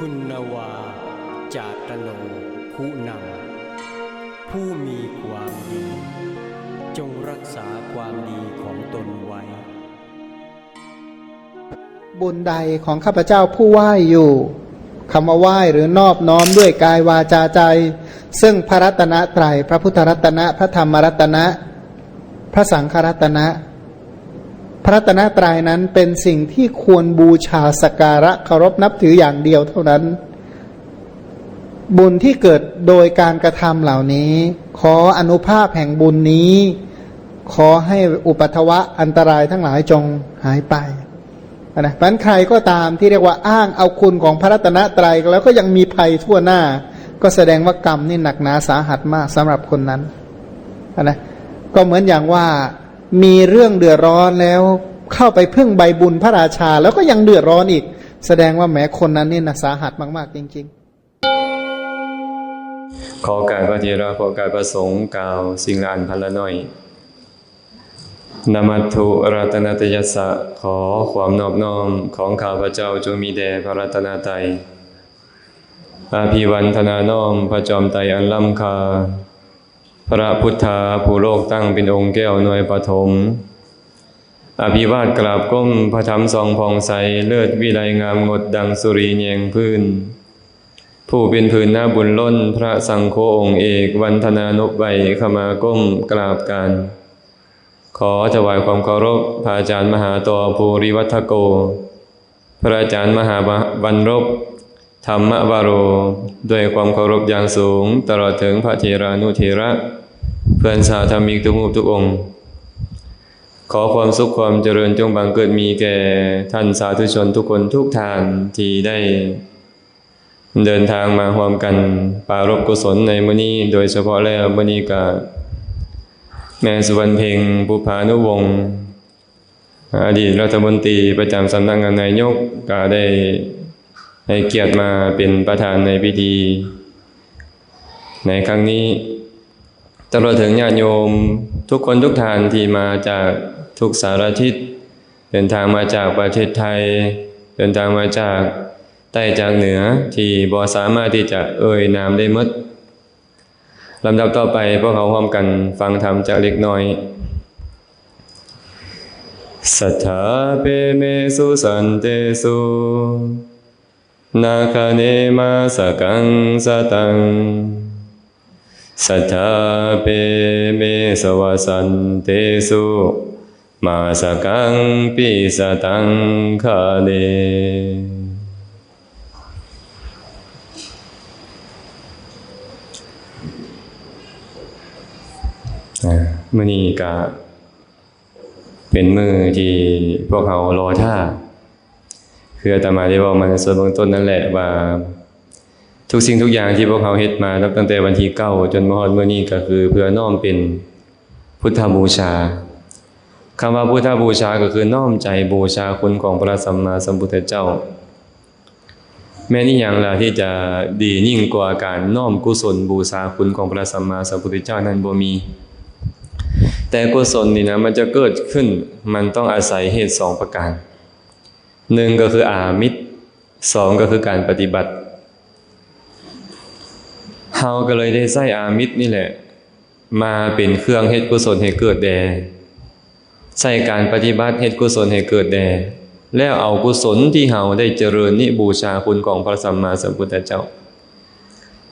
ຄຸນນະວາ ຈາຕະໂນ ຄຸນຳ ຜູ້ມີຄວາມດີ ຈົ່ງຮັກສາຄວາມດີຂອງຕົນໄວ້. บุญใดของข้าพเจ้าผู้ไหว้อยู่ คำว่าไหว้หรือนอบน้อมด้วยกายวาจาใจ ซึ่งพระรัตนตรัย พระพุทธรัตนะ พระธรรมรัตนะ พระสังฆรัตนะ พระรัตนตรัยนั้นเป็นสิ่งที่ควรบูชาสักการะเคารพนับถืออย่างเดียวเท่านั้น บุญที่เกิดโดยการกระทำเหล่านี้ ขออานุภาพแห่งบุญนี้ ขอให้อุปัทวะอันตรายทั้งหลายจงหายไป นะ เพราะฉะนั้นใครก็ตามที่เรียกว่าอ้างเอาคุณของพระรัตนตรัยแล้วก็ยังมีภัยทั่วหน้า ก็แสดงว่ากรรมนี่หนักหนาสาหัสมากสำหรับคนนั้น นะ ก็เหมือนอย่างว่ามีเรื่องเดือดร้อนแล้วเข้าไปพึ่งใบบุญพระราชา แล้วก็ยังเดือดร้อนอีก แสดงว่าแหมคนนั้นนี่นะสาหัสมากๆ จริงๆ ขอโอกาสพระเถระ ขอโอกาสพระสงฆ์ กล่าวสิ่งละอันพันละน้อย นะมัตถุรัตนะตยัสสะ ขอความนอบน้อมของข้าพเจ้าจงมีแด่พระรัตนตรัย อภิวันทนาน้อมพระจอมไตรอันล้ำค่า พระพุทธาผู้โลกตั้งเป็นองค์แก้วหน่วยปฐม อภิวาทกราบก้มพระธรรมส่องผ่องใส เลิศวิไลงามงดดังสุรีแยงพื้น ผู้เป็นผืนนาบุญล้น พระสังโฆองค์เอก วันทนานบไหว้ขมาก้มกราบการ ขอถวายความเคารพพระอาจารย์มหาตอภูริวัฒโก พระอาจารย์มหาวันรบ ธรรมวโร ด้วยความเคารพอย่างสูง ตลอดถึงพระเถรานุเถระ เพื่อนสาธรรมิกทุกรูปทุกองค์ ขอความสุขความเจริญจงบังเกิดมีแก่ท่านสาธุชนทุกคนทุกท่านที่ได้เดินทางมาร่วมกันปรารภกุศลในมื้อนี้ โดยเฉพาะแล้วมื้อนี้ก็แม่สุวรรณเพ็ง บุพพานุวงศ์ อดีตรัฐมนตรีประจำสำนักงานนายก ก็ได้ให้เกียรติมาเป็นประธานในพิธีในครั้งนี้ ตลอดถึงญาติโยมทุกคนทุกท่านที่มาจากทุกสารทิศ เดินทางมาจากประเทศไทย เดินทางมาจากใต้จากเหนือ ที่บ่สามารถที่จะเอ่ยนามได้หมด ลำดับต่อไปพวกเราร่วมกันฟังธรรมจักเล็กน้อย Saddha pe me su santesu, na kha ne ma sakaṃ sataṃ. Saddha pe me sava santesu, ma sakaṃ pi sataṃ kha ne. อ่า มื้อนี้ก็เป็นมื้อที่พวกเรารอท่า คืออาตมาได้เว้ามาในส่วนเบื้องต้นนั่นแหละว่า ทุกสิ่งทุกอย่างที่พวกเราเฮ็ดมานับตั้งแต่วันที่เก้าจนมาฮอดมื้อนี้ ก็คือเพื่อน้อมเป็นพุทธบูชา คำว่าพุทธบูชาก็คือน้อมใจบูชาคุณของพระสัมมาสัมพุทธเจ้า แม่นอีหยังล่ะที่จะดียิ่งกว่าการน้อมกุศลบูชาคุณของพระสัมมาสัมพุทธเจ้านั้นบ่มี แต่กุศลนี่นะ มันจะเกิดขึ้น มันต้องอาศัยเหตุสองประการ หนึ่งก็คืออามิส สองก็คือการปฏิบัติ เฮาก็เลยได้ใช้อามิสนี่แหละ มาเป็นเครื่องเฮ็ดกุศลให้เกิดแด่ ใช้การปฏิบัติเฮ็ดกุศลให้เกิดแด่ แล้วเอากุศลที่เฮาได้เจริญนี้บูชาคุณของพระสัมมาสัมพุทธเจ้า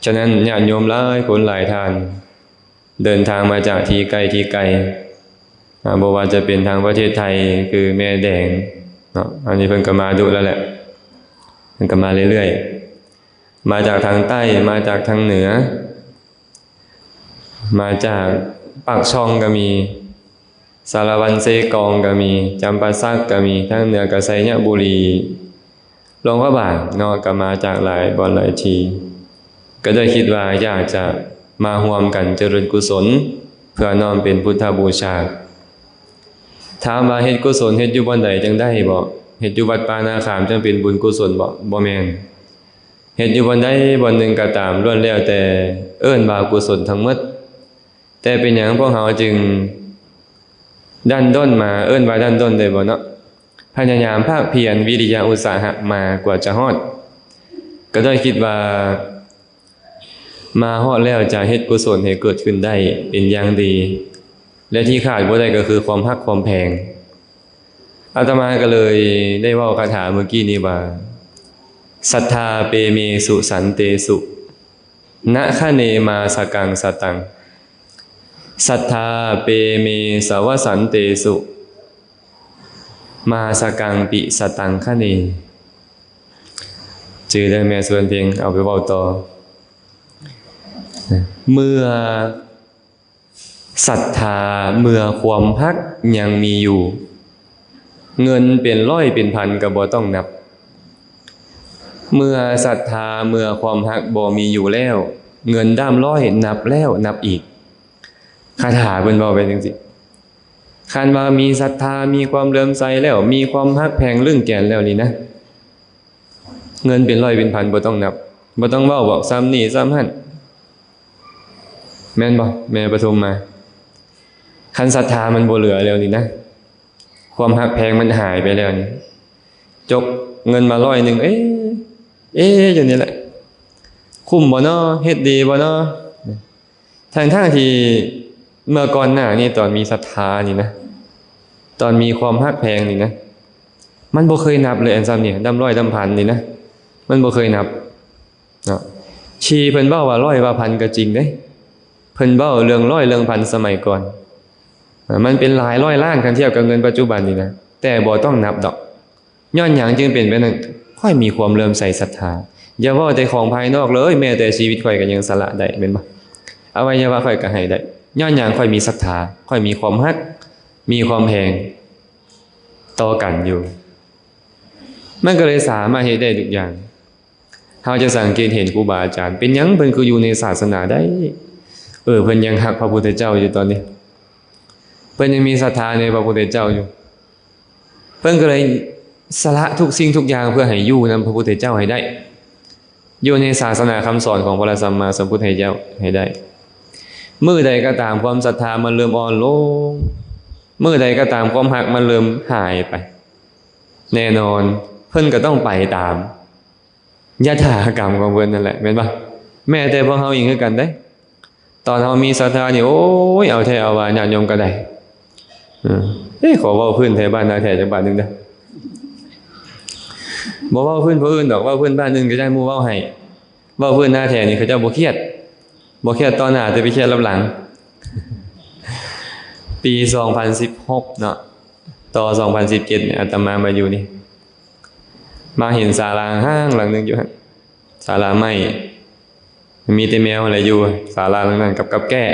ฉะนั้นญาติโยมหลายคนหลายท่าน เดินทางมาจากที่ใกล้ที่ไกล อ่า บ่ว่าจะเป็นทางประเทศไทย คือแม่แดงเนาะ อันนี้เพิ่นก็มาดุแล้วแหละ เพิ่นก็มาเรื่อยๆ มาจากทางใต้ มาจากทางเหนือ มาจากปากช่องก็มี สารวัน เซกองก็มี จำปาสักก็มี ทางเหนือก็ไชยบุรี หลวงพระบางเนาะ ก็มาจากหลายบ่อนหลายที่ ก็ได้คิดว่าอยากจะมาร่วมกันเจริญกุศล เพื่อน้อมเป็นพุทธบูชา ถามว่าเฮ็ดกุศลเฮ็ดอยู่บ่อนใดจั่งได้บ่ เฮ็ดอยู่วัดป่านาขามจั่งเป็นบุญกุศลบ่ บ่แม่น เฮ็ดอยู่บ่อนใดบ่อนหนึ่งก็ตาม ล้วนแล้วแต่เอิ้นว่ากุศลทั้งหมด แต่เป็นหยังพวกเฮาจึงดั้นด้นมา เอิ้นว่าดั้นด้นได้บ่เนาะ พยายามภาคเพียรวิริยะอุตสาหะมากว่าจะฮอด ກໍໄດ້ຄິດວ່າ ມາຮອດແລ້ວຈະເຮັດກຸສົນໃຫ້ເກີດຂຶ້ນໄດ້ເປັນຢ່າງດີ ແລະ ທີ່ຂາດບໍ່ໄດ້ກໍຄືຄວາມຮັກຄວາມແພງ. ອາດຕະມາກໍເລີຍໄດ້ເວົ້າຄາຖາເມື່ອກີ້ນີ້ວ່າ ສັດທາເປເມສຸສັນເຕສຸ ນະຄະເນມາສະກັງສະຕັງ ສັດທາເປເມສະວະສັນເຕສຸ ມາສະກັງປິສະຕັງຄະເນ. ຈື່ເດີແມ່ສວນເພັງ ເອົາໄປເວົ້າຕໍ່. ເມື່ອສັດທາ ເມື່ອຄວາມຮັກຍັງມີຢູ່ ເງິນເປັນຮ້ອຍເປັນພັນກໍບໍ່ຕ້ອງນັບ. ເມື່ອສັດທາ ເມື່ອຄວາມຮັກບໍ່ມີຢູ່ແລ້ວ ເງິນດ້າມຮ້ອຍນັບແລ້ວນັບອີກ. ຄາຖາເພິ່ນເວົ້າໄປຈັ່ງຊີ້. ຄັນວ່າມີສັດທາ ມີຄວາມເຫຼື້ອມໃສແລ້ວ ມີຄວາມຮັກແພງລຶ້ງແກນແລ້ວນີ້ນະ ເງິນເປັນຮ້ອຍເປັນພັນບໍ່ຕ້ອງນັບ ບໍ່ຕ້ອງເວົ້າບອກ ສ່ຳນີ້ສ່ຳຫັ້ນ ແມ່ນບໍ່ ແມ່ປະທຸມມາ? ຄັນສັດທາມັນບໍ່ເຫຼືອແລ້ວນີ້ນະ ຄວາມຮັກແພງມັນຫາຍໄປແລ້ວນີ້ ຈົກເງິນມາຮ້ອຍໜຶ່ງ ເອ ເອ ຢູ່ນີ້ແຫຼະ ຄຸ້ມບໍ່ນໍ ເຮັດດີບໍ່ນໍ? ທັງໆທີ່ເມື່ອກ່ອນໜ້ານີ້ ຕອນມີສັດທານີ້ນະ ຕອນມີຄວາມຮັກແພງນີ້ນະ ມັນບໍ່ເຄີຍນັບເລີຍ ອັນສ່ຳນີ້ ດຳຮ້ອຍດຳພັນນີ້ນະ ມັນບໍ່ເຄີຍນັບເນາະ. ທີ່ເພິ່ນເວົ້າວ່າຮ້ອຍວ່າພັນກໍຈິງເດ້ ເພິ່ນເວົ້າເລື່ອງຮ້ອຍເລື່ອງພັນສະໄໝກ່ອນ ມັນເປັນຫຼາຍຮ້ອຍລ້ານ ຄັນທຽບກັບເງິນປັດຈຸບັນນີ້ນະ ແຕ່ບໍ່ຕ້ອງນັບດອກ. ຍ້ອນຫຍັງຈຶ່ງເປັນແບບນັ້ນ? ຂ້ອຍມີຄວາມເຫຼື້ອມໃສສັດທາ. ຢ່າເວົ້າແຕ່ຂອງພາຍນອກເລີຍ, ແມ້ແຕ່ຊີວິດຂ້ອຍກໍຍັງສະຫຼະໄດ້, ແມ່ນບໍ່? ອະໄວຍະວະຂ້ອຍກໍໃຫ້ໄດ້. ຍ້ອນຫຍັງ? ຂ້ອຍມີສັດທາ, ຂ້ອຍມີຄວາມຮັກ, ມີຄວາມແພງຕໍ່ກັນຢູ່. ມັນກໍເລີຍສາມາດເຮັດໄດ້ທຸກຢ່າງ. ເຮົາຈະສັງເກດເຫັນຄູບາອາຈານ, ເປັນຫຍັງເພິ່ນຄືຢູ່ໃນສາສະໜາໄດ້? ເອີ, ເພິ່ນຍັງຮັກພະພຸດທະເຈົ້າຢູ່ຕອນນີ້. ເພິ່ນຍັງມີສັດທາໃນພະພຸດທະເຈົ້າຢູ່. ເພິ່ນກໍເລີຍສະຫຼະທຸກສິ່ງທຸກຢ່າງເພື່ອໃຫ້ຢູ່ນຳພະພຸດທະເຈົ້າໃຫ້ໄດ້, ຢູ່ໃນສາສະໜາຄຳສອນຂອງພະສຳມາສຳພຸດທະເຈົ້າໃຫ້ໄດ້. ມື້ໃດກໍຕາມຄວາມສັດທາມັນເລີ່ມອ່ອນລົງ, ມື້ໃດກໍຕາມຄວາມຮັກມັນເລີ່ມຫາຍໄປ, ແນ່ນອນເພິ່ນກໍຕ້ອງໄປຕາມຍະຖາກຳຂອງເພິ່ນນັ້ນແຫຼະ, ແມ່ນບໍ່? ແມ້ແຕ່ພວກເຮົາເອງຄືກັນເດ້. ຕອນເຮົາມີສັດທານີ້ ໂອ້ຍ ເອົາແທ້ເອົາວ່າ ຍາດໂຍມກໍໄດ້. ເອີ ເອີ ຂໍເວົ້າພື້ນແຖວບ້ານນາແທ້ຈັກບາດໜຶ່ງເດີ້. ບໍ່ເວົ້າພື້ນຜູ້ອື່ນດອກ, ເວົ້າພື້ນບ້ານອື່ນກໍຢ້ານໝູ່ເວົ້າໃຫ້. ເວົ້າພື້ນນາແທ້ນີ້ ເຂົາເຈົ້າບໍ່ຄຽດ, ບໍ່ຄຽດຕໍ່ໜ້າ ແຕ່ໄປຄຽດລັບຫຼັງ. ປີສອງພັນສິບຫົກເນາະ, ຕໍ່ສອງພັນສິບເຈັດນີ້ ອາດຕະມາມາຢູ່ນີ້, ມາເຫັນສາລາຮ້າງຫຼັງໜຶ່ງຢູ່ຫັ້ນ, ສາລາໄມ້. ມີແຕ່ແມວຫັ້ນແຫຼະຢູ່ສາລາຫຼັງນັ້ນກັບກັບແກ້.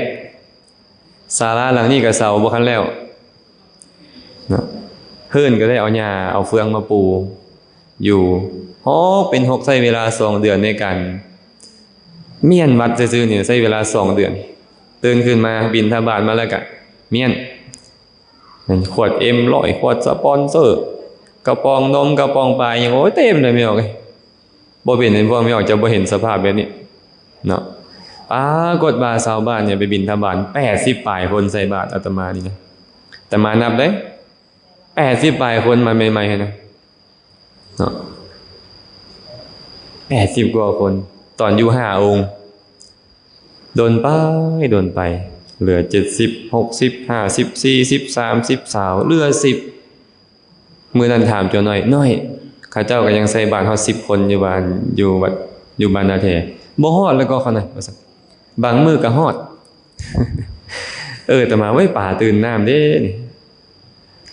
ສາລາຫຼັງນີ້ກໍເສົາບໍ່ທັນແລ້ວເນາະ, ພື້ນກໍໄດ້ເອົາຫຍ້າເອົາເຟືອງມາປູຢູ່. ຮອກເປັນຮອກ ໃຊ້ເວລາສອງເດືອນໃນການມ້ຽນວັດຊື່ໆນີ້, ໃຊ້ເວລາສອງເດືອນ. ຕື່ນຂຶ້ນມາບິນທະບາດມາແລ້ວກະມ້ຽນ. ຂວດເອັມຮ້ອຍ ຂວດສະປອນເຊີ, ກະປ໋ອງນົມ ກະປ໋ອງປາຫຍັງ ໂອ້ຍ ເຕັມເລີຍແມ່ອອກເອີຍ. ບໍ່ເປັນໃນພວກແມ່ອອກຈະບໍ່ເຫັນສະພາບແບບນີ້ເນາະ. ປາກົດວ່າຊາວບ້ານນີ້ໄປບິນທະບາດ ແປດສິບປາຍຄົນໃສ່ບາດອາດຕະມານີ້ນະ, ອາດຕະມານັບເດ້ ແປດສິບປາຍຄົນ ມາໃໝ່ໆຫັ້ນນະເນາະ, ແປດສິບກວ່າຄົນ ຕອນຢູ່ຫ້າອົງ. ດົນໄປ ດົນໄປ ເຫຼືອເຈັດສິບ ຫົກສິບ ຫ້າສິບ ສີ່ສິບ ສາມສິບ ຊາວ ເຫຼືອສິບ. ມື້ນັ້ນຖາມໂຈນ້ອຍ, ນ້ອຍ, ເຂົາເຈົ້າກໍຍັງໃສ່ບາດຮອດສິບຄົນຢູ່ບ້ານ ຢູ່ວັດ ຢູ່ບ້ານນາແທ. ບໍ່ຮອດແລ້ວກໍເຂົານະ ວ່າຊັ້ນ, ບາງມື້ກໍຮອດ. ເອີ ອາດຕະມາ ເວີ້ຍ ປາຕື່ນນ້ຳເດ້ນີ້.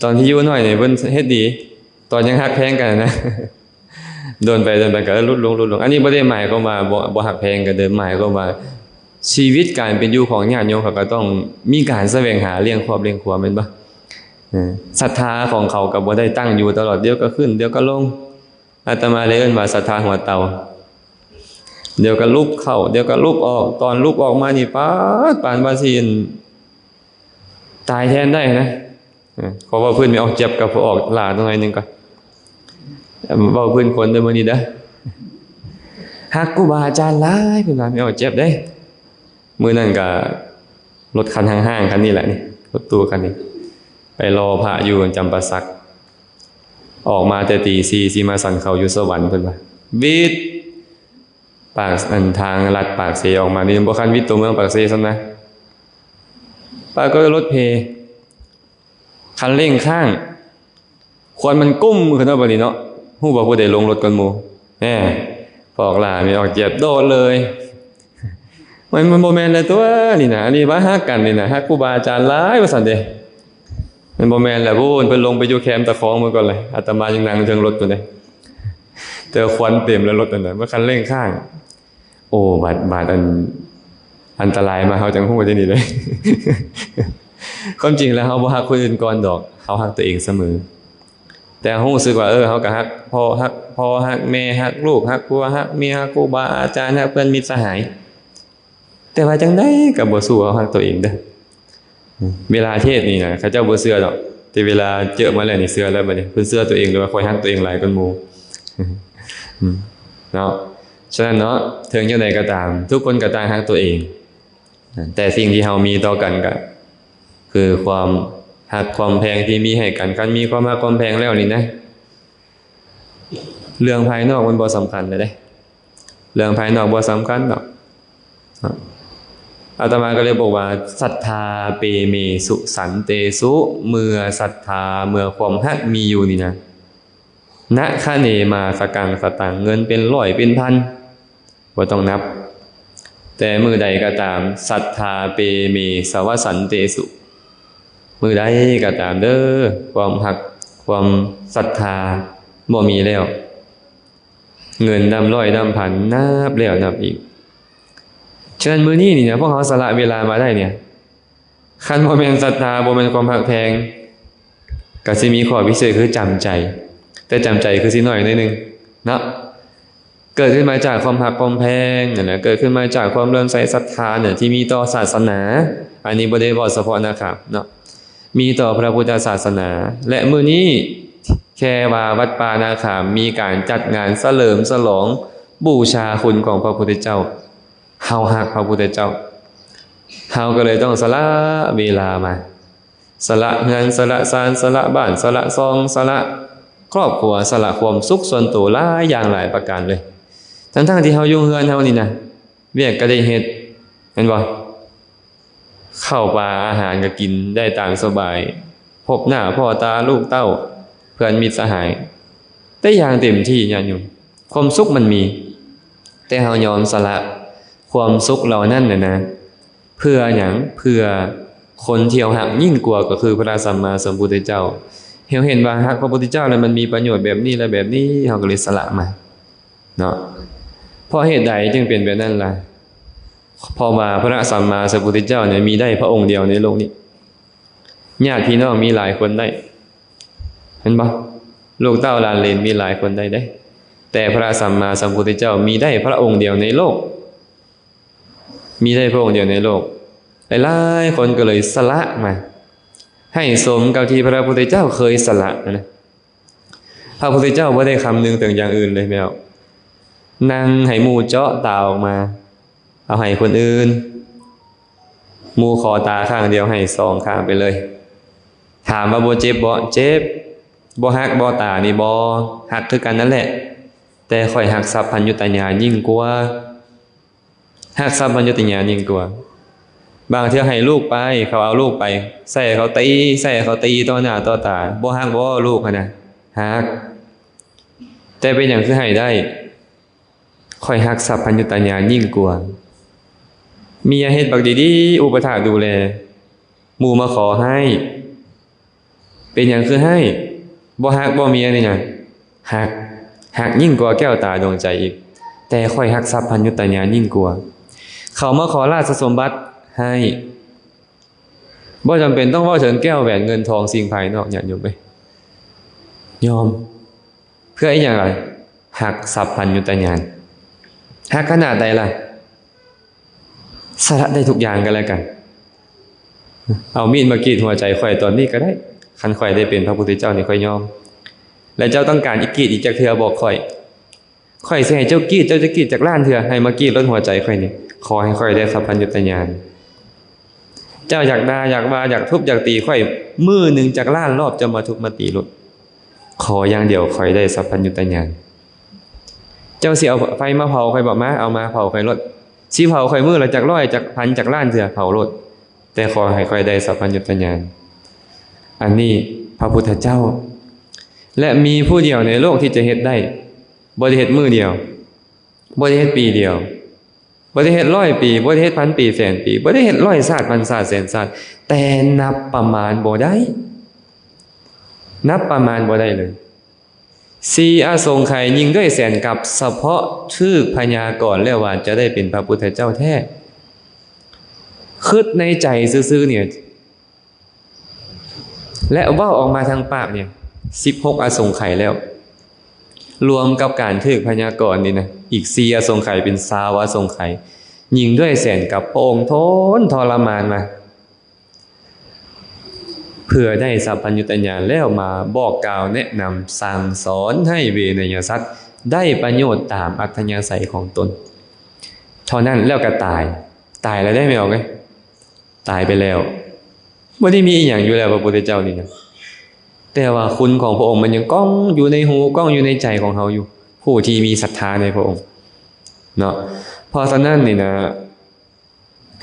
ຕອນທີ່ຢູ່ນ້ອຍນີ້ເພິ່ນເຮັດດີ, ຕອນຍັງຮັກແພງກັນນະ. ດົນໄປ ດົນໄປກໍຫຼຸດລົງ ຫຼຸດລົງ. ອັນນີ້ບໍ່ໄດ້ໝາຍຄວາມວ່າບໍ່ ບໍ່ຮັກແພງກັນເດີ້, ໝາຍຄວາມວ່າຊີວິດການເປັນຢູ່ຂອງຍາດໂຍມ ເຂົາກໍຕ້ອງມີການສະແຫວງຫາລ້ຽງຄອບລ້ຽງຄົວ ແມ່ນບໍ່? ເອີ ສັດທາຂອງເຂົາກໍບໍ່ໄດ້ຕັ້ງຢູ່ຕະຫຼອດ, ດຽວກໍຂຶ້ນ ດຽວກໍລົງ. ອາດຕະມາເລີຍເອີ້ນວ່າສັດທາຫົວເຕົາ, ດຽວກໍລຸກເຂົ້າ ດຽວກໍລຸກອອກ. ຕອນລຸກອອກມານີ້ ປາດ ປານວ່າຊິຕາຍແທນໄດ້ນະ. ເອີ ຂໍເວົ້າພື້ນແມ່ອອກແຈັບກັບພໍ່ອອກຫຼ້າໜ້ອຍໜຶ່ງກ່ອນ, ເວົ້າພື້ນຄົນເດີ້ມື້ນີ້ເດີ້. ຮັກຄູບາອາຈານຫຼາຍ ເພິ່ນວ່າແມ່ອອກແຈັບເດ້. ມື້ນັ້ນກະລົດຄັນຫ້າງໆຄັນນີ້ແຫຼະນີ້, ລົດຕູ້ຄັນນີ້ ໄປລໍພະຢູ່ຈຳປາສັກ. ອອກມາແຕ່ຕີສີ່ ຊິມາສັນເຂົ້າຢູ່ສະຫວັນ ເພິ່ນວ່າ. ວິດ ປາກ ອັນ ທາງລັດປາກເຊອອກມານີ້ ບໍ່ທັນວິດຕົວເມືອງປາກເຊຊ້ຳນະ ປາກົດວ່າລົດເພ ຄັນເລັ່ງຄ້າງ ຄວັນມັນກຸ້ມຂຶ້ນເນາະ ບາດນີ້ເນາະ. ຮູ້ບໍ່ຜູ້ໃດລົງລົດກ່ອນໝູ່? ແນ່ ພວກຫຼ້າແມ່ອອກຈຽບໂດດເລີຍ. ມັນ ມັນບໍ່ແມ່ນແລ້ວຕົວະນີ້ນະ. ອັນນີ້ວ່າຮັກກັນນີ້ນະ ຮັກຄູບາອາຈານຫຼາຍວ່າຊັ້ນເດ້. ມັນບໍ່ແມ່ນແລ້ວ. ໂອ້ ເພິ່ນລົງໄປຢູ່ແຄມຕະຄອງເບິ່ງກ່ອນເລີຍ. ອາດຕະມາຍັງນັ່ງເທິງລົດຢູ່ເດ້ ແຕ່ຄວັນເຕັມແລ້ວລົດນັ້ນນະ. ມັນຄັນເລັ່ງຄ້າງ ໂອ້ ບາດ ບາດອັນ ອັນຕະລາຍມາ ເຮົາຈັ່ງຮູ້ເດ້ນີ້ເດ້. ຄວາມຈິງແລ້ວເຮົາບໍ່ຮັກຄົນອື່ນກ່ອນດອກ ເຮົາຮັກຕົວເອງສະເໝີ. ແຕ່ເຮົາຮູ້ສຶກວ່າ ເອີ ເຮົາກໍຮັກພໍ່ ຮັກພໍ່ ຮັກແມ່ ຮັກລູກ ຮັກຜົວ ຮັກເມຍ ຮັກຄູບາອາຈານ ຮັກເພື່ອນມິດສະຫາຍ ແຕ່ວ່າຈັ່ງໃດກໍບໍ່ສູ້ເຮົາຮັກຕົວເອງເດີ້. ເວລາເທດນີ້ນະ ເຂົາເຈົ້າບໍ່ເຊື່ອດອກ ແຕ່ເວລາເຈີມາແລ້ວນີ້ເຊື່ອແລ້ວ. ບັດນີ້ເພິ່ນເຊື່ອຕົວເອງເລີຍວ່າ ຂ້ອຍຮັກຕົວເອງຫຼາຍກວ່າໝູ່ ເນາະ. ສະນັ້ນເນາະ ເຖິງຈັ່ງໃດກໍຕາມ ທຸກຄົນກໍຕ່າງຮັກຕົວເອງ ແຕ່ສິ່ງທີ່ເຮົາມີຕໍ່ກັນກໍຄືຄວາມຮັກຄວາມແພງທີ່ມີໃຫ້ກັນ. ຄັນມີຄວາມຮັກຄວາມແພງແລ້ວນີ້ນະ ເລື່ອງພາຍນອກມັນບໍ່ສຳຄັນແລ້ວເດ້. ເລື່ອງພາຍນອກບໍ່ສຳຄັນດອກ. ອາດຕະມາກໍເລີຍບອກວ່າ ສັດທາເປເມສຸສັນເຕສຸ ເມື່ອສັດທາ ເມື່ອຄວາມຮັກມີຢູ່ນີ້ນະ ນະຄະເນມາສະກັງສະຕັງ ເງິນເປັນຮ້ອຍເປັນພັນ ບໍ່ຕ້ອງນັບ. ແຕ່ມື້ໃດກໍຕາມ ສັດທາເປເມສະວະສັນເຕສຸ ມື້ໃດກໍຕາມເດີ້ ຄວາມຮັກ ຄວາມສັດທາບໍ່ມີແລ້ວ ເງິນນັບຮ້ອຍນັບພັນ ນັບແລ້ວນັບອີກ. ສະນັ້ນມື້ນີ້ນີ້ນະ ພວກເຮົາສະຫຼະເວລາມາໄດ້ນີ້ ຄັນບໍ່ແມ່ນສັດທາ ບໍ່ແມ່ນຄວາມຮັກແພງ ກໍຊິມີຂໍ້ພິເສດຄືຈຳໃຈ ແຕ່ຈຳໃຈຄືຊິໜ້ອຍໜ້ອຍໜຶ່ງເນາະ. ເກີດຂຶ້ນມາຈາກຄວາມຮັກຄວາມແພງນັ້ນແຫຼະ ເກີດຂຶ້ນມາຈາກຄວາມເຫຼື້ອມໃສສັດທານີ້ ທີ່ມີຕໍ່ສາສະໜາ. ອັນນີ້ບໍ່ໄດ້ເວົ້າສະເພາະນາຄາມເນາະ ມີຕໍ່ພະພຸດທະສາສະໜາ. ແລະ ມື້ນີ້ແຄ່ວ່າວັດປ່ານາຄາມມີການຈັດງານສະເຫຼີມສະຫຼອງບູຊາຄຸນຂອງພະພຸດທະເຈົ້າ ເຮົາຮັກພະພຸດທະເຈົ້າ ເຮົາກໍເລີຍຕ້ອງສະຫຼະເວລາມາ ສະຫຼະເຮືອນ ສະຫຼະຊານ ສະຫຼະບ້ານ ສະຫຼະຊ່ອງ ສະຫຼະຄອບຄົວ ສະຫຼະຄວາມສຸກສ່ວນໂຕ ຫຼາຍຢ່າງຫຼາຍປະການເລີຍ. ທັງໆທີ່ເຮົາຢູ່ເຮືອນເຮົານີ້ນະ ວຽກກໍໄດ້ເຮັດ ແມ່ນບໍ່? ເຂົ້າປາອາຫານກໍກິນໄດ້ຕາມສະບາຍ ພົບໜ້າພໍ້ຕາລູກເຕົ້າ ເພື່ອນມິດສະຫາຍ ໄດ້ຢ່າງເຕັມທີ່. ຍາດໂຍມ ຄວາມສຸກມັນມີ ແຕ່ເຮົາຍອມສະຫຼະຄວາມສຸກເຫຼົ່ານັ້ນນະນະ ເພື່ອຫຍັງ? ເພື່ອຄົນທີ່ເຮົາຮັກຍິ່ງກວ່າ ກໍຄືພະສຳມາສຳພຸດທະເຈົ້າ. ເຮົາເຫັນວ່າຮັກພະພຸດທະເຈົ້າແລ້ວມັນມີປະໂຫຍດແບບນີ້ ແລະ ແບບນີ້ ເຮົາກໍເລີຍສະຫຼະມາເນາະ. ເພາະເຫດໃດຈຶ່ງເປັນແບບນັ້ນລະ? ເພາະວ່າພະສຳມາສຳພຸດທະເຈົ້ານີ້ມີໄດ້ພະອົງດຽວໃນໂລກນີ້. ຍາດພີ່ນ້ອງມີຫຼາຍຄົນໄດ້ ແມ່ນບໍ່? ລູກເຕົ້າຫຼານເຫຼນມີຫຼາຍຄົນໄດ້ເດ້ ແຕ່ພະສຳມາສຳພຸດທະເຈົ້າມີໄດ້ພະອົງດຽວໃນໂລກ ມີໄດ້ພະອົງດຽວໃນໂລກ. ຫຼາຍໆຄົນກໍເລີຍສະຫຼະມາ ໃຫ້ສົມກັບທີ່ພະພຸດທະເຈົ້າເຄີຍສະຫຼະນະ. ພະພຸດທະເຈົ້າບໍ່ໄດ້ຄຳນຶງເຖິງຢ່າງອື່ນເລີຍແມ່ນບໍ່? ນັ່ງໃຫ້ໝູ່ເຈາະຕາອອກມາ ເອົາໃຫ້ຄົນອື່ນ. ໝູ່ຂໍຕາຂ້າງດຽວ ໃຫ້ສອງຂ້າງໄປເລີຍ. ຖາມວ່າບໍ່ເຈັບບໍ່? ເຈັບ. ບໍ່ຮັກບໍ່ຕານີ້ບໍ່? ຮັກຄືກັນນັ້ນແຫຼະ ແຕ່ຂ້ອຍຮັກສັບພັນຍຸດຕະຍານຍິ່ງກວ່າ. ຮັກສັບພັນຍຸດຕະຍານຍິ່ງກວ່າ. ບາງເທື່ອໃຫ້ລູກໄປ ເຂົາເອົາລູກໄປ ໃສ່ເຂົາຕີ ໃສ່ເຂົາຕີຕໍ່ໜ້າຕໍ່ຕາ. ບໍ່ຮັກບໍ່ລູກຫັ້ນນະ? ຮັກ. ແຕ່ເປັນຫຍັງຄືໃຫ້ໄດ້? ຂ້ອຍຮັກສັບພັນຍຸດຕະຍານຍິ່ງກວ່າ. ເມຍເຮັດບັກດີໆ ອຸປະຖາກດູແລ ໝູ່ມາຂໍໃຫ້. ເປັນຫຍັງຄືໃຫ້? ບໍ່ຮັກບໍ່ເມຍນີ້ນະ? ຮັກ. ຮັກຍິ່ງກວ່າແກ້ວຕາດວງໃຈອີກ. ແຕ່ຂ້ອຍຮັກສັບພັນຍຸດຕະຍານຍິ່ງກວ່າ. ເຂົາມາຂໍລາຊະສົມບັດໃຫ້. ບໍ່ຈຳເປັນຕ້ອງເວົ້າເຖິງແກ້ວແຫວນເງິນທອງສິ່ງພາຍນອກ ຍາດໂຍມເອີຍ. ຍອມ. ເພື່ອອີຫຍັງລະ? ຮັກສັບພັນຍຸດຕະຍານ. ຮັກຂະໜາດໃດລະ? ສະຫຼະໄດ້ທຸກຢ່າງກັນແລະກັນ. ເອົາມີດມາກຣີດຫົວໃຈຂ້ອຍຕອນນີ້ກໍໄດ້. ຄັນຂ້ອຍໄດ້ເປັນພະພຸດທະເຈົ້ານີ້ ຂ້ອຍຍອມ. ແລະເຈົ້າຕ້ອງການອີກກຣີດອີກຈັກເທື່ອບອກຂ້ອຍ. ຂ້ອຍຊິໃຫ້ເຈົ້າກຣີດ, ເຈົ້າຈະກຣີດຈັກລ້ານເທື່ອ, ໃຫ້ມາກຣີດລົດຫົວໃຈຂ້ອຍນີ້. ຂໍໃຫ້ຂ້ອຍໄດ້ສັບພັນຍຸດຕະຍານ. ເຈົ້າຢາກດ່າ, ຢາກວ່າ, ຢາກທຸບ, ຢາກຕີຂ້ອຍ, ມື້ໜຶ່ງຈັກລ້ານລອບ, ເຈົ້າມາທຸບມາຕີໂລດ. ຂໍຢ່າງດຽວ, ຂ້ອຍໄດ້ສັບພັນຍຸດຕະຍານ. ເຈົ້າຊິເອົາໄຟມາເຜົາຂ້ອຍບໍ່? ມາ ເອົາມາເຜົາຂ້ອຍໂລດ. ຊິເຜົາຂ້ອຍມື້ລະຈັກຮ້ອຍ ຈັກພັນ ຈັກລ້ານເທື່ອ ເຜົາໂລດ, ແຕ່ຂໍໃຫ້ຂ້ອຍໄດ້ສັບພັນຍຸດຕະຍານ. ອັນນີ້ພະພຸດທະເຈົ້າ ແລະ ມີຜູ້ດຽວໃນໂລກທີ່ຈະເຮັດໄດ້. ບໍ່ໄດ້ເຮັດມື້ດຽວ, ບໍ່ໄດ້ເຮັດປີດຽວ, ບໍ່ໄດ້ເຮັດຮ້ອຍປີ, ບໍ່ໄດ້ເຮັດພັນປີ ແສນປີ, ບໍ່ໄດ້ເຮັດຮ້ອຍຊາດ ພັນຊາດ ແສນຊາດ, ແຕ່ນັບປະມານບໍ່ໄດ້, ນັບປະມານບໍ່ໄດ້ເລີຍ. ສີ່ອະສົງໄຂຍິ່ງດ້ວຍແສນກັບ ສະເພາະຖືກພະຍາກອນແລ້ວວ່າຈະໄດ້ເປັນພະພຸດທະເຈົ້າແທ້. ຄິດໃນໃຈຊື່ໆນີ້ ແລະ ເວົ້າອອກມາທາງປາກນີ້ ສິບຫົກອະສົງໄຂແລ້ວ. ລວມກັບການຖືກພະຍາກອນນີ້ນະ ອີກສີ່ອະສົງໄຂ ເປັນຊາວອະສົງໄຂ. ຍິ່ງດ້ວຍແສນກັບ ພະອົງທົນທໍລະມານມາ ເພື່ອໄດ້ສັບພັນຍຸດຕະຍານ ແລ້ວມາບອກກ່າວແນະນຳສັ່ງສອນໃຫ້ເວໄນຍະສັດໄດ້ປະໂຫຍດຕາມອັດທະຍາໄສຂອງຕົນເທົ່ານັ້ນ ແລ້ວກໍຕາຍ. ຕາຍແລ້ວໄດ້ ແມ່ອອກເອີຍ, ຕາຍໄປແລ້ວ, ບໍ່ໄດ້ມີອີ່ຫຍັງຢູ່ແລ້ວ ພະພຸດທະເຈົ້ານີ້ນະ. ແຕ່ວ່າຄຸນຂອງພະອົງມັນຍັງກ້ອງຢູ່ໃນຫູ ກ້ອງຢູ່ໃນໃຈຂອງເຮົາຢູ່ ຜູ້ທີ່ມີສັດທາໃນພະອົງເນາະ. ເພາະສະນັ້ນນີ້ນະ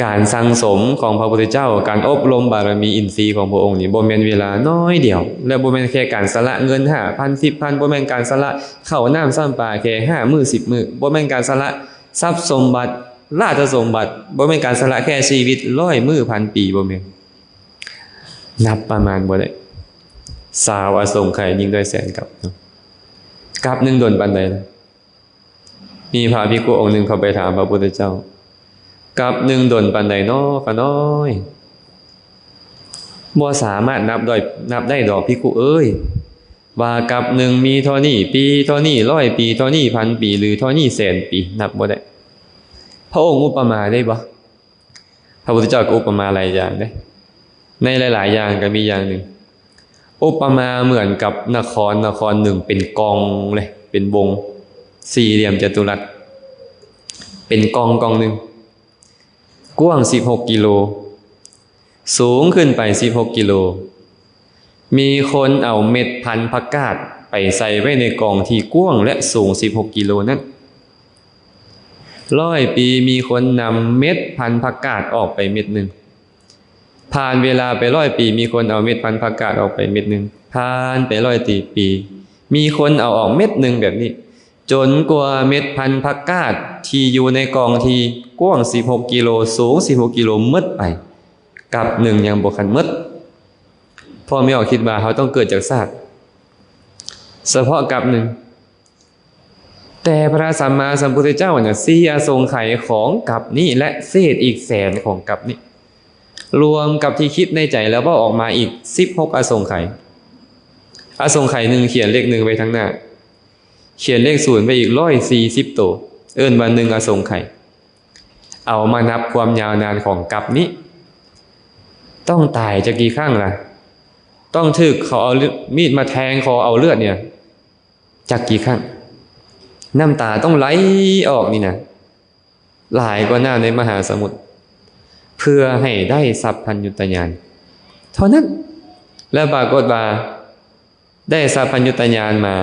ການສັ່ງສົມຂອງພະພຸດທະເຈົ້າ, ການອົບຮົມບາລະມີອິນຊີຂອງພະອົງນີ້ ບໍ່ແມ່ນເວລາໜ້ອຍດຽວ ແລະ ບໍ່ແມ່ນແຄ່ການສະຫຼະເງິນຫ້າພັນ ສິບພັນ, ບໍ່ແມ່ນການສະຫຼະເຂົ້ານ້ຳຊ້ຳປາແຄ່ຫ້າມື້ ສິບມື້, ບໍ່ແມ່ນການສະຫຼະຊັບສົມບັດ, ລາຊະສົມບັດ, ບໍ່ແມ່ນການສະຫຼະແຄ່ຊີວິດ ຮ້ອຍມື້ ພັນປີ, ບໍ່ແມ່ນ. ນັບປະມານບໍ່ໄດ້. ຊາວອະສົງໄຂຍິ່ງດ້ວຍແສນກັບ. ກັບໜຶ່ງດົນປານໃດ? ມີພະພິກຂຸອົງໜຶ່ງເຂົ້າໄປຖາມພະພຸດທະເຈົ້າ, ກັບໜຶ່ງດົນປານໃດນໍ ຂ້ານ້ອຍ? ບໍ່ສາມາດນັບດ້ອຍ ນັບໄດ້ດອກ ພິກຂຸເອີຍ, ວ່າກັບໜຶ່ງມີເທົ່ານີ້ ປີເທົ່ານີ້ ຮ້ອຍປີເທົ່ານີ້ ພັນປີ ຫຼື ເທົ່ານີ້ ແສນປີ ນັບບໍ່ໄດ້. ພະອົງອຸປະມາໄດ້ບໍ່? ພະພຸດທະເຈົ້າກໍອຸປະມາຫຼາຍຢ່າງເດ້. ໃນຫຼາຍໆຢ່າງກໍມີຢ່າງໜຶ່ງ ອຸປະມາເໝືອນກັບນະຄອນ ນະຄອນໜຶ່ງເປັນກ່ອງເລີຍ, ເປັນວົງສີ່ຫຼ່ຽມຈະຕຸລັດ, ເປັນກ່ອງກ່ອງໜຶ່ງ ກວ້າງສິບຫົກກິໂລ, ສູງຂຶ້ນໄປສິບຫົກກິໂລ. ມີຄົນເອົາເມັດພັນຜັກກາດໄປໃສ່ໄວ້ໃນກ່ອງທີ່ກວ້າງ ແລະ ສູງສິບຫົກກິໂລນັ້ນ. ຮ້ອຍປີ ມີຄົນນຳເມັດພັນຜັກກາດອອກໄປເມັດໜຶ່ງ. ຜ່ານເວລາໄປຮ້ອຍປີ ມີຄົນເອົາເມັດພັນຜັກກາດອອກໄປເມັດໜຶ່ງ. ຜ່ານໄປຮ້ອຍປີ ມີຄົນເອົາອອກເມັດໜຶ່ງແບບນີ້, ຈົນກວ່າເມັດພັນຜັກກາດທີ່ຢູ່ໃນກ່ອງທີ່ກວ້າງສິບຫົກກິໂລ ສູງສິບຫົກກິໂລໝົດໄປ. ກັບໜຶ່ງຍັງບໍ່ທັນໝົດ. ພໍ່ແມ່ອອກຄິດວ່າເຮົາຕ້ອງເກີດຈັກຊາດ ສະເພາະກັບໜຶ່ງ. ແຕ່ພະສຳມາສຳພຸດທະເຈົ້ານະ ສີ່ອະສົງໄຂຂອງກັບນີ້ ແລະ ເສດອີກແສນຂອງກັບນີ້ ລວມກັບທີ່ຄິດໃນໃຈແລ້ວເວົ້າອອກມາອີກສິບຫົກອະສົງໄຂ. ອະສົງໄຂໜຶ່ງຂຽນເລກໜຶ່ງໄວ້ທາງໜ້າ, ຂຽນເລກສູນໄວ້ອີກຮ້ອຍສີ່ສິບໂຕ, ເອີ້ນວ່າໜຶ່ງອະສົງໄຂ. ເອົາມານັບຄວາມຍາວນານຂອງກັບນີ້ ຕ້ອງຕາຍຈັກກີ່ຄັ້ງລະ? ຕ້ອງຖືກເຂົາເອົາມີດມາແທງຄໍເອົາເລືອດນີ້ ຈັກກີ່ຄັ້ງ? ນ້ຳຕາຕ້ອງໄຫຼອອກນີ້ນະ ຫຼາຍກວ່ານ້ຳໃນມະຫາສະໝຸດ ເພື່ອໃຫ້ໄດ້ສັບພັນຍຸດຕະຍານເທົ່ານັ້ນ. ແລ້ວປາກົດວ່າ ໄດ້ສັບພັນຍຸດຕະຍານມາ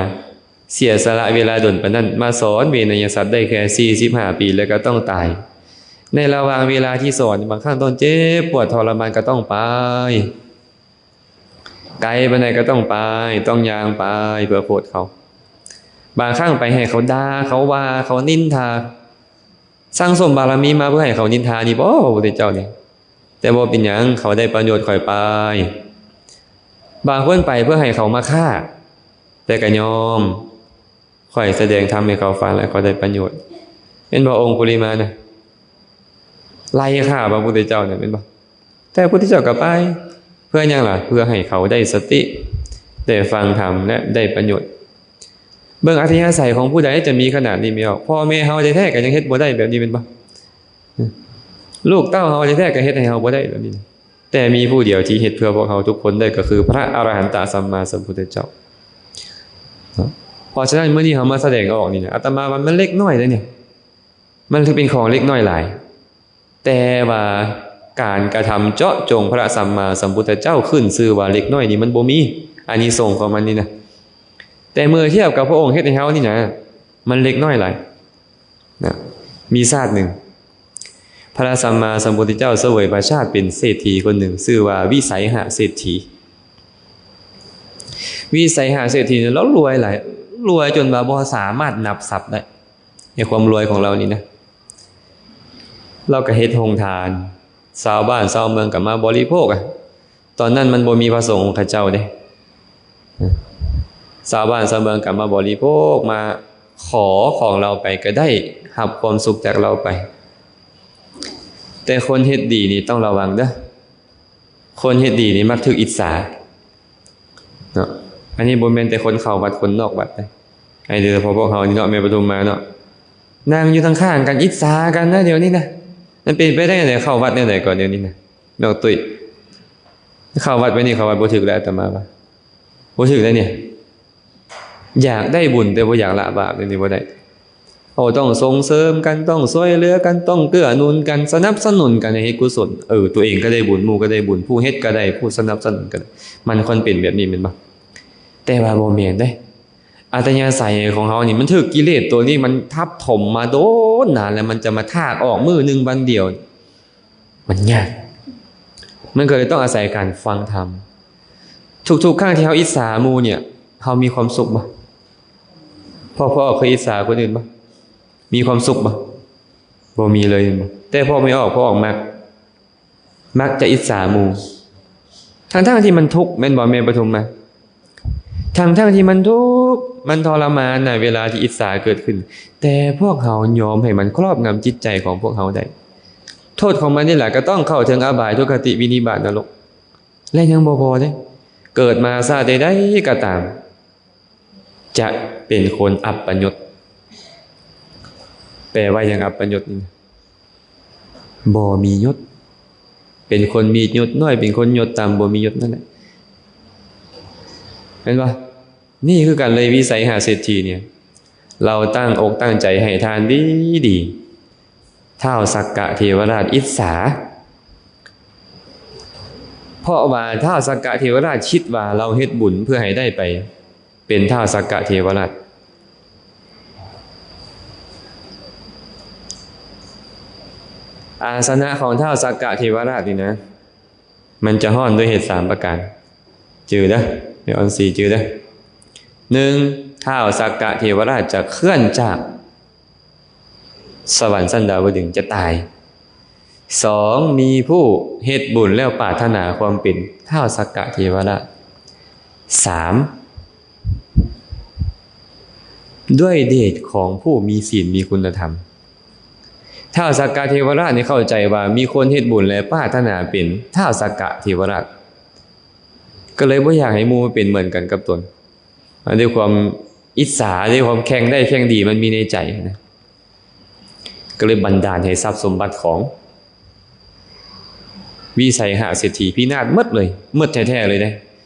ເສຍສະຫຼະເວລາດົນປານນັ້ນ ມາສອນເວໄນຍະສັດໄດ້ແຄ່ສີ່ສິບຫ້າປີ ແລ້ວກໍຕ້ອງຕາຍ. ໃນລະຫວ່າງເວລາທີ່ສອນ ບາງຄັ້ງຕ້ອງເຈັບປວດທໍລະມານ ກໍຕ້ອງໄປ ໄກປານໃດກໍຕ້ອງໄປ, ຕ້ອງຍ່າງໄປເພື່ອໂພດເຂົາ. ບາງຄັ້ງໄປໃຫ້ເຂົາດ່າ, ເຂົາວ່າ, ເຂົານິນທາ. ສັ່ງສົມບາລະມີມາເພື່ອໃຫ້ເຂົານິນທານີ້ບໍ ພະພຸດທະເຈົ້ານີ້? ແຕ່ບໍ່ເປັນຫຍັງ, ເຂົາໄດ້ປະໂຫຍດຂ້ອຍໄປ. ບາງຄົນໄປເພື່ອໃຫ້ເຂົາມາຂ້າ, ແຕ່ກໍຍອມ. ຂ້ອຍສະແດງທຳໃຫ້ເຂົາຟັງ ແລະ ເຂົາໄດ້ປະໂຫຍດ. ແມ່ນບໍ່ ອົງຄຸລິມານນະ? ໄລ່ຂ້າພະພຸດທະເຈົ້ານະ ແມ່ນບໍ່? ແຕ່ພະພຸດທະເຈົ້າກໍໄປ ເພື່ອຫຍັງລະ? ເພື່ອໃຫ້ເຂົາໄດ້ສະຕິ, ໄດ້ຟັງທຳ ແລະ ໄດ້ປະໂຫຍດ. ເບິ່ງອັດທະຍາໄສຂອງຜູ້ໃດຈະມີຂະໜາດນີ້ແມ່ນບໍ່? ພໍ່ແມ່ເຮົາແທ້ໆກໍຍັງເຮັດບໍ່ໄດ້ແບບນີ້ແມ່ນບໍ່? ລູກເຕົ້າເຮົາແທ້ໆກໍເຮັດໃຫ້ເຮົາບໍ່ໄດ້ແບບນີ້. ແຕ່ມີຜູ້ດຽວທີ່ເຮັດເພື່ອພວກເຮົາທຸກຄົນໄດ້ ກໍຄືພະອະລະຫັນຕະສຳມາສຳພຸດທະເຈົ້າ. ເພາະສະນັ້ນ ມື້ນີ້ເຮົາມາສະແດງອອກນີ້ນະ ອາດຕະມາວ່າມັນເລັກນ້ອຍເດ້ນີ້, ມັນຖືເປັນຂອງເລັກນ້ອຍຫຼາຍ. ແຕ່ວ່າການກະທຳເຈາະຈົງພະສຳມາສຳພຸດທະເຈົ້າ ຂຶ້ນຊື່ວ່າເລັກນ້ອຍນີ້ ມັນບໍ່ມີອານິສົງຂອງມັນນີ້ນະ. ແຕ່ເມື່ອທຽບກັບພະອົງເຮັດໃຫ້ເຮົານີ້ນະ, ມັນເລັກນ້ອຍຫຼາຍນະ. ມີຊາດໜຶ່ງ ພະສຳມາສຳພຸດທະເຈົ້າສະເຫວີຍພະຊາດເປັນເສດຖີຄົນໜຶ່ງ ຊື່ວ່າວິໄສຫະເສດຖີ. ວິໄສຫະເສດຖີນີ້ລາວລວຍຫຼາຍ ລວຍຈົນວ່າບໍ່ສາມາດນັບຊັບໄດ້ ໃນຄວາມລວຍຂອງລາວນີ້ນະ. ລາວກໍເຮັດໂຮງທານ ຊາວບ້ານຊາວເມືອງກໍມາບໍລິໂພກ. ຕອນນັ້ນມັນບໍ່ມີພະສົງອົງຄະເຈົ້າເດ້. ຊາວບ້ານຊາວເມືອງກໍມາບໍລິໂພກ ມາຂໍຂອງລາວໄປ ກໍໄດ້ຮັບຄວາມສຸກຈາກລາວໄປ. ແຕ່ຄົນເຮັດດີນີ້ຕ້ອງລະວັງເດີ້. ຄົນເຮັດດີນີ້ມັກຖືກອິດສາເນາະ. ອັນນີ້ບໍ່ແມ່ນແຕ່ຄົນເຂົ້າວັດຄົນນອກວັດເດ້. ອັນນີ້ໂດຍສະເພາະພວກເຮົານີ້ເນາະ ແມ່ປະທຸມມາເນາະ ນັ່ງຢູ່ຂ້າງໆກັນ ອິດສາກັນນະດຽວນີ້ນະ. ມັນເປັນໄປໄດ້ຈັ່ງໃດ ເຂົ້າວັດແນວໃດກ່ອນດຽວນີ້ນະ ນ້ອງຕຸ້ຍ? ເຂົ້າວັດໄປນີ້ ເຂົ້າວັດບໍ່ຖືກແລ້ວ ອາດຕະມາວ່າ ບໍ່ຖືກແລ້ວນີ້. ຢາກໄດ້ບຸນແຕ່ບໍ່ຢາກລະບາບ ດຽວນີ້ບໍ່ໄດ້. ເຮົາຕ້ອງສົ່ງເສີມກັນ ຕ້ອງຊ່ວຍເຫຼືອກັນ ຕ້ອງເກື້ອໜູນກັນ ສະໜັບສະໜູນກັນໃຫ້ເຮັດກຸສົນ. ເອີ ຕົວເອງກໍໄດ້ບຸນ ໝູ່ກໍໄດ້ບຸນ ຜູ້ເຮັດກໍໄດ້ ຜູ້ສະໜັບສະໜູນກໍໄດ້. ມັນຄວນເປັນແບບນີ້ແມ່ນບໍ່? ແຕ່ວ່າບໍ່ແມ່ນເດ້. ອັດຕະຍາໄສຂອງເຮົານີ້ ມັນຖືກກິເລດຕົວນີ້ມັນທັບຖົມມາໂດນນານແລ້ວ ມັນຈະມາຖາກອອກມື້ໜຶ່ງວັນດຽວ ມັນຍາກ. ມັນກໍເລີຍຕ້ອງອາໄສການຟັງທຳ. ທຸກໆຄັ້ງທີ່ເຮົາອິດສາໝູ່ນີ້ ເຮົາມີຄວາມສຸກບໍ່? ພໍ່ ພໍ່ເຄີຍອິດສາຄົນອື່ນບໍ່? ມີຄວາມສຸກບໍ່? ບໍ່ມີເລີຍແມ່ນບໍ່? ແຕ່ພໍ່ໄມ່ອອກ ພໍ່ອອກມັກ ມັກຈະອິດສາໝູ່ ທັງໆທີ່ມັນທຸກ ແມ່ນບໍ່ແມ່ປະທຸມມາ? ທັງໆທີ່ມັນທຸກ ມັນທໍລະມານນະ ເວລາທີ່ອິດສາເກີດຂຶ້ນ ແຕ່ພວກເຮົາຍອມໃຫ້ມັນຄອບງຳຈິດໃຈຂອງພວກເຮົາໄດ້. ໂທດຂອງມັນນີ້ແຫຼະ ກໍຕ້ອງເຂົ້າເຖິງອະບາຍ ທຸກຄະຕິ ວິນິບາດ ນະລົກ. ແລະຍັງບໍ່ພໍເດ້ ເກີດມາຊາດໃດໆກໍຕາມ ຈະເປັນຄົນອັບປະຍົດ. ແປວ່າຫຍັງ ອັບປະຍົດນີ້? ບໍ່ມີຍົດ. ເປັນຄົນມີຍົດນ້ອຍ ເປັນຄົນຍົດຕ່ຳ ບໍ່ມີຍົດນັ້ນແຫຼະ ແມ່ນບໍ່? ນີ້ຄືກັນເລີຍ ວິໄສຫະເສດຖີນີ້ ລາວຕັ້ງອົກຕັ້ງໃຈໃຫ້ທານດີໆ ທ້າວສັກກະເທວະລາດອິດສາ ເພາະວ່າທ້າວສັກກະເທວະລາດຄິດວ່າລາວເຮັດບຸນເພື່ອໃຫ້ໄດ້ໄປເປັນທ້າວສັກກະເທວະລາດ. ອາສະນະຂອງທ້າວສັກກະເທວະລາດນີ້ນະ ມັນຈະຮ້ອນດ້ວຍເຫດສາມປະການ. ຈື່ເດີ້ ແມ່ອອນຊີ ຈື່ເດີ້. ໜຶ່ງ, ທ້າວສັກກະເທວະລາດຈະເຄື່ອນຈາກສະຫວັນຊັ້ນດາວະດຶງ ຈະຕາຍ. ສອງ, ມີຜູ້ເຮັດບຸນແລ້ວປາດຖະໜາຄວາມເປັນທ້າວສັກກະເທວະລາດ. ສາມ, ດ້ວຍເດດຂອງຜູ້ມີສິນມີຄຸນນະທຳ. ທ້າວສັກກະເທວະລາດນີ້ເຂົ້າໃຈວ່າມີຄົນເຮັດບຸນ ແລະ ປາດຖະໜາເປັນທ້າວສັກກະເທວະລາດ ກໍເລີຍບໍ່ຢາກໃຫ້ໝູ່ເປັນເໝືອນກັນກັບຕົນ. ອັນດ້ວຍຄວາມອິດສາ ດ້ວຍຄວາມແຂ່ງໄດ້ແຂ່ງດີມັນມີໃນໃຈນະ ກໍເລີຍບັນດານໃຫ້ຊັບສົມບັດຂອງວິໄສຫະເສດຖີພິນາດໝົດເລີຍ ໝົດແທ້ໆເລີຍເດ້.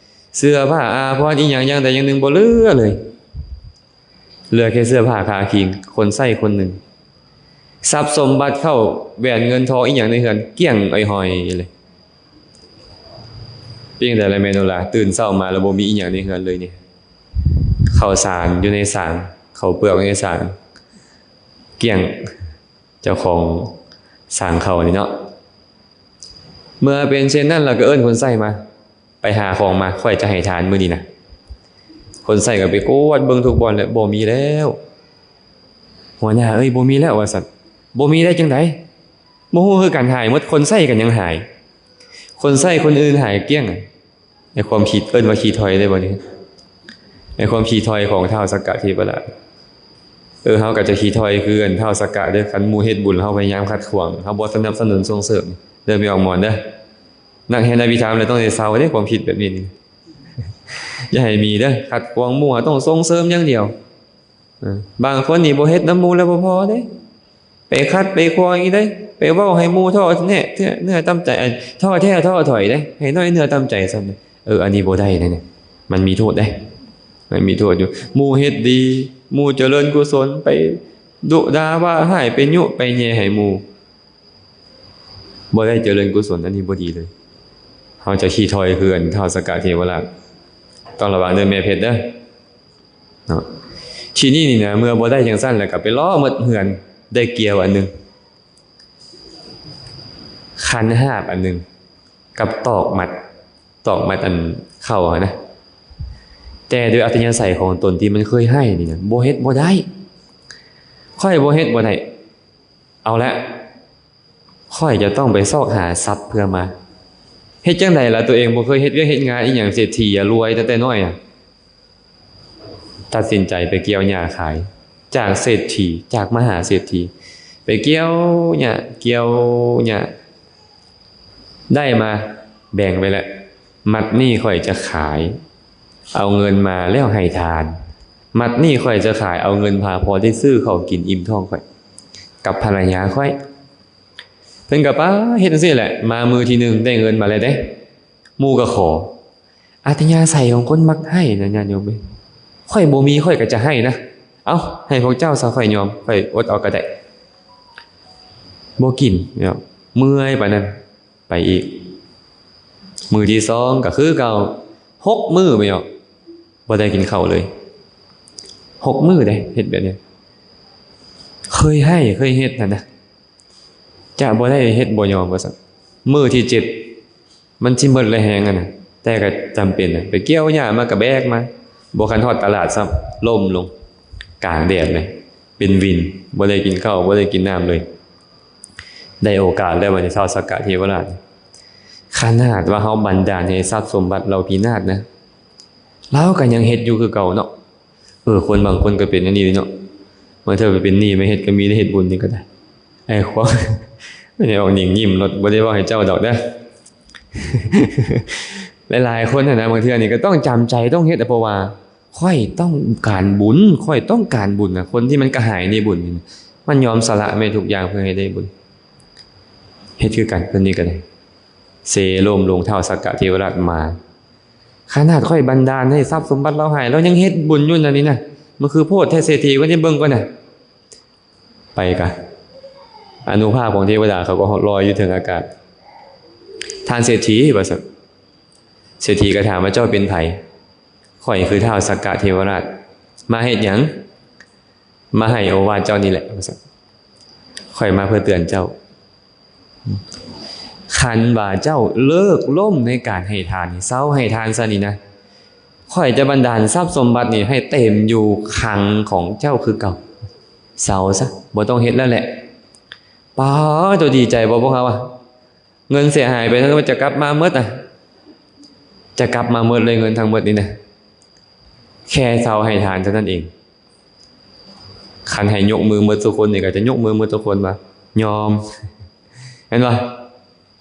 ເສື້ອຜ້າອາພອນອີ່ຫຍັງຢ່າງໃດຢ່າງໜຶ່ງບໍ່ເຫຼືອເລີຍ. ເຫຼືອແຄ່ເສື້ອຜ້າຄາຄີງ ຄົນໃຊ້ຄົນໜຶ່ງ. ຊັບສົມບັດເຂົ້າ ແຫວນເງິນທອງອີ່ຫຍັງໃນເຮືອນກ້ຽງຫອຍໆເລີຍ. ເປັນຈັ່ງໃດລະແມ່ໂນລາ? ຕື່ນເຊົ້າມາແລ້ວບໍ່ມີອີ່ຫຍັງໃນເຮືອນເລີຍນີ້. ເຂົ້າສານຢູ່ໃນສາງ ເຂົ້າເປືອກຢູ່ໃນສາງ ກ້ຽງ. ເຈົ້າຂອງສາງເຂົ້ານີ້ເນາະ ເມື່ອເປັນເຊັ່ນນັ້ນແລ້ວກໍເອີ້ນຄົນໃຊ້ມາ ໄປຫາຂອງມາ ຂ້ອຍຈະໃຫ້ທານມື້ນີ້ນະ. ຄົນໃຊ້ກໍໄປກວດເບິ່ງທຸກບ່ອນແລ້ວ ບໍ່ມີແລ້ວ. ຫົວໜ້າເອີຍ ບໍ່ມີແລ້ວ ວ່າຊັ້ນ. ບໍ່ມີໄດ້ຈັ່ງໃດ? ບໍ່ຮູ້ຄືກັນ ຫາຍໝົດ. ຄົນໃຊ້ກໍຍັງຫາຍ ຄົນໃຊ້ຄົນອື່ນຫາຍກ້ຽງ. ໃນຄວາມຂີ້ ເອີ້ນວ່າຂີ້ຖອຍໄດ້ບໍ່ນີ້? ໃນຄວາມຂີ້ຖອຍຂອງທ້າວສັກກະເທວະລາດ. ເອີ ເຮົາກໍຈະຂີ້ຖອຍຄືອັນທ້າວສັກກະເດີ້. ຄັນໝູ່ເຮັດບຸນ ເຮົາພະຍາຍາມຂັດຂວາງ ເຮົາບໍ່ສະໜັບສະໜູນສົ່ງເສີມເດີ້ ແມ່ອອກມອນເດີ້. ນັກຮຽນອະພິທຳແລ້ວຕ້ອງໄດ້ເຊົາເດ້ ຄວາມຄິດແບບນີ້ນີ້ ຢ່າໃຫ້ມີເດີ້. ຂັດຂວາງໝູ່ ເຮົາຕ້ອງສົ່ງເສີມຢ່າງດຽວ. ເອີ ບາງຄົນນີ້ບໍ່ເຮັດນຳໝູ່ແລ້ວບໍ່ພໍເດ້ ໄປຂັດໄປຂວາງອີກເດ້ ໄປເວົ້າໃຫ້ໝູ່ທໍ້ແທ້ເນື້ອຕ່ຳໃຈ ທໍ້ແທ້ທໍ້ຖອຍເດ້ ໃຫ້ນ້ອຍເນື້ອຕ່ຳໃຈຊ້ຳ. ເອີ ອັນນີ້ບໍ່ໄດ້ເດ້ ມັນມີໂທດເດ້ ມັນມີໂທດຢູ່. ໝູ່ເຮັດດີ ໝູ່ຈະເລີນກຸສົນ ໄປດຸດ່າວ່າຮ້າຍ ໄປຍຸໄປແຍ່ໃຫ້ໝູ່ ບໍ່ໄດ້ຈະເລີນກຸສົນ ອັນນີ້ບໍ່ດີເລີຍ. ເຮົາຈະຂີ້ຖອຍຄືອັນທ້າວສັກກະເທວະລາດ. ຕ້ອງລະວັງເດີ້ແມ່ເພັດເດີ້. ເນາະ ທີນີ້ນີ້ນະ ເມື່ອບໍ່ໄດ້ຈັ່ງຊັ້ນແລ້ວກໍໄປເລາະໝົດເຮືອນ ໄດ້ກ້ຽວອັນໜຶ່ງ ຂັນຫາບອັນໜຶ່ງ ກັບຕອກມັດ ຕອກມັດອັນເຂົ້າຫັ້ນນະ ແຕ່ໂດຍອັດຕະຍາໄສຂອງຕົນທີ່ມັນເຄີຍໃຫ້ນີ້ນະ ບໍ່ເຮັດບໍ່ໄດ້ ຂ້ອຍບໍ່ເຮັດບໍ່ໄດ້ ເອົາລະ ຂ້ອຍຈະຕ້ອງໄປຊອກຫາຊັບເພື່ອມາ ເຮັດຈັ່ງໃດລະ ຕົວເອງບໍ່ເຄີຍເຮັດວຽກເຮັດງານອີ່ຫຍັງ ເສດຖີອະ ລວຍຕັ້ງແຕ່ນ້ອຍອະ ຕັດສິນໃຈໄປກ່ຽວຫຍ້າຂາຍ ຈາກເສດຖີ ຈາກມະຫາເສດຖີ ໄປກ່ຽວຫຍ້າ ກ່ຽວຫຍ້າ ໄດ້ມາແບ່ງໄວ້ແລ້ວ ມັດນີ້ຂ້ອຍຈະຂາຍ ເອົາເງິນມາແລ້ວໃຫ້ທານ ມັດນີ້ຂ້ອຍຈະຂາຍ ເອົາເງິນມາພໍໄດ້ຊື້ເຂົ້າກິນອີ່ມທ້ອງຂ້ອຍ ກັບພັນລະຍາຂ້ອຍ ເພິ່ນກໍໄປເຮັດຈັ່ງຊີ້ແຫຼະ ມາມື້ທີໜຶ່ງໄດ້ເງິນມາແລ້ວເດ້ ໝູ່ກໍຂໍ ອັດຕະຍາໄສຂອງຄົນມັກໃຫ້ນະ ຍາດໂຍມເອີຍ ຂ້ອຍບໍ່ມີຂ້ອຍກໍຈະໃຫ້ນະ ເອົ້າ ໃຫ້ພວກເຈົ້າຊະ ຂ້ອຍຍອມ ຂ້ອຍອົດເອົາກໍໄດ້ ບໍ່ກິນເນາະ ເມື່ອຍປານນັ້ນ ໄປອີກ ມື້ທີສອງກໍຄືເກົ່າ ຫົກມື້ແມ່ນບໍ່ ບໍ່ໄດ້ກິນເຂົ້າເລີຍ ຫົກມື້ເດ້ ເຮັດແບບນີ້ ເຄີຍໃຫ້ ເຄີຍເຮັດຫັ້ນນະ ຈະບໍ່ໄດ້ເຮັດບໍ່ຍອມວ່າຊັ້ນ ມື້ທີເຈັດ ມັນຊິໝົດແລງແຮງຫັ້ນນະ ແຕ່ກໍຈຳເປັນນະ ໄປກ່ຽວຫຍ້າມາກໍແບກມາ ບໍ່ທັນຮອດຕະຫຼາດຊ້ຳ ລົ້ມລົງກາງແດດເລີຍ ເປັນວິນ ບໍ່ໄດ້ກິນເຂົ້າ ບໍ່ໄດ້ກິນນ້ຳເລີຍ ໄດ້ໂອກາດແລ້ວບັດນີ້ ທ້າວສັກກະເທວະລາດ ຂະໜາດວ່າເຮົາບັນດານໃຫ້ຊັບສົມບັດລາວພິນາດນະ ລາວກໍຍັງເຮັດຢູ່ຄືເກົ່າເນາະ ເອີ ຄົນບາງຄົນກໍເປັນອັນນີ້ເນາະ ບາງເທື່ອໄປເປັນໜີ້ມາເຮັດກໍມີ ໄດ້ເຮັດບຸນນີ້ກໍໄດ້ ໄອ້ຄວາມ ໄດ້ອອກຍິງຍິ້ມໂລດ ບໍ່ໄດ້ເວົ້າໃຫ້ເຈົ້າດອກເດີ ຫຼາຍໆຄົນຫັ້ນນະ ບາງເທື່ອນີ້ກໍຕ້ອງຈຳໃຈ ຕ້ອງເຮັດ ເພາະວ່າຂ້ອຍຕ້ອງການບຸນ ຂ້ອຍຕ້ອງການບຸນນະ ຄົນທີ່ມັນກະຫາຍໃນບຸນນີ້ ມັນຍອມສະຫຼະແມ່ນທຸກຢ່າງເພື່ອໃຫ້ໄດ້ບຸນ ເຮັດຄືກັນ ເພິ່ນນີ້ກໍໄດ້ ເຊໂລມລົງ ທ້າວສັກກະເທວະລາດມາ ຂະໜາດຂ້ອຍບັນດານໃຫ້ຊັບສົມບັດລາວຫາຍ ລາວຍັງເຮັດບຸນຢູ່ນັ້ນນີ້ນະ ມັນຄືໂພດແທ້ ເສດຖີ ເພິ່ນໄດ້ເບິ່ງກ່ອນນະ ໄປກະ ອານຸພາບຂອງເທວະດາເຂົາກໍລອຍຢູ່ເທິງອາກາດ ທ່ານເສດຖີ ວ່າຊັ້ນ ເສດຖີກໍຖາມວ່າ ເຈົ້າເປັນໃຜ? ຂ້ອຍຄືທ້າວສັກກະເທວະລາດ ມາເຮັດຫຍັງ? ມາໃຫ້ໂອວາດເຈົ້ານີ້ແຫຼະ ວ່າຊັ້ນ ຂ້ອຍມາເພື່ອເຕືອນເຈົ້າ ຄັນວ່າເຈົ້າເລີກລົ້ມໃນການໃຫ້ທານນີ້ ເຊົາໃຫ້ທານຊະນີ້ນະ ຂ້ອຍຈະບັນດານຊັບສົມບັດນີ້ໃຫ້ເຕັມຢູ່ຄັງຂອງເຈົ້າຄືເກົ່າ ເຊົາຊະ ບໍ່ຕ້ອງເຮັດແລ້ວແຫຼະ ປາໂຕ ດີໃຈບໍ່ພວກເຮົາອະ ເງິນເສຍຫາຍໄປເທົ່າໃດ ຈະກັບມາໝົດອະ ຈະກັບມາໝົດເລີຍ ເງິນທັງໝົດນີ້ນະ ແຄ່ເຊົາໃຫ້ທານເທົ່ານັ້ນເອງ ຄັນໃຫ້ຍົກມືໝົດທຸກຄົນນີ້ ກໍຈະຍົກມືໝົດທຸກຄົນວ່າຍອມ ແມ່ນບໍ່?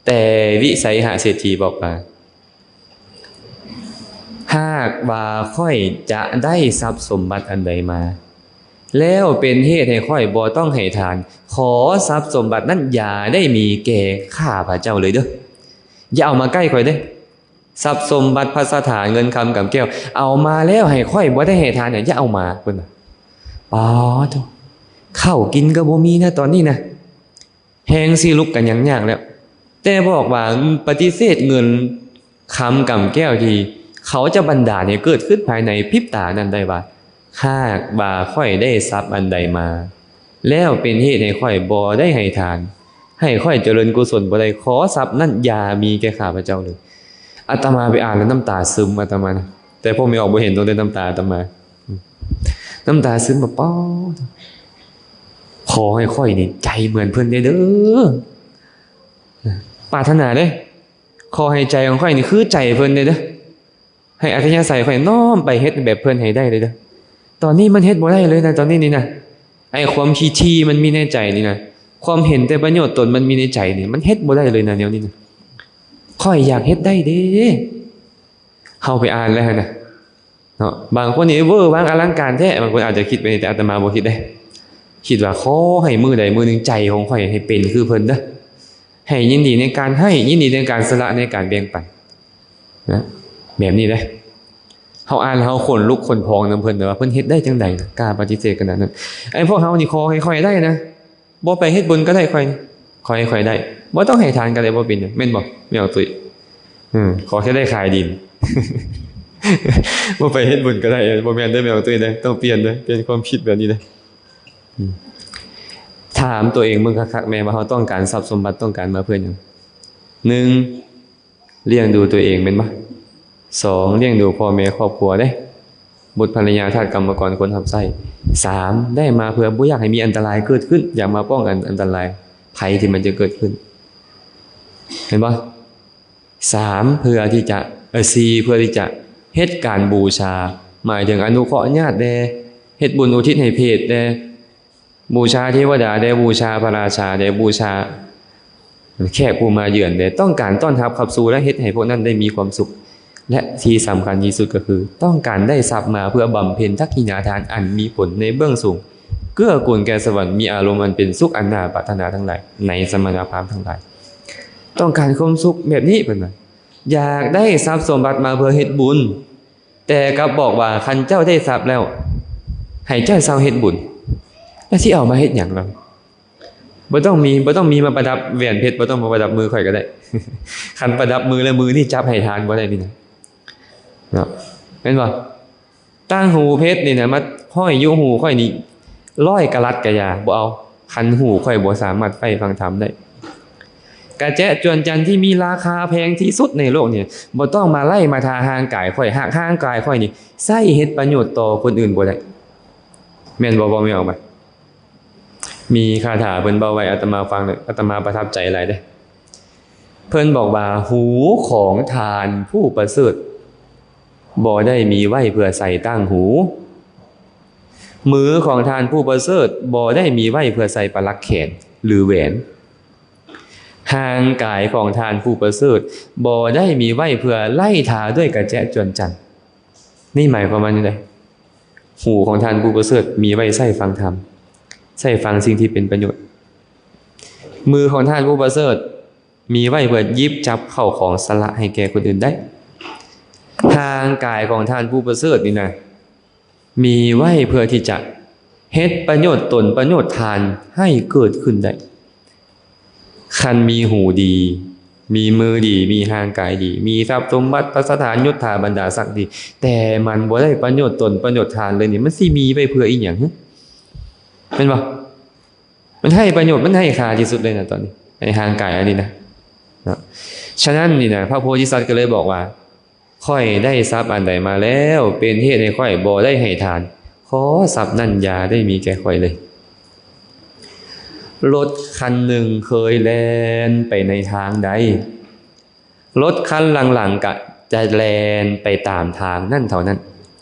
ແຕ່ວິໄສຫະເສດຖີບອກວ່າ ຫາກວ່າຂ້ອຍຈະໄດ້ຊັບສົມບັດອັນໃດມາ ແລ້ວເປັນເຫດໃຫ້ຂ້ອຍບໍ່ຕ້ອງໃຫ້ທານ ຂໍຊັບສົມບັດນັ້ນຢ່າໄດ້ມີແກ່ຂ້າພະເຈົ້າເລີຍເດີ້ ຢ່າເອົາມາໃກ້ຂ້ອຍເດີ້ ຊັບສົມບັດພັດສະຖານເງິນຄຳກຳແກ້ວ ເອົາມາແລ້ວໃຫ້ຂ້ອຍບໍ່ໄດ້ໃຫ້ທານ ຢ່າເອົາມາ ເພິ່ນວ່າ ປາໂທ ເຂົ້າກິນກໍບໍ່ມີນະຕອນນີ້ນະ ແຮງຊິລຸກກໍຍັງຍາກແລ້ວ ແຕ່ບອກວ່າປະຕິເສດເງິນຄຳກຳແກ້ວທີ່ເຂົາຈະບັນດານໃຫ້ເກີດຂຶ້ນພາຍໃນພິບຕານັ້ນໄດ້ວ່າ ຫາກວ່າຂ້ອຍໄດ້ຊັບອັນໃດມາ ແລ້ວເປັນເຫດໃຫ້ຂ້ອຍບໍ່ໄດ້ໃຫ້ທານ ໃຫ້ຂ້ອຍຈະເລີນກຸສົນບໍ່ໄດ້ ຂໍຊັບນັ້ນຢ່າມີແກ່ຂ້າພະເຈົ້າເລີຍ. ອາດຕະມາໄປອ່ານແລ້ວນ້ຳຕາຊຶມ ອາດຕະມານະ ແຕ່ພວກແມ່ອອກບໍ່ເຫັນ ຕ້ອງໄດ້ນ້ຳຕາອາດຕະມາ ນ້ຳຕາຊຶມແບບ ປາດ ຂໍໃຫ້ຂ້ອຍນີ້ໃຈເໝືອນເພິ່ນແດ່ເດີ້ ປາດຖະໜາເດ້ ຂໍໃຫ້ໃຈຂອງຂ້ອຍນີ້ຄືໃຈເພິ່ນແດ່ເດີ້ ໃຫ້ອັດທະຍາໄສຂ້ອຍນ້ອມໄປເຮັດແບບເພິ່ນໃຫ້ໄດ້ເດີ້. ຕອນນີ້ມັນເຮັດບໍ່ໄດ້ເລີຍນະ ຕອນນີ້ນີ້ນະ ໄອ້ຄວາມຂີ້ຖີ່ມັນມີໃນໃຈນີ້ນະ ຄວາມເຫັນແຕ່ປະໂຫຍດຕົນມັນມີໃນໃຈນີ້ ມັນເຮັດບໍ່ໄດ້ເລີຍນະ ແນວນີ້ນະ. ຂ້ອຍຢາກເຮັດໄດ້ເດ້ ເຮົາໄປອ່ານແລ້ວຫັ້ນນະ ເນາະ ບາງຄົນນີ້ເວີຫວາງອະລັງການແທ້ ບາງຄົນອາດຈະຄິດໄປ ແຕ່ອາດຕະມາບໍ່ຄິດເດ້ ຄິດວ່າຂໍໃຫ້ມື້ໃດມື້ໜຶ່ງໃຈຂອງຂ້ອຍໃຫ້ເປັນຄືເພິ່ນເດີ້ ໃຫ້ຍິນດີໃນການໃຫ້ ຍິນດີໃນການສະຫຼະ ໃນການແບ່ງປັນນະ ແບບນີ້ເດ້. ເຮົາອ່ານແລ້ວເຮົາຂົນລຸກຂົນພອງນຳເພິ່ນ ແຕ່ວ່າເພິ່ນເຮັດໄດ້ຈັ່ງໃດ ກ້າປະຕິເສດຂະໜາດນັ້ນ. ໄອ້ພວກເຮົານີ້ຂໍໃຫ້ຂ້ອຍໄດ້ນະ ບໍ່ໄປເຮັດບຸນກໍໄດ້ ຂ້ອຍ ຂໍໃຫ້ຂ້ອຍໄດ້ ບໍ່ຕ້ອງໃຫ້ທານກໍໄດ້ ບໍ່ເປັນຫຍັງ ແມ່ນບໍ່ ແມ່ອອກຕຸ້ຍ? ເອີ ຂໍແຄ່ໄດ້ຂາຍດິນ ບໍ່ໄປເຮັດບຸນກໍໄດ້ ບໍ່ແມ່ນເດີ້ ແມ່ນບໍ່ຕຸ້ຍເດີ້ ຕ້ອງປ່ຽນເດີ້ ປ່ຽນຄວາມຄິດແບບນີ້ເດີ້. ອືມ ຖາມຕົວເອງເບິ່ງຄັກໆແມ່ວ່າເຮົາຕ້ອງການຊັບສົມບັດ ຕ້ອງການມາເພື່ອຫຍັງ? ໜຶ່ງ ລ້ຽງດູຕົວເອງແມ່ນບໍ່? ສອງ ລ້ຽງດູພໍ່ແມ່ຄອບຄົວເດ້ ບຸດພະລິຍາ ທາດກຳມະກອນ ຄົນຮັບໃຊ້. ສາມ ໄດ້ມາເພື່ອບໍ່ຢາກໃຫ້ມີອັນຕະລາຍເກີດຂຶ້ນ ຢາກມາປ້ອງກັນອັນຕະລາຍໄພທີ່ມັນຈະເກີດຂຶ້ນ ແມ່ນບໍ່? ສາມ ເພື່ອທີ່ຈະ ເອີ ສີ່ ເພື່ອທີ່ຈະເຮັດການບູຊາ ໝາຍເຖິງອະນຸເຄາະຍາດແດ່ ເຮັດບຸນອຸທິດໃຫ້ເພດແດ່ ບູຊາເທວະດາແດ່ ບູຊາພະລາຊາແດ່ ບູຊາແຂກຜູ້ມາເຢືອນແດ່ ຕ້ອງການຕ້ອນຮັບຂັບສູ່ ແລະ ເຮັດໃຫ້ພວກນັ້ນໄດ້ມີຄວາມສຸກ ແລະ ທີ່ສຳຄັນທີ່ສຸດກໍຄື ຕ້ອງການໄດ້ຊັບມາເພື່ອບຳເພັນທັກຂິຍາທານອັນມີຜົນໃນເບື້ອງສູງ ເກື້ອກູນແກ່ສະຫວັນ ມີອາລົມອັນເປັນສຸກອັນໜ້າປາດຖະໜາທັງຫຼາຍ ໃນສະມະນະພາບທັງຫຼາຍ ຕ້ອງການຄວາມສຸກແບບນີ້ ເພິ່ນວ່າ ຢາກໄດ້ຊັບສົມບັດມາເພື່ອເຮັດບຸນ ແຕ່ກັບບອກວ່າ ຄັນເຈົ້າໄດ້ຊັບແລ້ວ ໃຫ້ເຈົ້າເຊົາເຮັດບຸນ ແລ້ວຊິເອົາມາເຮັດຫຍັງລະ? ບໍ່ຕ້ອງມີ ບໍ່ຕ້ອງມີມາປະດັບແຫວນເພັດ ບໍ່ຕ້ອງມາປະດັບມືຂ້ອຍກໍໄດ້ ຄັນປະດັບມືແລ້ວ ມືນີ້ຈັບໃຫ້ທານບໍ່ໄດ້ນີ້ນະ ເນາະ ແມ່ນບໍ່? ຕ່າງຫູເພັດນີ້ນະ ມາຫ້ອຍຢູ່ຫູຂ້ອຍນີ້ ຮ້ອຍກະລັດກະຢ່າ ບໍ່ເອົາ ຄັນຫູຂ້ອຍບໍ່ສາມາດໄຟຟັງທຳໄດ້. ກະແຈະຈວນຈັນທີ່ມີລາຄາແພງທີ່ສຸດໃນໂລກນີ້ ບໍ່ຕ້ອງມາໄລ່ມາທາຮ່າງກາຍຂ້ອຍ ຫາກຮ່າງກາຍຂ້ອຍນີ້ໃຊ້ເຮັດປະໂຫຍດຕໍ່ຄົນອື່ນບໍ່ໄດ້ ແມ່ນບໍ່? ເວົ້າແມ່ນອອກມາ. ມີຄາຖາເພິ່ນເວົ້າໄວ້ ອາດຕະມາຟັງແລ້ວ ອາດຕະມາປະທັບໃຈຫຼາຍເດ້. ເພິ່ນບອກວ່າ ຫູຂອງທ່ານຜູ້ປະເສີດ ບໍ່ໄດ້ມີໄວ້ເພື່ອໃສ່ຕ່າງຫູ, ມືຂອງທ່ານຜູ້ປະເສີດ ບໍ່ໄດ້ມີໄວ້ເພື່ອໃສ່ປະຫຼັກແຂນ ຫຼື ແຫວນ, ຮ່າງກາຍຂອງທ່ານຜູ້ປະເສີດ ບໍ່ໄດ້ມີໄວ້ເພື່ອໄລ່ທາດ້ວຍກະແຈະຈວນຈັນ. ນີ້ໝາຍຄວາມວ່າຈັ່ງໃດ? ຫູຂອງທ່ານຜູ້ປະເສີດ ມີໄວ້ໃຊ້ຟັງທຳ, ໃຊ້ຟັງສິ່ງທີ່ເປັນປະໂຫຍດ. ມືຂອງທ່ານຜູ້ປະເສີດ ມີໄວ້ເພື່ອຫຍິບຈັບເຂົ້າຂອງສະຫຼະໃຫ້ແກ່ຄົນອື່ນໄດ້. ຮ່າງກາຍຂອງທ່ານຜູ້ປະເສີດນີ້ນະ ມີໄວ້ເພື່ອທີ່ຈະເຮັດປະໂຫຍດຕົນປະໂຫຍດທ່ານໃຫ້ເກີດຂຶ້ນໄດ້. ຄັນມີຫູດີ, ມີມືດີ, ມີຮ່າງກາຍດີ, ມີຊັບສົມບັດ ພັດສະຖານ ຍົດຖາ ບັນດາສັກດີ, ແຕ່ມັນບໍ່ໄດ້ປະໂຫຍດຕົນປະໂຫຍດທ່ານເລີຍນີ້ ມັນຊິມີໄວ້ເພື່ອອີ່ຫຍັງ? ແມ່ນບໍ່? ມັນໄຮ້ປະໂຫຍດ ມັນໄຮ້ຄ່າທີ່ສຸດເລີຍນະ ຕອນນີ້ ໃນຮ່າງກາຍອັນນີ້ນະ ເນາະ. ສະນັ້ນນີ້ນະ ພະໂພທິສັດກໍເລີຍບອກວ່າ ຂ້ອຍໄດ້ຊັບອັນໃດມາແລ້ວ ເປັນເຫດໃຫ້ຂ້ອຍບໍ່ໄດ້ໃຫ້ທານ, ຂໍຊັບນັ້ນຢ່າໄດ້ມີແກ່ຂ້ອຍເລີຍ. ລົດຄັນໜຶ່ງເຄີຍແລ່ນໄປໃນທາງໃດ ລົດຄັນຫຼັງໆກະຈະແລ່ນໄປຕາມທາງນັ້ນເທົ່ານັ້ນ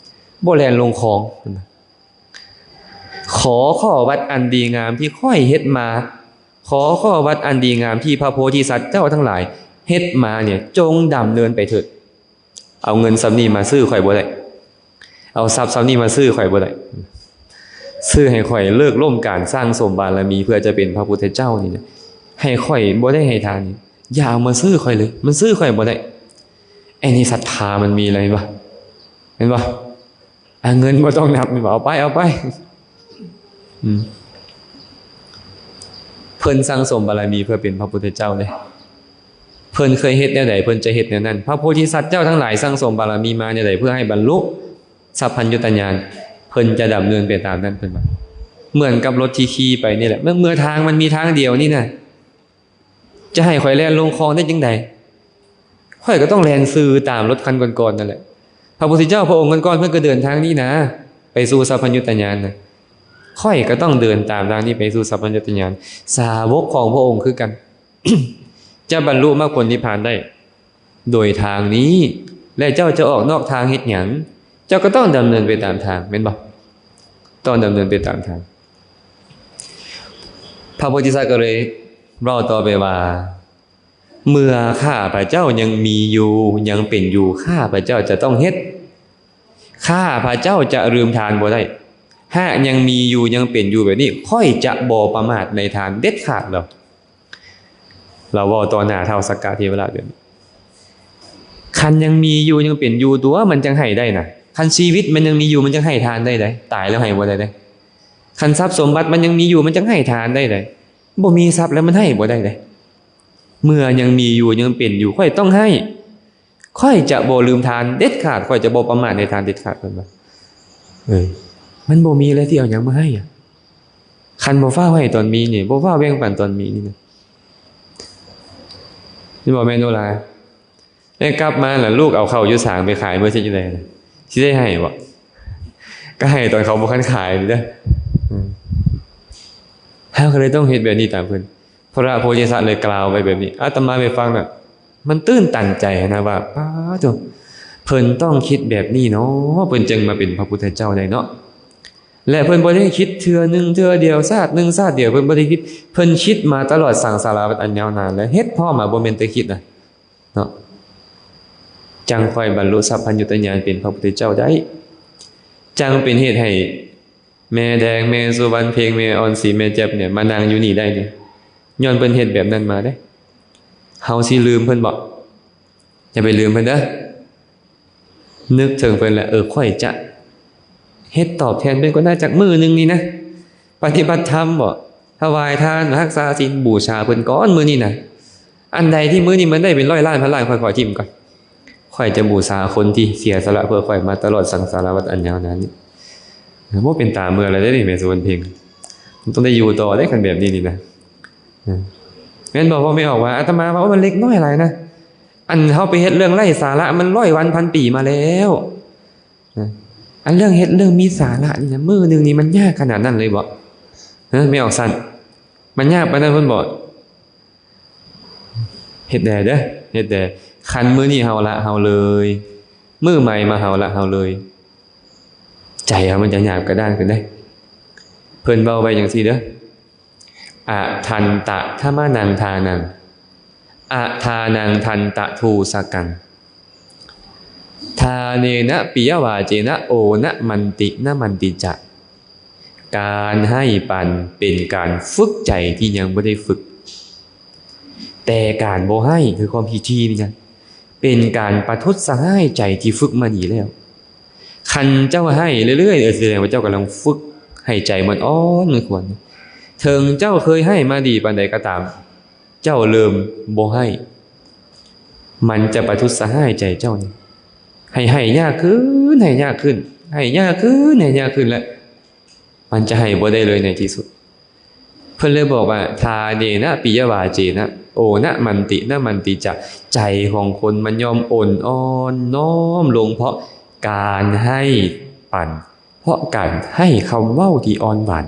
ບໍ່ແລ່ນລົງຄອງ. ຂໍຂໍ້ວັດອັນດີງາມທີ່ຂ້ອຍເຮັດມາ, ຂໍຂໍ້ວັດອັນດີງາມທີ່ພະໂພທິສັດເຈົ້າທັງຫຼາຍເຮັດມານີ້ ຈົ່ງດຳເນີນໄປເຖີດ. ເອົາເງິນສ່ຳນີ້ມາຊື້ຂ້ອຍບໍ່ໄດ້, ເອົາຊັບສ່ຳນີ້ມາຊື້ຂ້ອຍບໍ່ໄດ້, ຊື້ໃຫ້ຂ້ອຍເລີກລົ້ມການສ້າງສົມບາລະມີເພື່ອຈະເປັນພະພຸດທະເຈົ້ານີ້ນະ, ໃຫ້ຂ້ອຍບໍ່ໄດ້ໃຫ້ທານນີ້ ຢ່າເອົາມາຊື້ຂ້ອຍເລີຍ, ມັນຊື້ຂ້ອຍບໍ່ໄດ້. ອັນນີ້ສັດທາມັນມີແລ້ວ ເຫັນບໍ່? ເຫັນບໍ່? ອາ ເງິນບໍ່ຕ້ອງນັບ ແມ່ນບໍ່? ເອົາໄປ ເອົາໄປ. ອືມ ເພິ່ນສັ່ງສົມບາລະມີເພື່ອເປັນພະພຸດທະເຈົ້າເດ້. ເພິ່ນເຄີຍເຮັດແນວໃດ ເພິ່ນຈະເຮັດແນວນັ້ນ. ພະໂພທິສັດເຈົ້າທັງຫຼາຍສັ່ງສົມບາລະມີມາແນວໃດ ເພື່ອໃຫ້ບັນລຸສັບພັນຍຸດຕະຍານ ເພິ່ນຈະດຳເນີນໄປຕາມນັ້ນ ເພິ່ນວ່າ. ເໝືອນກັບລົດທີ່ຂີ່ໄປນີ້ແຫຼະ ເມື່ອ ເມື່ອທາງມັນມີທາງດຽວນີ້ນະ ຈະໃຫ້ຂ້ອຍແລ່ນລົງຄອງໄດ້ຈັ່ງໃດ? ຂ້ອຍກໍຕ້ອງແລ່ນຊື່ຕາມລົດຄັນກ່ອນໆນັ້ນແຫຼະ. ພະພຸດທະເຈົ້າພະອົງກ່ອນໆ ເພິ່ນກໍເດີນທາງນີ້ນາ ໄປສູ່ສັບພັນຍຸດຕະຍານນະ. ຂ້ອຍກໍຕ້ອງເດີນຕາມທາງນີ້ໄປສູ່ສັບພັນຍຸດຕະຍານ. ສາວົກຂອງພະອົງຄືກັນ ຈະບັນລຸມັກຜົນນິບພານໄດ້ໂດຍທາງນີ້ ແລະ ເຈົ້າຈະອອກນອກທາງເຮັດຫຍັງ? ເຈົ້າກໍຕ້ອງດຳເນີນໄປຕາມທາງ ແມ່ນບໍ່? ຕ້ອງດຳເນີນໄປຕາມທາງ. ພະໂພທິສັດກໍເລີຍເວົ້າຕໍ່ໄປວ່າ ເມື່ອຂ້າພະເຈົ້າຍັງມີຢູ່ ຍັງເປັນຢູ່ ຂ້າພະເຈົ້າຈະຕ້ອງເຮັດ. ຂ້າພະເຈົ້າຈະລືມທານບໍ່ໄດ້. ຫາກຍັງມີຢູ່ ຍັງເປັນຢູ່ແບບນີ້ ຂ້ອຍຈະບໍ່ປະໝາດໃນທານເດັດຂາດແລ້ວ. ລາວເວົ້າຕໍ່ໜ້າທ້າວສັກກະເທວະລາດແບບນີ້. ຄັນຍັງມີຢູ່ ຍັງເປັນຢູ່ຕົວະ ມັນຈັ່ງໃຫ້ໄດ້ນະ. ຄັນຊີວິດມັນຍັງມີຢູ່ ມັນຈັ່ງໃຫ້ທານໄດ້ໃດ໋. ຕາຍແລ້ວໃຫ້ບໍ່ໄດ້ໃດ໋. ຄັນຊັບສົມບັດມັນຍັງມີຢູ່ ມັນຈັ່ງໃຫ້ທານໄດ້ໃດ໋. ບໍ່ມີຊັບແລ້ວມັນໃຫ້ບໍ່ໄດ້ໃດ໋. ເມື່ອຍັງມີຢູ່ ຍັງເປັນຢູ່ ຂ້ອຍຕ້ອງໃຫ້. ຂ້ອຍຈະບໍ່ລືມທ່ານເດັດຂາດ, ຂ້ອຍຈະບໍ່ປະໝາດໃນທ່ານເດັດຂາດ, ເພິ່ນວ່າ. ເອີ ມັນບໍ່ມີແລ້ວທີ່ເອົາຫຍັງມາໃຫ້ອະ. ຄັນບໍ່ຟ້າວໃຫ້ຕອນມີນີ້, ບໍ່ຟ້າວແບ່ງປັນຕອນມີນີ້ນະ, ເຫັນບໍ່ແມ່ໂນລາ? ແລ້ວກັບມາລະ ລູກເອົາເຂົ້າຢູ່ສາງໄປຂາຍເໝິດຊິຈັ່ງໃດນະ? ຊິໄດ້ໃຫ້ບໍ່? ກໍໃຫ້ຕອນເຂົາບໍ່ທັນຂາຍນີ້ເດີ. ເຮົາກໍເລີຍຕ້ອງເຮັດແບບນີ້ຕາມເພິ່ນ. ພະໂພທິສັດເລີຍກ່າວໄວ້ແບບນີ້, ອາດຕະມາໄປຟັງນະ ມັນຕື່ນຕັນໃຈນະວ່າ ປາໂທ້ ເພິ່ນຕ້ອງຄິດແບບນີ້ເນາະ, ເພິ່ນຈຶ່ງມາເປັນພະພຸດທະເຈົ້າໄດ້ເນາະ. ແລະ ເພິ່ນບໍ່ໄດ້ຄິດເທື່ອໜຶ່ງເທື່ອດຽວ, ຊາດໜຶ່ງຊາດດຽວ, ເພິ່ນບໍ່ໄດ້ຄິດ, ເພິ່ນຄິດມາຕະຫຼອດສັງສາລະວັດອັນຍາວນານ ແລະ ເຮັດພ້ອມມາ, ບໍ່ແມ່ນແຕ່ຄິດນະ ເນາະ, ຈັ່ງຄ່ອຍບັນລຸສັບພັນຍຸດຕະຍານເປັນພະພຸດທະເຈົ້າໄດ້, ຈັ່ງເປັນເຫດໃຫ້ແມ່ແດງ, ແມ່ສຸວັນເພັງ, ແມ່ອອນສີ, ແມ່ແຈັບນີ້ ມານັ່ງຢູ່ນີ້ໄດ້ນີ້ ຍ້ອນເພິ່ນເຮັດແບບນັ້ນມາເດ້. ເຮົາຊິລືມເພິ່ນບໍ່? ຢ່າໄປລືມເພິ່ນເດີ. ນຶກເຖິງເພິ່ນແລ້ວ, ເອີ, ຂ້ອຍຈະເຮັດຕອບແທນເພິ່ນກ່ອນນະ, ຈັກມື້ໜຶ່ງນີ້ນະ, ປະຕິບັດທຳບໍ, ຖວາຍທານ, ຮັກສາສິນ, ບູຊາເພິ່ນກ່ອນມື້ນີ້ນະ. ອັນໃດທີ່ມື້ນີ້ມັນໄດ້ເປັນຮ້ອຍລ້ານພັນລ້ານ, ຂ້ອຍຂໍຖິ້ມກ່ອນ. ຂ້ອຍຈະບູຊາຄົນທີ່ເສຍສະຫຼະເພື່ອຂ້ອຍມາຕະຫຼອດສັງສາລະວັດອັນຍາວນານນີ້. ບໍ່ເປັນຕາເມື່ອແລ້ວເດ້ນີ້ ແມ່ສຸວັນເພັງ. ມັນຕ້ອງໄດ້ຢູ່ຕໍ່ເດ້ ຄັນແບບນີ້ນີ້ນະ. ແມ່ນບໍ່? ພໍ່ແມ່ອອກວ່າ, ອາດຕະມາວ່າ ໂອ້ ມັນເລັກນ້ອຍຫຼາຍນະ. ອັນເຮົາໄປເຮັດເລື່ອງໄຮ້ສາລະ ມັນຮ້ອຍວັນພັນປີມາແລ້ວ. ນະ ອັນເລື່ອງເຮັດເລື່ອງມີສາລະນີ້ນະ ມື້ໜຶ່ງນີ້ມັນຍາກຂະໜາດນັ້ນເລີຍບໍ? ຮະ ແມ່ອອກສັນ ມັນຍາກປານນັ້ນພຸ້ນບໍ? ເຮັດແດ່ເດີ ເຮັດແດ່. ຄັນມື້ນີ້ເຮົາລະເຮົາເລີຍ, ມື້ໃໝ່ມາເຮົາລະເຮົາເລີຍ, ໃຈເຮົາມັນຈະຫຍາບກະດ້າງຂຶ້ນເດ້. ເພິ່ນເວົ້າໄວ້ຈັ່ງຊີ້ເດີ. ອະທັນຕະທະມະນັງທານັງ ອະທານັງທັນຕະທູສະກັງ ທາເນນະປິຍະວາເຈນະ ໂອນະມັນຕິນະມັນຕິຈະ. ການໃຫ້ປັນເປັນການຝຶກໃຈທີ່ຍັງບໍ່ໄດ້ຝຶກ, ແຕ່ການບໍ່ໃຫ້ ຄືຄວາມຂີ້ຖີ່ນີ້ນະ ເປັນການປະທຸດສະຮ້າຍໃຈທີ່ຝຶກມາດີແລ້ວ. ຄັນເຈົ້າໃຫ້ເລື້ອຍໆ ເອີ ສະແດງວ່າເຈົ້າກຳລັງຝຶກໃຫ້ໃຈມັນອ່ອນມັນຂວນ. ເຖິງເຈົ້າເຄີຍໃຫ້ມາດີປານໃດກໍຕາມ, ເຈົ້າເລີ່ມບໍ່ໃຫ້, ມັນຈະປະທຸດສະຮ້າຍໃຈເຈົ້ານີ້ ໃຫ້ໃຫ້ຍາກຂຶ້ນ, ໃຫ້ຍາກຂຶ້ນ, ໃຫ້ຍາກຂຶ້ນ, ໃຫ້ຍາກຂຶ້ນ ແລະ ມັນຈະໃຫ້ບໍ່ໄດ້ເລີຍໃນທີ່ສຸດ. ເພິ່ນເລີຍບອກວ່າ ທາເນນະປິຍະວາເຈນະ ໂອນະມັນຕິນະມັນຕິຈະ. ໃຈຂອງຄົນມັນຍ່ອມອົນອ່ອນນ້ອມລົງເພາະການໃຫ້ປັນ, ເພາະການໃຫ້ຄຳເວົ້າທີ່ອ່ອນຫວານ.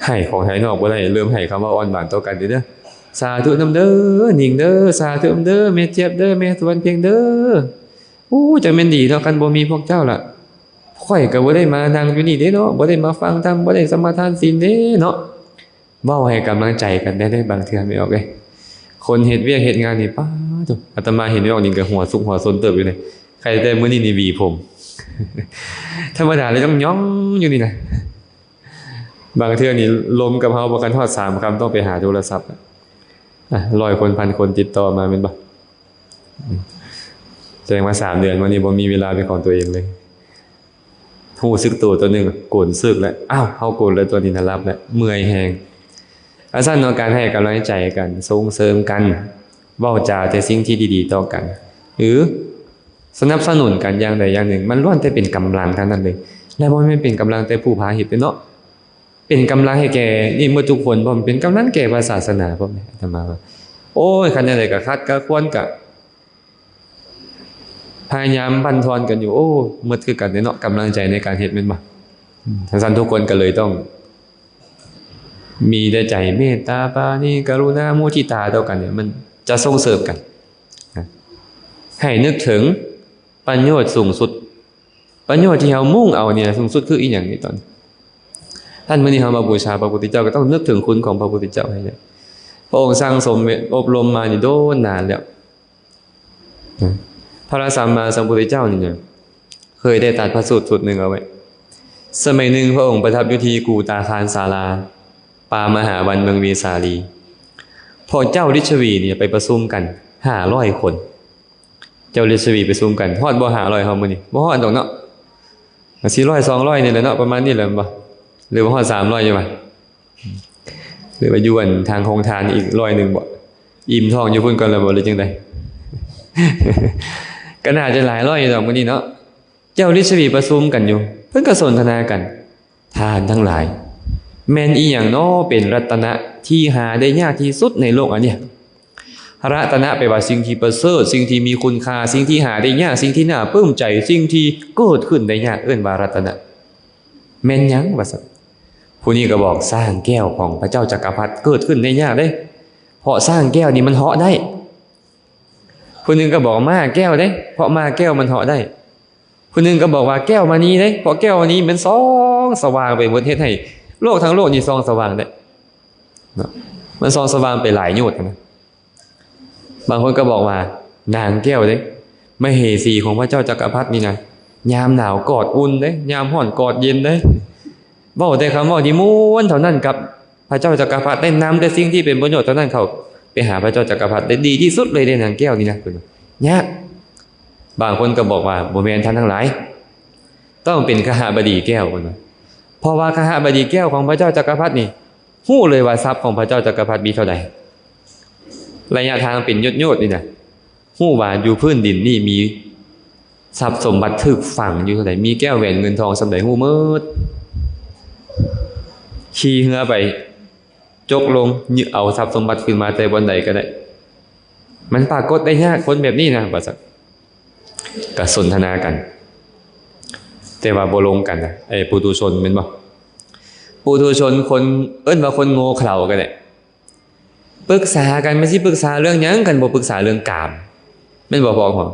ໃຫ້ຂອງພາຍນອກບໍ່ໄດ້, ເລີ່ມໃຫ້ຄຳເວົ້າອ່ອນຫວານຕໍ່ກັນເດີ. ສາທຸນຳເດີ ນິງເດີ, ສາທຸນຳເດີ ແມ່ຈຽບເດີ, ແມ່ສະຫວັນເພັງເດີ. ໂອ້ ຈັ່ງແມ່ນດີເນາະ, ຄັນບໍ່ມີພວກເຈົ້າລະ ຂ້ອຍກໍບໍ່ໄດ້ມານັ່ງຢູ່ນີ້ເດ້ເນາະ, ບໍ່ໄດ້ມາຟັງທຳ, ບໍ່ໄດ້ສະມາທານສິນເດ້ເນາະ. ເວົ້າໃຫ້ກຳລັງໃຈກັນໄດ້ເດ້ ບາງເທື່ອແມ່ອອກເອີຍ. ຄົນເຮັດວຽກເຮັດງານນີ້ ປາໂທ້ ອາດຕະມາເຫັນແມ່ອອກນີ້ກໍຫົວສຸກຫົວຊົນເຕີບຢູ່ເດ້. ໃຄແຕ່ມື້ນີ້ນີ້ຫວີຜົມ, ທຳມະດາແລ້ວຕ້ອງຫຍ້ອງຢູ່ນີ້ນະ. ບາງເທື່ອນີ້ລົມກັບເຮົາບໍ່ທັນຮອດສາມຄຳ ຕ້ອງໄປຫາໂທລະສັບ. ອາ ຮ້ອຍຄົນ ພັນຄົນຕິດຕໍ່ມາແມ່ນບໍ່? ສະແດງວ່າສາມເດືອນມານີ້ບໍ່ມີເວລາເປັນຂອງຕົວເອງເລີຍ. ຮູ້ສຶກໂຕຕົວໜຶ່ງໂກນເສິກແລ້ວ, ອ້າວ ເຮົາໂກນແລ້ວ ຕົວນີ້ນະຫຼັບແລ້ວ, ເມື່ອຍແຮງ. ອາ ຊັ້ນເນາະ, ການໃຫ້ກຳລັງໃຈກັນ, ສົ່ງເສີມກັນ, ເວົ້າຈາແຕ່ສິ່ງທີ່ດີໆຕໍ່ກັນ ຫຼື ສະໜັບສະໜູນກັນຢ່າງໃດຢ່າງໜຶ່ງ, ມັນລ້ວນແຕ່ເປັນກຳລັງທັງນັ້ນເລີຍ. ແລະ ບໍ່ແມ່ນເປັນກຳລັງແຕ່ຜູ້ພາເຮັດເດ້ເນາະ, ເປັນກຳລັງໃຫ້ແກ່ນີ້ໝົດທຸກຄົນພ້ອມ, ເປັນກຳລັງແກ່ພະສາສະໜາພ້ອມ. ອາດຕະມາວ່າ ໂອ້ຍ ຄັນແນວໃດກໍຂັດກໍຂວນ ກໍພະຍາຍາມບັ້ນທອນກັນຢູ່. ໂອ້ ໝົດຄືກັນເດ້ເນາະ ກຳລັງໃຈໃນການເຮັດ ແມ່ນບໍ່? ອືມ ທັງຊັ້ນທຸກຄົນກໍເລີຍຕ້ອງມີແຕ່ໃຈເມດຕາ ປານີ ກະລຸນາ ມຸທິຕາຕໍ່ກັນນີ້ ມັນຈະສົ່ງເສີມກັນນະ. ໃຫ້ນຶກເຖິງປະໂຫຍດສູງສຸດ, ປະໂຫຍດທີ່ເຮົາມຸ່ງເອົານີ້ນະ ສູງສຸດຄືອີ່ຫຍັງນີ້? ຕອນ ທ່ານ ມື້ນີ້ເຮົາມາບູຊາພະພຸດທະເຈົ້າ ກໍຕ້ອງນຶກເຖິງຄຸນຂອງພະພຸດທະເຈົ້າໃຫ້ໄດ້. ພະອົງສັ່ງສົມອົບຮົມມານີ້ໂດນນານແລ້ວ. ພະສຳມາສຳພຸດທະເຈົ້ານີ້ນະ ເຄີຍໄດ້ຕັດພະສູດສູດໜຶ່ງເອົາໄວ້. ສະໄໝໜຶ່ງພະອົງປະທັບຢູ່ທີ່ກູຕາຄານສາລາ ປ່າມະຫາວັນ ເມືອງເວສາລີ. ພວກເຈົ້າລິດຊະຫວີນີ້ໄປປະຊຸມກັນຫ້າຮ້ອຍຄົນ. ເຈົ້າລິດຊະຫວີປະຊຸມກັນ ຮອດບໍ່ຫ້າຮ້ອຍເຮົາມື້ນີ້? ບໍ່ຮອດດອກເນາະ, ກໍສີ່ຮ້ອຍ ສອງຮ້ອຍນີ້ແຫຼະເນາະ, ປະມານນີ້ແຫຼະແມ່ນບໍ່? ຫຼືວ່າຮອດສາມຮ້ອຍຢູ່ຫວາ? ຫຼືວ່າຢູ່ອັນທາງໂຮງທານອີກຮ້ອຍໜຶ່ງບໍ? ອີ່ມທ້ອງຢູ່ພຸ້ນກ່ອນແລ້ວບໍ ຫຼືຈັ່ງໃດ? ກໍໜ້າຈະຫຼາຍຮ້ອຍຢູ່ດອກມື້ນີ້ເນາະ. ເຈົ້າລິດຊະວີປະຊຸມກັນຢູ່ ເພິ່ນກໍສົນທະນາກັນ, ທ່ານທັງຫຼາຍ, ແມ່ນອີ່ຫຍັງນໍເປັນລັດຕະນະທີ່ຫາໄດ້ຍາກທີ່ສຸດໃນໂລກອັນນີ້? ລັດຕະນະແປວ່າສິ່ງທີ່ປະເສີດ, ສິ່ງທີ່ມີຄຸນຄ່າ, ສິ່ງທີ່ຫາໄດ້ຍາກ, ສິ່ງທີ່ໜ້າປຶ້ມໃຈ, ສິ່ງທີ່ເກີດຂຶ້ນໄດ້ຍາກ, ເອີ້ນວ່າລັດຕະນະ. ແມ່ນຫຍັງ? ວ່າຊັ້ນ. ຜູ້ນີ້ກໍບອກ, ຊ້າງແກ້ວຂອງພະເຈົ້າຈັກກະພັດເກີດຂຶ້ນໄດ້ຍາກເດ້, ເພາະຊ້າງແກ້ວນີ້ມັນເຫາະໄດ້. ຜູ້ໜຶ່ງກໍບອກ, ມ້າແກ້ວເດ້, ເພາະມ້າແກ້ວມັນເຫາະໄດ້. ຜູ້ໜຶ່ງກໍບອກວ່າ ແກ້ວມະນີເດ້, ເພາະແກ້ວມະນີມັນສ່ອງສະຫວ່າງໄປໝົດ, ເຮັດໃຫ້ໂລກທັງໂລກນີ້ສ່ອງສະຫວ່າງໄດ້ເນາະ, ມັນສ່ອງສະຫວ່າງໄປຫຼາຍໂຍດນະ. ບາງຄົນກໍບອກວ່າ ນາງແກ້ວເດ້, ມະເຫສີຂອງພະເຈົ້າຈັກກະພັດນີ້ນະ, ຍາມໜາວກອດອຸ່ນເດ້, ຍາມຮ້ອນກອດເຢັນເດ້. ເວົ້າແຕ່ຄຳເວົ້າທີ່ມ່ວນເທົ່ານັ້ນກັບພະເຈົ້າຈັກກະພັດ, ໄດ້ນຳແຕ່ສິ່ງທີ່ເປັນປະໂຫຍດເທົ່ານັ້ນເຂົ້າໄປຫາພະເຈົ້າຈັກກະພັດ, ໄດ້ດີທີ່ສຸດເລີຍເດ້ນາງແກ້ວນີ້ນະ. ຍາກ. ບາງຄົນກໍບອກວ່າ ບໍ່ແມ່ນທ່ານທັງຫຼາຍ, ຕ້ອງເປັນຄະຫະບະດີແກ້ວ, ເພິ່ນວ່າ, ເພາະວ່າຄະຫະບະດີແກ້ວຂອງພະເຈົ້າຈັກກະພັດນີ້ ຮູ້ເລີຍວ່າຊັບຂອງພະເຈົ້າຈັກກະພັດມີເທົ່າໃດ, ໄລຍະທາງເປັນໂຍດໆນີ້ນະ, ຮູ້ວ່າຢູ່ພື້ນດິນນີ້ມີຊັບສົມບັດຖືກຝັງຢູ່ເທົ່າໃດ, ມີແກ້ວແຫວນເງິນທອງສ່ຳໃດ ຮູ້ໝົດ. ຂີ່ເຮືອໄປ ຈົກລົງ ຍຶດເອົາຊັບສົມບັດຂຶ້ນມາແຕ່ບ່ອນໃດກໍໄດ້. ມັນປາກົດໄດ້ຍາກ ຄົນແບບນີ້ນະ ວ່າຊັ້ນ. ກໍສົນທະນາກັນ ແຕ່ວ່າບໍ່ລົງກັນນະ, ໄອ້ປຸຖຸຊົນແມ່ນບໍ່? ປຸຖຸຊົນ ຄົນ ເອີ້ນວ່າຄົນໂງ່ເຂົາກໍໄດ້. ປຶກສາກັນ ມັນຊິປຶກສາເລື່ອງຫຍັງ ຄັນບໍ່ປຶກສາເລື່ອງກາມ ແມ່ນບໍ່ພໍ່ຂອງ?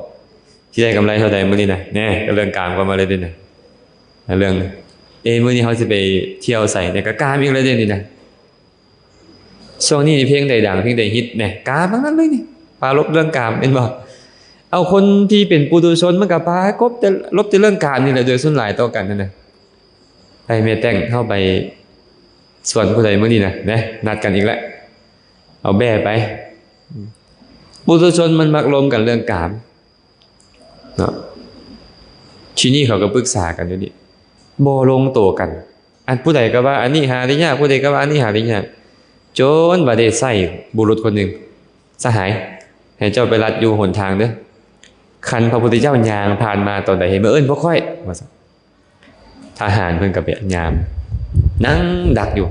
ຊິໄດ້ກຳໄລເທົ່າໃດມື້ນີ້ນະ? ແນ່ ກໍເລື່ອງກາມກໍມາເລີຍເດ້ນະ. ເລື່ອງ ເອ ມື້ນີ້ເຮົາຊິໄປທ່ຽວໃສ? ແນ່ ກໍກາມອີກແລ້ວເດ້ນີ້ນະ. ຊ່ວງນີ້ເພງໃດດັງ ເພງໃດຮິດ ແນ່ ກາມທັງນັ້ນເລີຍນີ້. ປາລົບເລື່ອງກາມແມ່ນບໍ່? ເອົາ ຄົນທີ່ເປັນປຸຖຸຊົນ ມັນກໍປາກົບແຕ່ ລົບແຕ່ເລື່ອງກາມນີ້ແຫຼະ ໂດຍສ່ວນຫຼາຍຕໍ່ກັນຫັ້ນນະ. ໄປແມ່ແຕ່ງ ເຮົາໄປສວນຜູ້ໃດມື້ນີ້ນະ ແນ່ ນັດກັນອີກແລ້ວ ເອົາແບ້ໄປ. ປຸຖຸຊົນມັນມັກລົມກັນເລື່ອງກາມເນາະ. ທີນີ້ເຂົາກໍປຶກສາກັນຢູ່ນີ້ ບໍ່ລົງໂຕກັນ. ອັນຜູ້ໃດກໍວ່າອັນນີ້ຫາໄດ້ຍາກ, ຜູ້ໃດກໍວ່າອັນນີ້ຫາໄດ້ຍາກ, ຈົນວ່າໄດ້ໃຊ້ບຸລຸດຄົນໜຶ່ງ, ສະຫາຍ, ໃຫ້ເຈົ້າໄປລັດຢູ່ຫົນທາງເດີ້. ຄັນພະພຸດທະເຈົ້າຍ່າງຜ່ານມາຕອນໃດ ໃຫ້ມາເອີ້ນພວກຂ້ອຍ, ວ່າຊັ້ນ. ທະຫານເພິ່ນກໍໄປຍາມ ນັ່ງດັກຢູ່.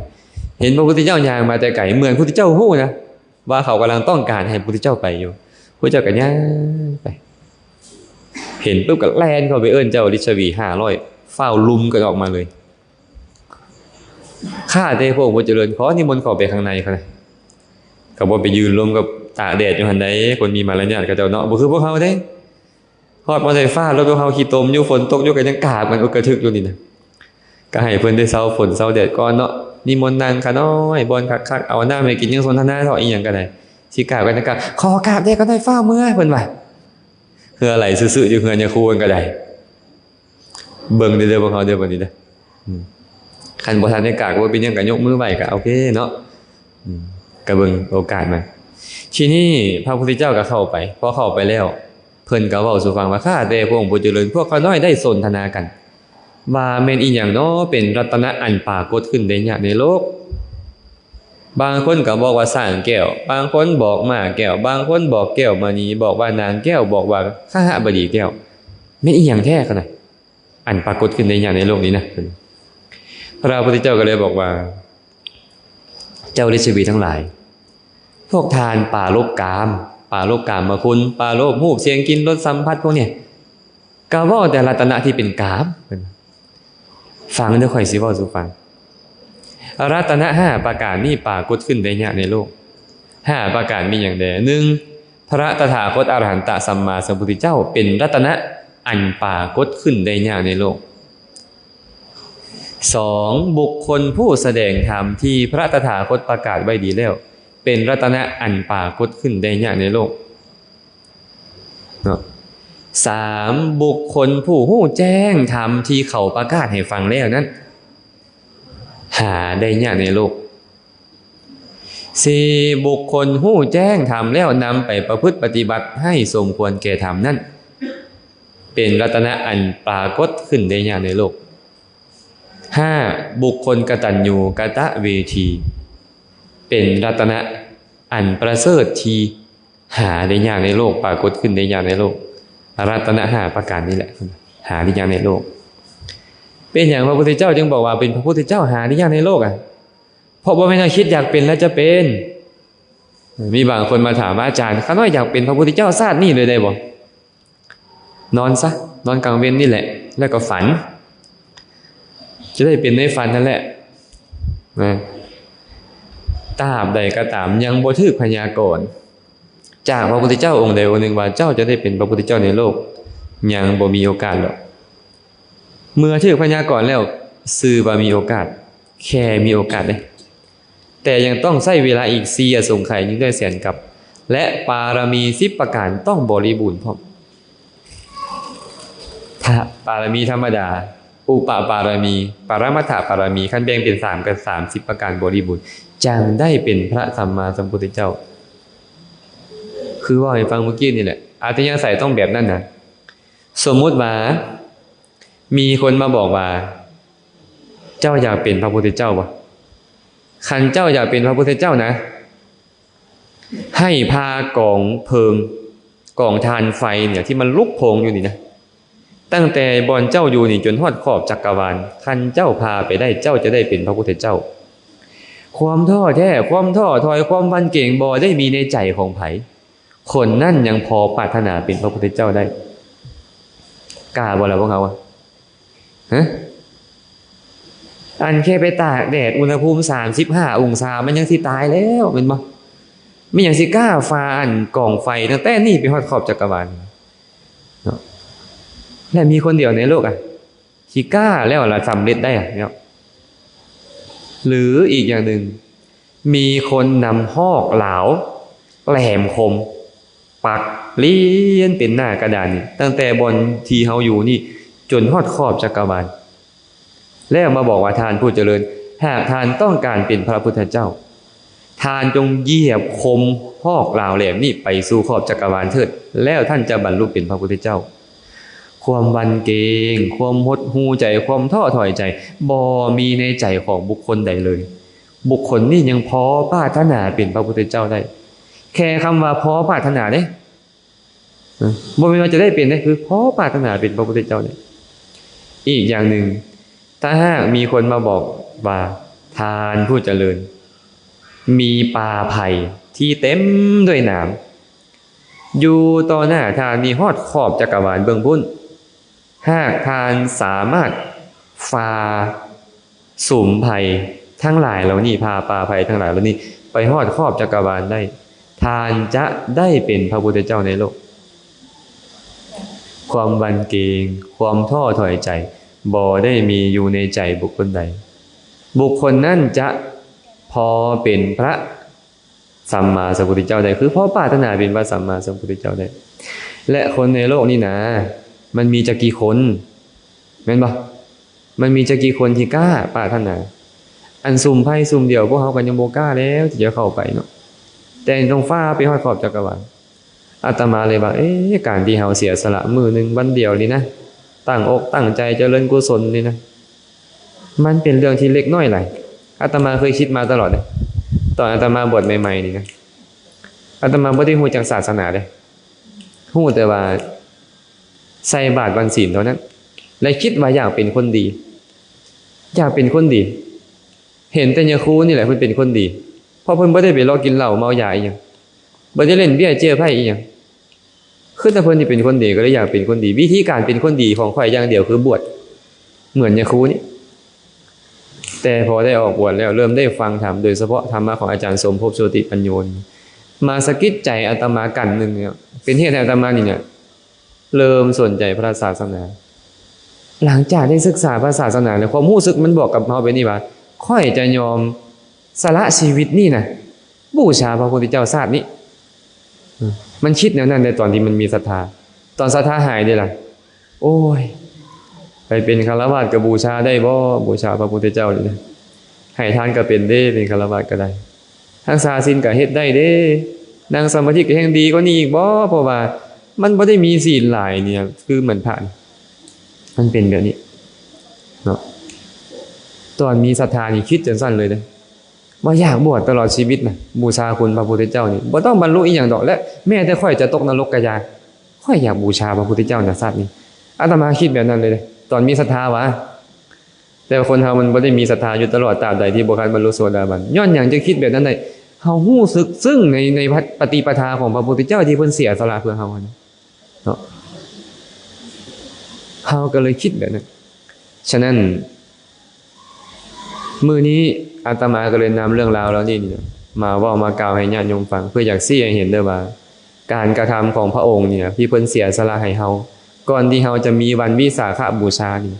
ເຫັນພະພຸດທະເຈົ້າຍ່າງມາແຕ່ໄກ, ເໝືອນພະພຸດທະເຈົ້າຮູ້ນະ ວ່າເຂົາກຳລັງຕ້ອງການໃຫ້ພະພຸດທະເຈົ້າໄປຢູ່. ພະພຸດທະເຈົ້າກໍຍ່າງໄປ, ເຫັນປຸບກໍແລ່ນເຂົ້າໄປເອີ້ນເຈົ້າລິດຊະວີຫ້າຮ້ອຍ ຟ້າວລຸມກັນອອກມາເລີຍ. ຂ້າແຕ່ພະອົງຜູ້ຈະເລີນ ຂໍນິມົນເຂົ້າໄປຂ້າງໃນ. ເຂົານະ ກໍບໍ່ໄປຢືນລົມກັບຕາກແດດຢູ່ຫັ້ນໃດ, ຄົນມີມາລະຍາດເຂົາເຈົ້າເນາະ, ບໍ່ຄືພວກເຮົາເດ້. ຮອດບໍ່ໄດ້ຟ້າລົດ ພວກເຮົາຂີ້ຕົມຢູ່, ຝົນຕົກຢູ່ ກໍຍັງກາບກັນອຸກກະທຶກຢູ່ນີ້ນະ. ກໍໃຫ້ເພິ່ນໄດ້ເຊົາຝົນເຊົາແດດກ່ອນເນາະ, ນິມົນນັ່ງຂ້ານ້ອຍ ບ່ອນຄັກໆ, ເອົານ້ຳໃຫ້ກິນ ຍັງສົນທະນາເທາະ ອີ່ຫຍັງກໍໄດ້. ຊິກາບກໍຍັງກາບ, ຂໍກາບແດ່ ກໍໄດ້ຟ້າວເມືອ ເພິ່ນວ່າ. ເຫື່ອໄຫຼຊື່ໆຢູ່ເຮືອນຍາຄູເພິ່ນກໍໄດ້. ເບິ່ງເດີ້ ພວກເຮົາເດີ້ ບັດນີ້ເດີ້. ອືມ ຄັນບໍ່ທັນໄດ້ກາບກໍບໍ່ເປັນຫຍັງ, ກໍຍົກມືໄຫວ້ກໍໂອເຄເນາະ. ອືມ ກໍເບິ່ງໂອກາດມັນ. ທີນີ້ພະພຸດທະເຈົ້າກໍເຂົ້າໄປ, ພໍເຂົ້າໄປແລ້ວ ເພິ່ນກໍເວົ້າສູ່ຟັງວ່າ ຂ້າແຕ່ພະອົງຜູ້ຈະເລີນ, ພວກຂ້ານ້ອຍໄດ້ສົນທະນາກັນວ່າ ແມ່ນອີ່ຫຍັງນໍເປັນລັດຕະນະອັນປາກົດຂຶ້ນໄດ້ຍາກໃນໂລກ? ບາງຄົນກໍບອກວ່າຊ້າງແກ້ວ, ບາງຄົນບອກມ້າແກ້ວ, ບາງຄົນບອກແກ້ວມະນີ, ບອກວ່ານາງແກ້ວ, ບອກວ່າຄະຫະບະດີແກ້ວ. ແມ່ນອີ່ຫຍັງແທ້ຂະນະ ອັນປາກົດຂຶ້ນໄດ້ຍາກໃນໂລກນີ້ນະ? ພະພຸດທະເຈົ້າກໍເລີຍບອກວ່າ ເຈົ້າລິດຊະວີທັງຫຼາຍ, ພວກທ່ານປາລົບກາມ, ປາລົບກາມມະຄຸນ, ປາລົບຮູບ, ສຽງ, ກິ່ນ, ລົດ, ສຳຜັດ ພວກນີ້ ກໍເວົ້າແຕ່ລັດຕະນະທີ່ເປັນກາມ. ຟັງເດີ້ ຂ້ອຍຊິເວົ້າສູ່ຟັງ. ລັດຕະນະຫ້າປະການນີ້ປາກົດຂຶ້ນໄດ້ຍາກໃນໂລກ. ຫ້າປະການມີຫຍັງແດ່? ໜຶ່ງ ພະຕະຖາຄົດອະລະຫັນຕະສຳມາສຳພຸດທະເຈົ້າ ເປັນລັດຕະນະອັນປາກົດຂຶ້ນໄດ້ຍາກໃນໂລກ. ສອງ ບຸກຄົນຜູ້ສະແດງທຳທີ່ພະຕະຖາຄົດປະກາດໄວ້ດີແລ້ວ ເປັນລັດຕະນະອັນປາກົດຂຶ້ນໄດ້ຍາກໃນໂລກເນາະ. ສາມ ບຸກຄົນຜູ້ຮູ້ແຈ້ງທຳທີ່ເຂົາປະກາດໃຫ້ຟັງແລ້ວນັ້ນ ຫາໄດ້ຍາກໃນໂລກ. ສີ່ ບຸກຄົນຮູ້ແຈ້ງທຳແລ້ວນຳໄປປະພຶດປະຕິບັດໃຫ້ສົມຄວນແກ່ທຳນັ້ນ ເປັນລັດຕະນະອັນປາກົດຂຶ້ນໄດ້ຍາກໃນໂລກ. ຫ້າ ບຸກຄົນກະຕັນຍູກະຕະເວທີ ເປັນລັດຕະນະອັນປະເສີດທີ່ ຫາໄດ້ຍາກໃນໂລກ, ປາກົດຂຶ້ນໄດ້ຍາກໃນໂລກ. ລັດຕະນະຫ້າປະການນີ້ແຫຼະ ຫາໄດ້ຍາກໃນໂລກ. ເປັນຫຍັງພະພຸດທະເຈົ້າຈຶ່ງບອກວ່າເປັນພະພຸດທະເຈົ້າຫາໄດ້ຍາກໃນໂລກອະ? ເພາະບໍ່ແມ່ນເຮົາຄິດຢາກເປັນແລ້ວຈະເປັນ. ມີບາງຄົນມາຖາມວ່າ ອາຈານ, ຂ້ານ້ອຍຢາກເປັນພະພຸດທະເຈົ້າຊາດນີ້ເລີຍໄດ້ບໍ່? ນອນຊະ, ນອນກາງເວັນນີ້ແຫຼະ ແລ້ວກໍຝັນ. ຈະໄດ້ເປັນໃນຝັນນັ້ນແຫຼະນະ. ຕາບໃດກໍຕາມຍັງບໍ່ຖືກພະຍາກອນຈາກພະພຸດທະເຈົ້າອົງໃດອົງໜຶ່ງວ່າເຈົ້າຈະໄດ້ເປັນພະພຸດທະເຈົ້າໃນໂລກ, ຍັງບໍ່ມີໂອກາດດອກ. ເມື່ອຖືກພະຍາກອນແລ້ວ ຊື່ວ່າມີໂອກາດ, ແຄ່ມີໂອກາດເດ້. ແຕ່ຍັງຕ້ອງໃຊ້ເວລາອີກສີ່ອະສົງໄຂຍິ່ງດ້ວຍແສນກັບ ແລະ ປາລະມີສິບປະການຕ້ອງບໍລິບູນພ້ອມ. ຖ້າປາລະມີທຳມະດາ, ອຸປະປາລະມີ, ປະລະມັດຖະປາລະມີ, ຄັນແບ່ງເປັນສາມກໍສາມສິບປະການບໍລິບູນ, ຈັ່ງໄດ້ເປັນພະສຳມາສຳພຸດທະເຈົ້າ. ຄືເວົ້າໃຫ້ຟັງມື້ກີ້ນີ້ແຫຼະ, ອັດຕະຍາໄສຕ້ອງແບບນັ້ນນະ. ສົມມຸດວ່າ ມີຄົນມາບອກວ່າ ເຈົ້າຢາກເປັນພະພຸດທະເຈົ້າບໍ່? ຄັນເຈົ້າຢາກເປັນພະພຸດທະເຈົ້ານະ, ໃຫ້ພາກອງເພີງ, ກອງຖ່ານໄຟເນຍ ທີ່ມັນລຸກໂພງຢູ່ນີ້ນະ, ຕັ້ງແຕ່ບ່ອນເຈົ້າຢູ່ນີ້ຈົນຮອດຂອບຈັກກະວານ, ຄັນເຈົ້າພາໄປໄດ້, ເຈົ້າຈະໄດ້ເປັນພະພຸດທະເຈົ້າ. ຄວາມທໍ້ແທ້, ຄວາມທໍ້ຖອຍ, ຄວາມຫວັ່ນເກງ ບໍ່ໄດ້ມີໃນໃຈຂອງໃຜ. ຄົນນັ້ນຍັງພໍປາດຖະໜາເປັນພະພຸດທະເຈົ້າໄດ້. ກ້າບໍ່ລະພວກເຮົາອະ? ຮະ? ອັນແຄ່ໄປຕາກແດດ ອຸນຫະພູມສາມສິບຫ້າອົງສາ ມັນຍັງຊິຕາຍແລ້ວ ແມ່ນບໍ່? ແມ່ນຫຍັງຊິກ້າຝ່າອັນກອງໄຟຕັ້ງແຕ່ນີ້ໄປຮອດຂອບຈັກກະວານເນາະ? ແລະ ມີຄົນດຽວໃນໂລກອະ ທີ່ກ້າແລ້ວລະສຳເລັດໄດ້ອະເນາະ. ຫຼືອີກຢ່າງໜຶ່ງ ມີຄົນນຳຮອກລາວແຫຼມຄົມ ປັກລຽນເປັນໜ້າກະດານນີ້ ຕັ້ງແຕ່ບ່ອນທີ່ເຮົາຢູ່ນີ້ຈົນຮອດຂອບຈັກກະວານ ແລ້ວມາບອກວ່າ ທ່ານຜູ້ຈະເລີນ, ຫາກທ່ານຕ້ອງການເປັນພະພຸດທະເຈົ້າ, ທ່ານຈົ່ງຢຽບຄົມຮອກລາວແຫຼມນີ້ໄປສູ່ຂອບຈັກກະວານເຖີດ, ແລ້ວທ່ານຈະບັນລຸເປັນພະພຸດທະເຈົ້າ. ຄວາມຫວັ່ນເກງ, ຄວາມຫົດຫູ່ໃຈ, ຄວາມທໍ້ຖອຍໃຈ ບໍ່ມີໃນໃຈຂອງບຸກຄົນໃດເລີຍ. ບຸກຄົນນີ້ຍັງພໍປາດຖະໜາເປັນພະພຸດທະເຈົ້າໄດ້. ແຄ່ຄຳວ່າພໍປາດຖະໜາເດ້. ເອີ ບໍ່ແມ່ນວ່າຈະໄດ້ເປັນເດ້, ຄືພໍປາດຖະໜາເປັນພະພຸດທະເຈົ້າເດ້. ອີກຢ່າງໜຶ່ງ, ຖ້າຫາກມີຄົນມາບອກວ່າ ທ່ານຜູ້ຈະເລີນ, ມີປ່າໄຜ່ທີ່ເຕັມດ້ວຍໜາມ ຢູ່ຕໍ່ໜ້າທ່ານນີ້ຮອດຂອບຈັກກະວານເບື້ອງພຸ້ນ. ຫາກທ່ານສາມາດຝ່າສຸມໄພທັງຫຼາຍເຫຼົ່ານີ້, ຜ່າປ່າໄຜ່ທັງຫຼາຍເຫຼົ່ານີ້ໄປຮອດຂອບຈັກກະວານໄດ້, ທ່ານຈະໄດ້ເປັນພະພຸດທະເຈົ້າໃນໂລກ. ຄວາມຫວັ່ນເກງ, ຄວາມທໍ້ຖອຍໃຈ ບໍ່ໄດ້ມີຢູ່ໃນໃຈບຸກຄົນໃດ. ບຸກຄົນນັ້ນຈະພໍເປັນພະ ສຳມາສຳພຸດທະເຈົ້າໄດ້, ຄືພໍປາດຖະໜາເປັນພະສຳມາສຳພຸດທະເຈົ້າໄດ້. ແລະ ຄົນໃນໂລກນີ້ນະ ມັນມີຈັກກີ່ຄົນ ແມ່ນບໍ່? ມັນມີຈັກກີ່ຄົນທີ່ກ້າປາດຖະໜາ? ອັນສຸມໄພສຸມດຽວ ພວກເຮົາກໍຍັງບໍ່ກ້າແລ້ວທີ່ຈະເຂົ້າໄປເນາະ, ແຕ່ຕ້ອງຝ່າໄປຮອດຂອບຈັກກະວານ. ອາດຕະມາເລີຍວ່າ ເອ ການທີ່ເຮົາເສຍສະຫຼະມື້ໜຶ່ງວັນດຽວນີ້ນະ, ຕັ້ງອົກຕັ້ງໃຈຈະເລີນກຸສົນນີ້ນະ, ມັນເປັນເລື່ອງທີ່ເລັກນ້ອຍຫຼາຍ. ອາດຕະມາເຄີຍຄິດມາຕະຫຼອດເດ້. ຕອນອາດຕະມາບວດໃໝ່ໆນີ້ນະ, ອາດຕະມາບໍ່ໄດ້ຮູ້ຈັກສາສະໜາເດ້, ຮູ້ແຕ່ວ່າໃສ່ບາດວັນສິນເທົ່ານັ້ນ ແລະ ຄິດວ່າຢາກເປັນຄົນດີ, ຢາກເປັນຄົນດີ. ເຫັນແຕ່ຍາຄູນີ້ແຫຼະເພິ່ນເປັນຄົນດີ, ເພາະເພິ່ນບໍ່ໄດ້ໄປເລາະກິນເຫຼົ້າເມົາຢາອີ່ຫຍັງ, ບໍ່ໄດ້ຫຼິ້ນເບ້ຍເຈ້ຍໄພ້ອີ່ຫຍັງ. ຄືແຕ່ເພິ່ນນີ້ເປັນຄົນດີ ກໍເລີຍຢາກເປັນຄົນດີ. ວິທີການເປັນຄົນດີຂອງຂ້ອຍຢ່າງດຽວຄືບວດ ເໝືອນຍາຄູນີ້. ແຕ່ພໍໄດ້ອອກບວດແລ້ວ ເລີ່ມໄດ້ຟັງທຳ, ໂດຍສະເພາະທຳມະຂອງອາຈານສົມພົບ ໂຊຕິປັນໂຍນີ້ ມາສະກິດໃຈອາດຕະມາກັນໜຶ່ງເນຍ, ເປັນເຫດໃຫ້ອາດຕະມານີ້ເນຍ ເລີ່ມສົນໃຈພະສາສະໜາ. ຫຼັງຈາກໄດ້ສຶກສາພະສາສະໜາແລ້ວ ຄວາມຮູ້ສຶກມັນບອກກັບເຮົາແບບນີ້ວ່າ ຂ້ອຍຈະຍອມສະຫຼະຊີວິດນີ້ນະ ບູຊາພະພຸດທະເຈົ້າຊາດນີ້. ມັນຄິດແນວນັ້ນໃນຕອນທີ່ມັນມີສັດທາ. ຕອນສັດທາຫາຍເດ້ລະ? ໂອ້ຍ ໄປເປັນຄາລະວາດກໍບູຊາໄດ້ບໍ່? ບູຊາພະພຸດທະເຈົ້ານີ້ນະ. ໃຫ້ທານກໍເປັນເດ້, ເປັນຄາລະວາດກໍໄດ້. ຮັກສາສິນກໍເຮັດໄດ້ເດ້. ນັ່ງສະມາທິກໍແຮ່ງດີກວ່ານີ້ອີກບໍ່? ເພາະວ່າມັນບໍ່ໄດ້ມີສິນຫຼາຍນີ້ນະ, ຄືເໝືອນພະນີ້. ມັນເປັນແບບນີ້ເນາະ. ຕອນມີສັດທານີ້ຄິດຈັ່ງຊັ້ນເລີຍເດ້. ວ່າຢາກບວດຕະຫຼອດຊີວິດນະ ບູຊາຄຸນພະພຸດທະເຈົ້ານີ້ ບໍ່ຕ້ອງບັນລຸອີ່ຫຍັງດອກ ແລະ ແມ້ແຕ່ຂ້ອຍຈະຕົກນະລົກກະຢ່າ ຂ້ອຍຢາກບູຊາພະພຸດທະເຈົ້ານະຊາດນີ້. ອາດຕະມາຄິດແບບນັ້ນເລີຍເດ້ ຕອນມີສັດທາຫວາ. ແຕ່ວ່າຄົນເຮົາມັນບໍ່ໄດ້ມີສັດທາຢູ່ຕະຫຼອດ ຕາບໃດທີ່ບໍ່ທັນບັນລຸໂສດາບັນ. ຍ້ອນຫຍັງຈຶ່ງຄິດແບບນັ້ນໄດ້? ເຮົາຮູ້ສຶກຊຶ້ງໃນ ໃນປະຕິປະທາຂອງພະພຸດທະເຈົ້າທີ່ເພິ່ນເສຍສະຫຼະເພື່ອເຮົາຫັ້ນເນາະ ເຮົາກໍເລີຍຄິດແບບນັ້ນ. ສະນັ້ນ ມື້ນີ້ອາດຕະມາກໍເລີຍນຳເລື່ອງລາວເຫຼົ່ານີ້ນີ້ມາເວົ້າມາກ່າວໃຫ້ຍາດໂຍມຟັງ ເພື່ອຢາກຊີ້ໃຫ້ເຫັນເດີວ່າ ການກະທຳຂອງພະອົງນີ້ນະ ທີ່ເພິ່ນເສຍສະຫຼະໃຫ້ເຮົາ ກ່ອນທີ່ເຮົາຈະມີວັນວິສາຂະບູຊານີ້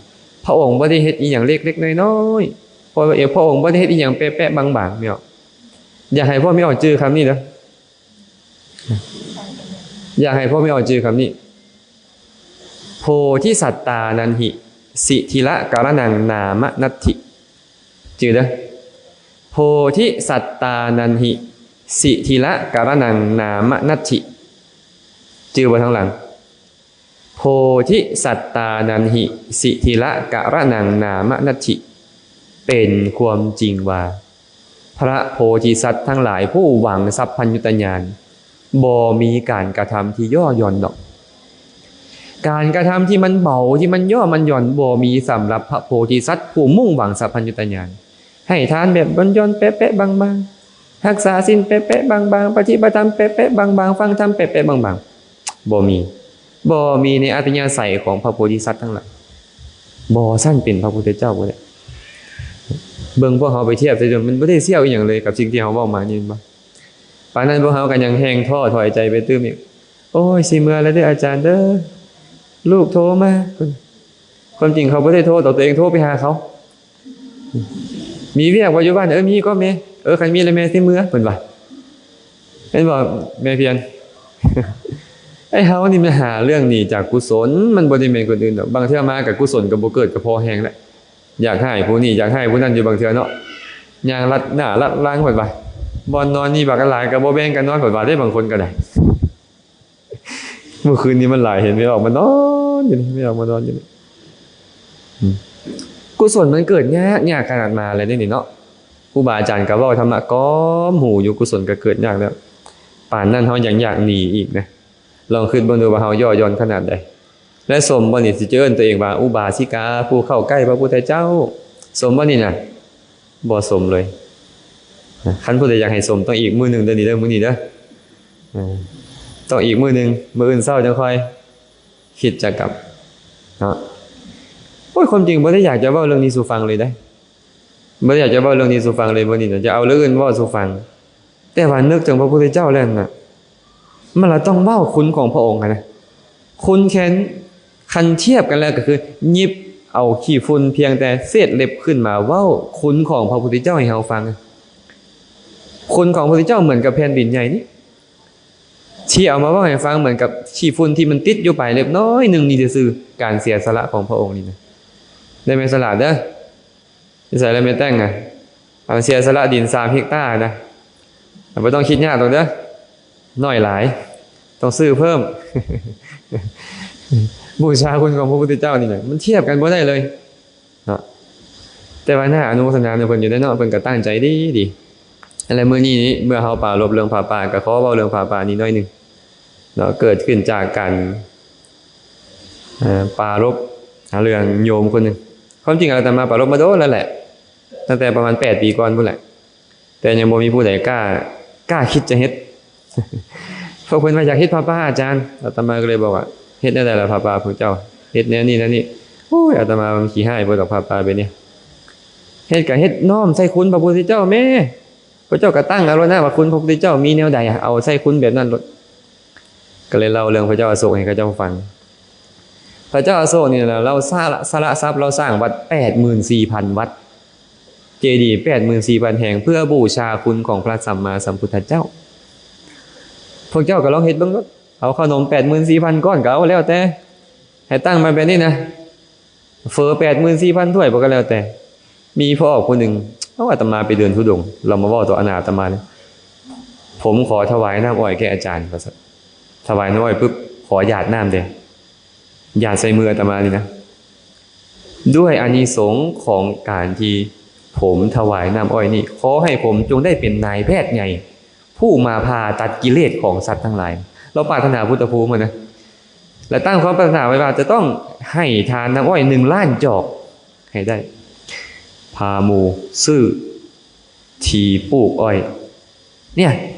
ພະອົງບໍ່ໄດ້ເຮັດອີ່ຫຍັງເລັກໆນ້ອຍໆ ເພາະວ່າພະອົງບໍ່ໄດ້ເຮັດອີ່ຫຍັງແປະໆບາງໆ ແມ່ນບໍ່? ຢາກໃຫ້ພວກແມ່ອອກຈື່ຄຳນີ້ເດີ ຢາກໃຫ້ພວກແມ່ອອກຈື່ຄຳນີ້ ໂພທິສັດຕານັນຫິ ສິທິລະກະລະນັງນາມະນັດຖິ. ຈື່ເດີ ໂພທິສັດຕານັນຫິ ສິທິລະກະລະນັງນາມະນັດຖິ. ຈື່ບໍ່ທາງຫຼັງ? ໂພທິສັດຕານັນຫິ ສິທິລະກະລະນັງນາມະນັດຖິ. ເປັນຄວາມຈິງວ່າ ພະໂພທິສັດທັງຫຼາຍຜູ້ຫວັງສັບພັນຍຸດຕະຍານ ບໍ່ມີການກະທຳທີ່ຍໍ້ຢ່ອນດອກ. ການກະທຳທີ່ມັນເບົາ ທີ່ມັນຍໍ້ມັນຢ່ອນ ບໍ່ມີສຳລັບພະໂພທິສັດຜູ້ມຸ່ງຫວັງສັບພັນຍຸດຕະຍານ. ໃຫ້ທານແບບຢ່ອນໆແປະໆບາງໆ ຮັກສາສິນແປະໆບາງໆ ປະຕິບັດທຳແປະໆບາງໆ ຟັງທຳແປະໆບາງໆ ບໍ່ມີ ບໍ່ມີໃນອັດຕະຍາໄສຂອງພະໂພທິສັດທັງຫຼາຍ. ບໍ່ຊັ້ນເປັນພະພຸດທະເຈົ້າບໍ່ໄດ້. ເບິ່ງພວກເຮົາໄປທຽບໃສ່ ມັນບໍ່ໄດ້ສ່ຽວອີ່ຫຍັງເລີຍກັບສິ່ງທີ່ເຮົາເວົ້າມານີ້ ແມ່ນບໍ່? ປານນັ້ນພວກເຮົາກໍຍັງແຮ່ງທໍ້ຖອຍໃຈໄປຕື່ມອີກ ໂອ້ຍ ຊິເມືອແລ້ວເດີອາຈານເດີ ລູກໂທມາ. ຄວາມຈິງເຂົາບໍ່ໄດ້ໂທດອກ ຕົວເອງໂທໄປຫາເຂົາ. ມີວຽກບໍ່ຢູ່ບ້ານ? ເອີ ມີກໍແມ່. ເອີ ຄັນມີແລ້ວແມ່ຊິເມືອ ເພິ່ນວ່າ. ແມ່ນບໍ່ແມ່ພຽນ? ໄອ້ເຮົານີ້ມັນຫາເລື່ອງໜີຈາກກຸສົນ ມັນບໍ່ໄດ້ແມ່ນຄົນອື່ນດອກ. ບາງເທື່ອມາກໍກຸສົນກໍບໍ່ເກີດ ກໍພໍແຮງແຫຼະ. ຢາກຮ້າຍຜູ້ນີ້ ຢາກຮ້າຍຜູ້ນັ້ນຢູ່ບາງເທື່ອເນາະ. ຍ່າງລັດໜ້າລັດຫຼັງ ເພິ່ນວ່າ. ບ່ອນນອນມີບັກຫຼາຍກໍບໍ່ແບ່ງກັນນອນ ເພິ່ນວ່າເດ້ ບາງຄົນກໍໄດ້. ມື້ຄືນນີ້ມັນຫຼາຍ ເຫັນແມ່ອອກມານອນຢູ່ນີ້ ແມ່ອອກມານອນຢູ່ນີ້. ອືມ ກຸສົນມັນເກີດຍາກ ຍາກຂະໜາດມາແລ້ວເດນີ້ເນາະ. ຄູບາອາຈານກໍເວົ້າທຳມະກ້ອມຫູຢູ່ ກຸສົນກໍເກີດຍາກແລ້ວ ປານນັ້ນເຮົາຍັງຢາກໜີອີກນະ. ລອງຄິດເບິ່ງດູວ່າເຮົາຍໍ້ຢ່ອນຂະໜາດໃດ. ແລະ ສົມບໍ່ນີ້ ຊິຈະເອີ້ນຕົວເອງວ່າອຸບາສິກາ ຜູ້ເຂົ້າໃກ້ພະພຸດທະເຈົ້າ ສົມບໍ່ນີ້ນະ? ບໍ່ສົມເລີຍ. ຄັນຜູ້ໃດຢາກໃຫ້ສົມ ຕ້ອງອີກມື້ໜຶ່ງເດີນີ້ເດີ ມື້ນີ້ເດີ. ເອີ ຕ້ອງອີກມື້ໜຶ່ງ ມື້ອື່ນເຊົ້າຈັ່ງຄ່ອຍຄິດຈັກກັບເນາະ. ໂອ້ຍ ຄວາມຈິງບໍ່ໄດ້ຢາກຈະເວົ້າເລື່ອງນີ້ສູ່ຟັງເລີຍເດ້. ບໍ່ໄດ້ຢາກຈະເວົ້າເລື່ອງນີ້ສູ່ຟັງເລີຍມື້ນີ້ນະ ຈະເອົາເລື່ອງອື່ນເວົ້າສູ່ຟັງ. ແຕ່ວ່ານຶກເຖິງພະພຸດທະເຈົ້າແລ້ວນະ ມັນລະຕ້ອງເວົ້າຄຸນຂອງພະອົງຫັ້ນນະ. ຄຸນແຄນ ຄັນທຽບກັນແລ້ວກໍຄືຫຍິບເອົາຂີ້ຝຸ່ນພຽງແຕ່ເສດເລັບຂຶ້ນມາເວົ້າຄຸນຂອງພະພຸດທະເຈົ້າໃຫ້ເຮົາຟັງ. ຄຸນຂອງພະພຸດທະເຈົ້າເໝືອນກັບແຜ່ນດິນໃຫຍ່ນີ້ ທີ່ເອົາມາເວົ້າໃຫ້ຟັງເໝືອນກັບຂີ້ຝຸ່ນທີ່ມັນຕິດຢູ່ປາຍເລັບນ້ອຍໜຶ່ງນີ້ຊື່ໆ. ການເສຍສະຫຼະຂອງພະອົງນີ້ນະ ໄດ້ແມ່ນສະຫຼະເດີ. ຢູ່ໃສລະແມ່ແຕ້ງນະ? ອັນເສຍສະຫຼະດິນສາມເຮັກຕານະ ບໍ່ຕ້ອງຄິດຍາກດອກເດີ. ໜ້ອຍຫຼາຍ ຕ້ອງຊື້ເພີ່ມ. ບູຊາຄຸນຂອງພະພຸດທະເຈົ້ານີ້ນະ ມັນທຽບກັນບໍ່ໄດ້ເລີຍເນາະ. ແຕ່ວ່າໜ້າອະນຸໂມທະນານຳເພິ່ນຢູ່ເດ້ເນາະ ເພິ່ນກໍຕັ້ງໃຈດີໆ. ແລະ ມື້ນີ້ນີ້ ເມື່ອເຮົາປາລົບເລື່ອງຜ້າປ່າ ກໍຂໍເວົ້າເລື່ອງຜ້າປ່ານີ້ໜ້ອຍໜຶ່ງເນາະ. ເກີດຂຶ້ນຈາກການ ເອີ ປາລົບເລື່ອງໂຍມຄົນໜຶ່ງ. ຄວາມຈິງອາດຕະມາປາລົບມາໂດນແລ້ວແຫຼະ ຕັ້ງແຕ່ປະມານແປດປີກ່ອນພຸ້ນແຫຼະ ແຕ່ຍັງບໍ່ມີຜູ້ໃດກ້າ ກ້າຄິດຈະເຮັດ. ພວກເພິ່ນວ່າຢາກເຮັດຜ້າປ່າອາຈານ ອາດຕະມາກໍເລີຍບອກວ່າ ເຮັດແນວໃດລະຜ້າປ່າພວກເຈົ້າ? ເຮັດແນວນີ້ແນວນີ້. ໂອ້ຍ ອາດຕະມາມັນຂີ້ຮ້າຍໂພດດອກ ຜ້າປ່າແບບນີ້. ເຮັດກໍເຮັດນ້ອມໃສ່ຄຸນພະພຸດທະເຈົ້າແມ້. ພວກເຈົ້າກໍຕັ້ງເອົາໂລດນະວ່າຄຸນພະພຸດທະເຈົ້າມີແນວໃດ ເອົາໃສ່ຄຸນແບບນັ້ນໂລດ. ກໍເລີຍເລົ່າເລື່ອງພະເຈົ້າອະໂສກໃຫ້ເຂົາເຈົ້າຟັງ. ພະເຈົ້າອະໂສກນີ້ລະ ລາວສະ ສະຫຼະຊັບ ລາວສ້າງວັດແປດໝື່ນສີ່ພັນວັດ ເຈດີແປດໝື່ນສີ່ພັນແຫ່ງ ເພື່ອບູຊາຄຸນຂອງພະສຳມາສຳພຸດທະເຈົ້າ. ພວກເຈົ້າກໍລອງເຮັດເບິ່ງໂລດ ເອົາເຂົ້າໜົມແປດໝື່ນສີ່ພັນກ້ອນກໍເອົາ ແລ້ວແຕ່ ໃຫ້ຕັ້ງມາແບບນີ້ນະ. ເຝີແປດໝື່ນສີ່ພັນຖ້ວຍບໍ່ກໍແລ້ວແຕ່. ມີພໍ່ອອກຜູ້ໜຶ່ງ ເອົາ ອາດຕະມາໄປເດີນທຸດົງ ລາວມາເວົ້າຕໍ່ອາດຕະມານີ້ ຜົມຂໍຖວາຍນ້ຳອ້ອຍແກ່ອາຈານ ວ່າຊັ້ນ. ຖວາຍນ້ຳອ້ອຍປຶບ ຂໍຢາດນ້ຳແດ່ ຢາດໃສ່ມືອາດຕະມານີ້ນະ. ດ້ວຍອານິສົງຂອງການທີ່ ຜົມຖວາຍນ້ຳອ້ອຍນີ້ ຂໍໃຫ້ຜົມຈົ່ງໄດ້ເປັນນາຍແພດໃຫຍ່ ຜູ້ມາຜ່າຕັດກິເລດຂອງສັດທັງຫຼາຍ. ລາວປາດຖະໜາພຸດທະພູມຫັ້ນນະ ແລະ ຕັ້ງຄວາມປາດຖະໜາໄວ້ວ່າຈະຕ້ອງໃຫ້ທານນ້ຳອ້ອຍໜຶ່ງລ້ານຈອກໃຫ້ໄດ້ ພາໝູ່ຊື້ທີ່ປູກອ້ອຍ. ເນຍ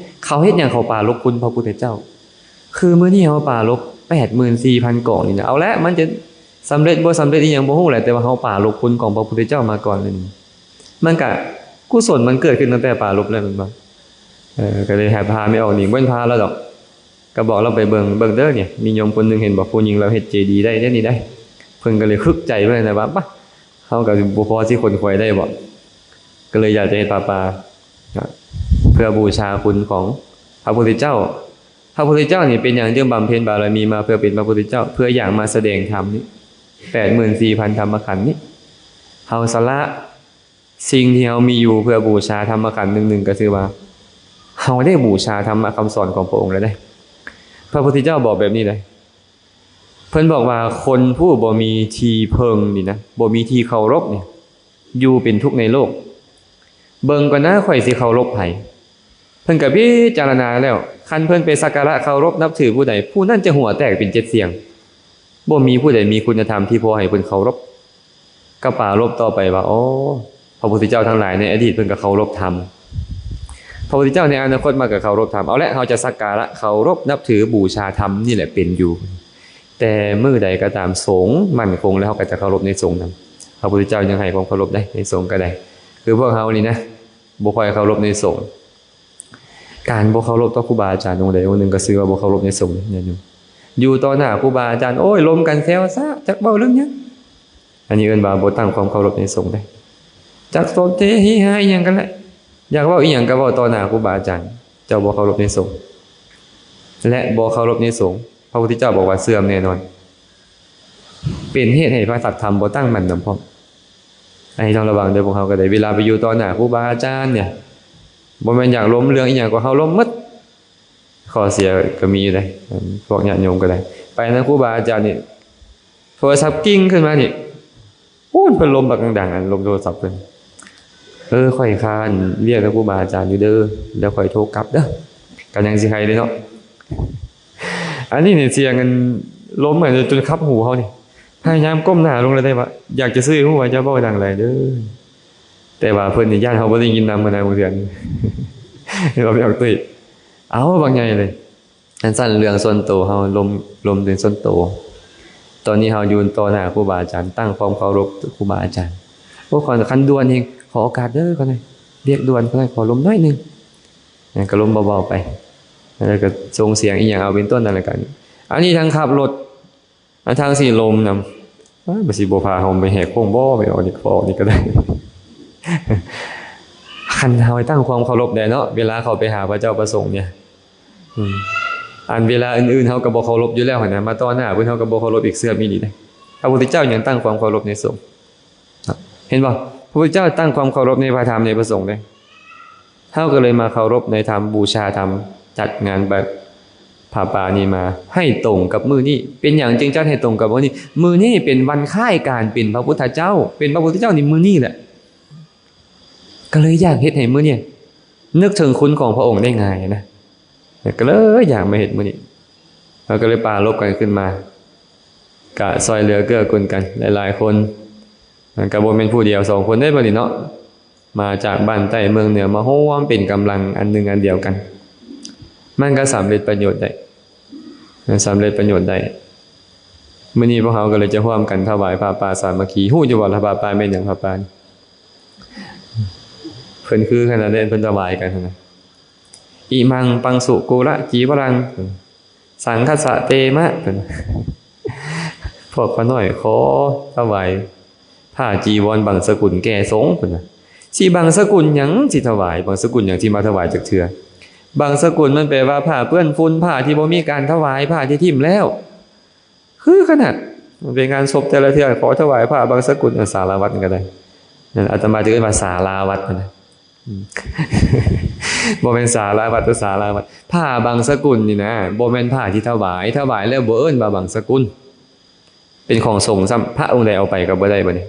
ເຂົາເຮັດຫຍັງ? ເຂົາປາລົບຄຸນພະພຸດທະເຈົ້າ. ຄືມື້ນີ້ເຮົາປາລົບແປດໝື່ນສີ່ພັນກອງນີ້ນະ ເອົາລະ ມັນຈະສຳເລັດບໍ່ສຳເລັດອີ່ຫຍັງບໍ່ຮູ້ແຫຼະ ແຕ່ວ່າເຮົາປາລົບຄຸນຂອງພະພຸດທະເຈົ້າມາກ່ອນແລ້ວນີ້ ມັນກະ ກຸສົນມັນເກີດຂຶ້ນຕັ້ງແຕ່ປາລົບແລ້ວແມ່ນບໍ່? ເອີ ກໍເລີຍໃຫ້ພາແມ່ອອກນີ້ ບໍ່ແມ່ນພາລາວດອກ ກໍບອກລາວໄປເບິ່ງ ເບິ່ງເດີນີ້ ມີໂຍມຄົນໜຶ່ງເຫັນບໍ່ ຜູ້ຍິງລາວເຮັດເຈດີໄດ້ເດ້ນີ້ໄດ໋ ເພິ່ນກໍເລີຍຄຶກໃຈເພິ່ນນະວ່າ ປະ ເຮົາກໍບໍ່ພໍຊິຂົນຂວາຍໄດ້ບໍ ກໍເລີຍຢາກຈະເຮັດຜ້າປ່າ ເພື່ອບູຊາຄຸນຂອງພະພຸດທະເຈົ້າ. ພະພຸດທະເຈົ້ານີ້ເປັນຫຍັງຈຶ່ງບຳເພັນບາລະມີມາເພື່ອເປັນພະພຸດທະເຈົ້າ? ເພື່ອຢາກມາສະແດງທຳນີ້ ແປດໝື່ນສີ່ພັນທຳມະຂັນນີ້ ເຮົາສະຫຼະ ສິ່ງທີ່ເຮົາມີຢູ່ເພື່ອບູຊາທຳມະຂັນໜຶ່ງໆ ກໍຄືວ່າ ເຮົາໄດ້ບູຊາທຳມະຄຳສອນຂອງພະອົງແລ້ວເດ້. ພະພຸດທະເຈົ້າບອກແບບນີ້ເດ້ ເພິ່ນບອກວ່າ ຄົນຜູ້ບໍ່ມີທີ່ເພິ່ງນີ້ນະ ບໍ່ມີທີ່ເຄົາລົບນີ້ ຢູ່ເປັນທຸກໃນໂລກ. ເບິ່ງກ່ອນນະ ຂ້ອຍຊິເຄົາລົບໃຜ? ເພິ່ນກໍພິຈາລະນາແລ້ວ ຄັນເພິ່ນໄປສັກກາລະເຄົາລົບນັບຖືຜູ້ໃດ ຜູ້ນັ້ນຈະຫົວແຕກເປັນເຈັດສ່ຽງ. ບໍ່ມີຜູ້ໃດມີຄຸນນະທຳທີ່ພໍໃຫ້ເພິ່ນເຄົາລົບ. ກໍປາລົບຕໍ່ໄປວ່າ ໂອ້ ພະພຸດທະເຈົ້າທັງຫຼາຍໃນອະດີດເພິ່ນກໍເຄົາລົບທຳ ພະພຸດທະເຈົ້າໃນອະນາຄົດມາກໍເຄົາລົບທຳ. ເອົາແຫຼະ ເຮົາຈະສັກກາລະເຄົາລົບນັບຖືບູຊາທຳນີ້ແຫຼະເປັນຢູ່. ແຕ່ມື້ໃດກໍຕາມສົງໝັ້ນຄົງແລ້ວ ເຮົາກໍຈະເຄົາລົບໃນສົງນຳ. ພະພຸດທະເຈົ້າຍັງໃຫ້ຄວາມເຄົາລົບໄດ້ໃນສົງກໍໄດ້. ຄືພວກເຮົານີ້ນະ ບໍ່ຄ່ອຍເຄົາລົບໃນສົງ. ການບໍ່ເຄົາລົບຕໍ່ຄູບາອາຈານອົງໃດອົງໜຶ່ງ ກໍຊື່ວ່າບໍ່ເຄົາລົບໃນສົງ ຍາດໂຍມ. ຢູ່ຕໍ່ໜ້າຄູບາອາຈານ ໂອ້ຍ ລົມກັນແຊວຊະ ຈັກເວົ້າເລື່ອງຫຍັງ. ອັນນີ້ເອີ້ນວ່າບໍ່ຕັ້ງຄວາມເຄົາລົບໃນສົງເດ້. ຈັກສົມເທຮີຮາອີ່ຫຍັງກັນແຫຼະ ຢາກເວົ້າອີ່ຫຍັງກໍເວົ້າຕໍ່ໜ້າຄູບາອາຈານ. ເຈົ້າບໍ່ເຄົາລົບໃນສົງ ແລະ ບໍ່ເຄົາລົບໃນສົງ ພະພຸດທະເຈົ້າບອກວ່າເສື່ອມແນ່ນອນ. ເປັນເຫດໃຫ້ພະສັດທຳບໍ່ຕັ້ງໝັ້ນນຳພ້ອມ. ອັນນີ້ຕ້ອງລະວັງເດີ ພວກເຮົາກໍໄດ້ ເວລາໄປຢູ່ຕໍ່ໜ້າຄູບາອາຈານນີ້ ບໍ່ແມ່ນຢາກລົມເລື່ອງອີ່ຫຍັງກໍເຮົາລົມໝົດ. ຂໍ້ເສຍກໍມີຢູ່ເດ້ ພວກຍາດໂຍມກໍໄດ້ ໄປນຳຄູບາອາຈານນີ້ ໂທລະສັບກິ້ງຂຶ້ນມານີ້ ໂອ້ ເພິ່ນລົມບັກດັງໆ ອັນລົມໂທລະສັບເພິ່ນ. ເອີ ຂ້ອຍຄາວຽກນຳຄູບາອາຈານຢູ່ເດີ ແລ້ວຂ້ອຍໂທກັບເດີ. ກໍຍັງຊິໄຄເດ້ເນາະ. ອັນນີ້ນີ້ສຽງອັນລົມອັນຈົນຂັບຫູເຮົານີ້ ພະຍາຍາມກົ້ມໜ້າລົງແລ້ວໄດ້ວ່າ ຢາກຈະຊື່ໃຫ້ຮູ້ວ່າຢ່າເວົ້າດັງຫຼາຍເດີ. ແຕ່ວ່າເພິ່ນນີ້ຢ້ານເຮົາບໍ່ໄດ້ຍິນນຳຫັ້ນນະ ບາງເທື່ອ ເວົ້າໄປອອກຕຸ້ຍ ເອົາບັກໃຫຍ່ເລີຍ. ອັນຊັ້ນເລື່ອງສ່ວນໂຕເຮົາ ລົມ ລົມເປັນສ່ວນໂຕ. ຕອນນີ້ເຮົາຢູ່ຕໍ່ໜ້າຄູບາອາຈານ ຕັ້ງຄວາມເຄົາລົບຄູບາອາຈານ. ໂອ້ ຄັນ ຄັນດ່ວນເອງ ຂໍໂອກາດເດີ ຂໍໜ້ອຍ ວຽກດ່ວນ ຂໍໜ້ອຍ ຂໍລົມໜ້ອຍໜຶ່ງ. ນັ້ນກໍລົມເບົາໆໄປ ແລ້ວກໍສົ່ງສຽງອີ່ຫຍັງເອົາເປັນຕົ້ນນັ້ນແຫຼະກັນ. ອັນນີ້ທັງຂັບລົດ ອັນທາງສີລົມນຳ ເອີ ມັນຊິບໍ່ພາເຮົາໄປແຫກໂຄ້ງບໍ່ ໄປອອກນີ້ ອອກນີ້ກໍໄດ້. ຄັນເຮົາຕັ້ງຄວາມເຄົາລົບແດ່ເນາະ ເວລາເຂົ້າໄປຫາພະເຈົ້າພະສົງນີ້ ອືມ ອັນເວລາອື່ນໆເຮົາກໍບໍ່ເຄົາລົບຢູ່ແລ້ວຫັ້ນນະ ມາຕໍ່ໜ້າເພິ່ນເຮົາກໍບໍ່ເຄົາລົບອີກ ເຊື່ອມີດີເດ້. ພະພຸດທະເຈົ້າຍັງຕັ້ງຄວາມເຄົາລົບໃນສົງ ເຫັນບໍ່? ພະພຸດທະເຈົ້າຕັ້ງຄວາມເຄົາລົບໃນພະທຳ ໃນພະສົງເດ້. ເຮົາກໍເລີຍມາເຄົາລົບໃນທຳ ບູຊາທຳ ຈັດງານແບບຜ້າປ່ານີ້ມາໃຫ້ຕົງກັບມື້ນີ້. ເປັນຫຍັງຈຶ່ງຈັດໃຫ້ຕົງກັບມື້ນີ້? ມື້ນີ້ເປັນວັນຄ້າຍການເປັນພະພຸດທະເຈົ້າ ເປັນພະພຸດທະເຈົ້າໃນມື້ນີ້ແຫຼະ. ກໍເລີຍຢາກເຮັດໃຫ້ມື້ນີ້ນຶກເຖິງຄຸນຂອງພະອົງໄດ້ງ່າຍນະ. ກໍເລີຍຢາກມາເຮັດມື້ນີ້ ເຮົາກໍເລີຍປາລົບກັນຂຶ້ນມາ ກະຊ່ອຍເຫຼືອເກື້ອກູນກັນຫຼາຍໆຄົນ. ມັນກໍບໍ່ແມ່ນຜູ້ດຽວສອງຄົນເດ້ບັດນີ້ເນາະ ມາຈາກບ້ານໃຕ້ເມືອງເໜືອ ມາຮ່ວມເປັນກຳລັງອັນໜຶ່ງອັນດຽວກັນ ມັນກໍສຳເລັດປະໂຫຍດໄດ້ ມັນສຳເລັດປະໂຫຍດໄດ້. ມື້ນີ້ພວກເຮົາກໍເລີຍຈະຮ່ວມກັນຖວາຍຜ້າປ່າສາມັກຄີ. ຮູ້ຢູ່ບໍ່ລະ ຜ້າປ່າແມ່ນຫຍັງ? ຜ້າປ່ານີ້ ເພິ່ນຄືຂະໜາດນັ້ນ ເພິ່ນຖວາຍກັນຫັ້ນນະ. ອິມັງ ປັງ ສຸ ກຸ ລະ ຈີ ວະຣັງ ສັງ ຄັດ ສະ ເຕ ມະ ເພິ່ນ ພວກຂ້ານ້ອຍຂໍຖວາຍຜ້າຈີວອນບັງສະກຸນແກ່ສົງ ເພິ່ນວ່າ. ຊິບັງສະກຸນຫຍັງ ຊິຖວາຍ ບັງສະກຸນຫຍັງ ຊິມາຖວາຍຈັກເທື່ອ? ບັງສະກຸນມັນແປວ່າຜ້າເປື້ອນຝຸ່ນ ຜ້າທີ່ບໍ່ມີການຖວາຍ ຜ້າທີ່ຖິ້ມແລ້ວ. ຄືຂະໜາດໄປງານສົບແຕ່ລະເທື່ອ ຂໍຖວາຍຜ້າບັງສະກຸນ ເອີ ສາລາວັດນີ້ກໍໄດ້. ນັ້ນອາດຕະມາຈະເອີ້ນວ່າສາລາວັດນະ. ອືມ ບໍ່ແມ່ນສາລາວັດ ເອີ ສາລາວັດ. ຜ້າບັງສະກຸນນີ້ນະ ບໍ່ແມ່ນຜ້າທີ່ຖວາຍ. ຖວາຍແລ້ວບໍ່ເອີ້ນວ່າບັງສະກຸນ. ເປັນຂອງສົງຊ້ຳ ພະອົງໃດເອົາໄປກໍບໍ່ໄດ້ບັດນີ້.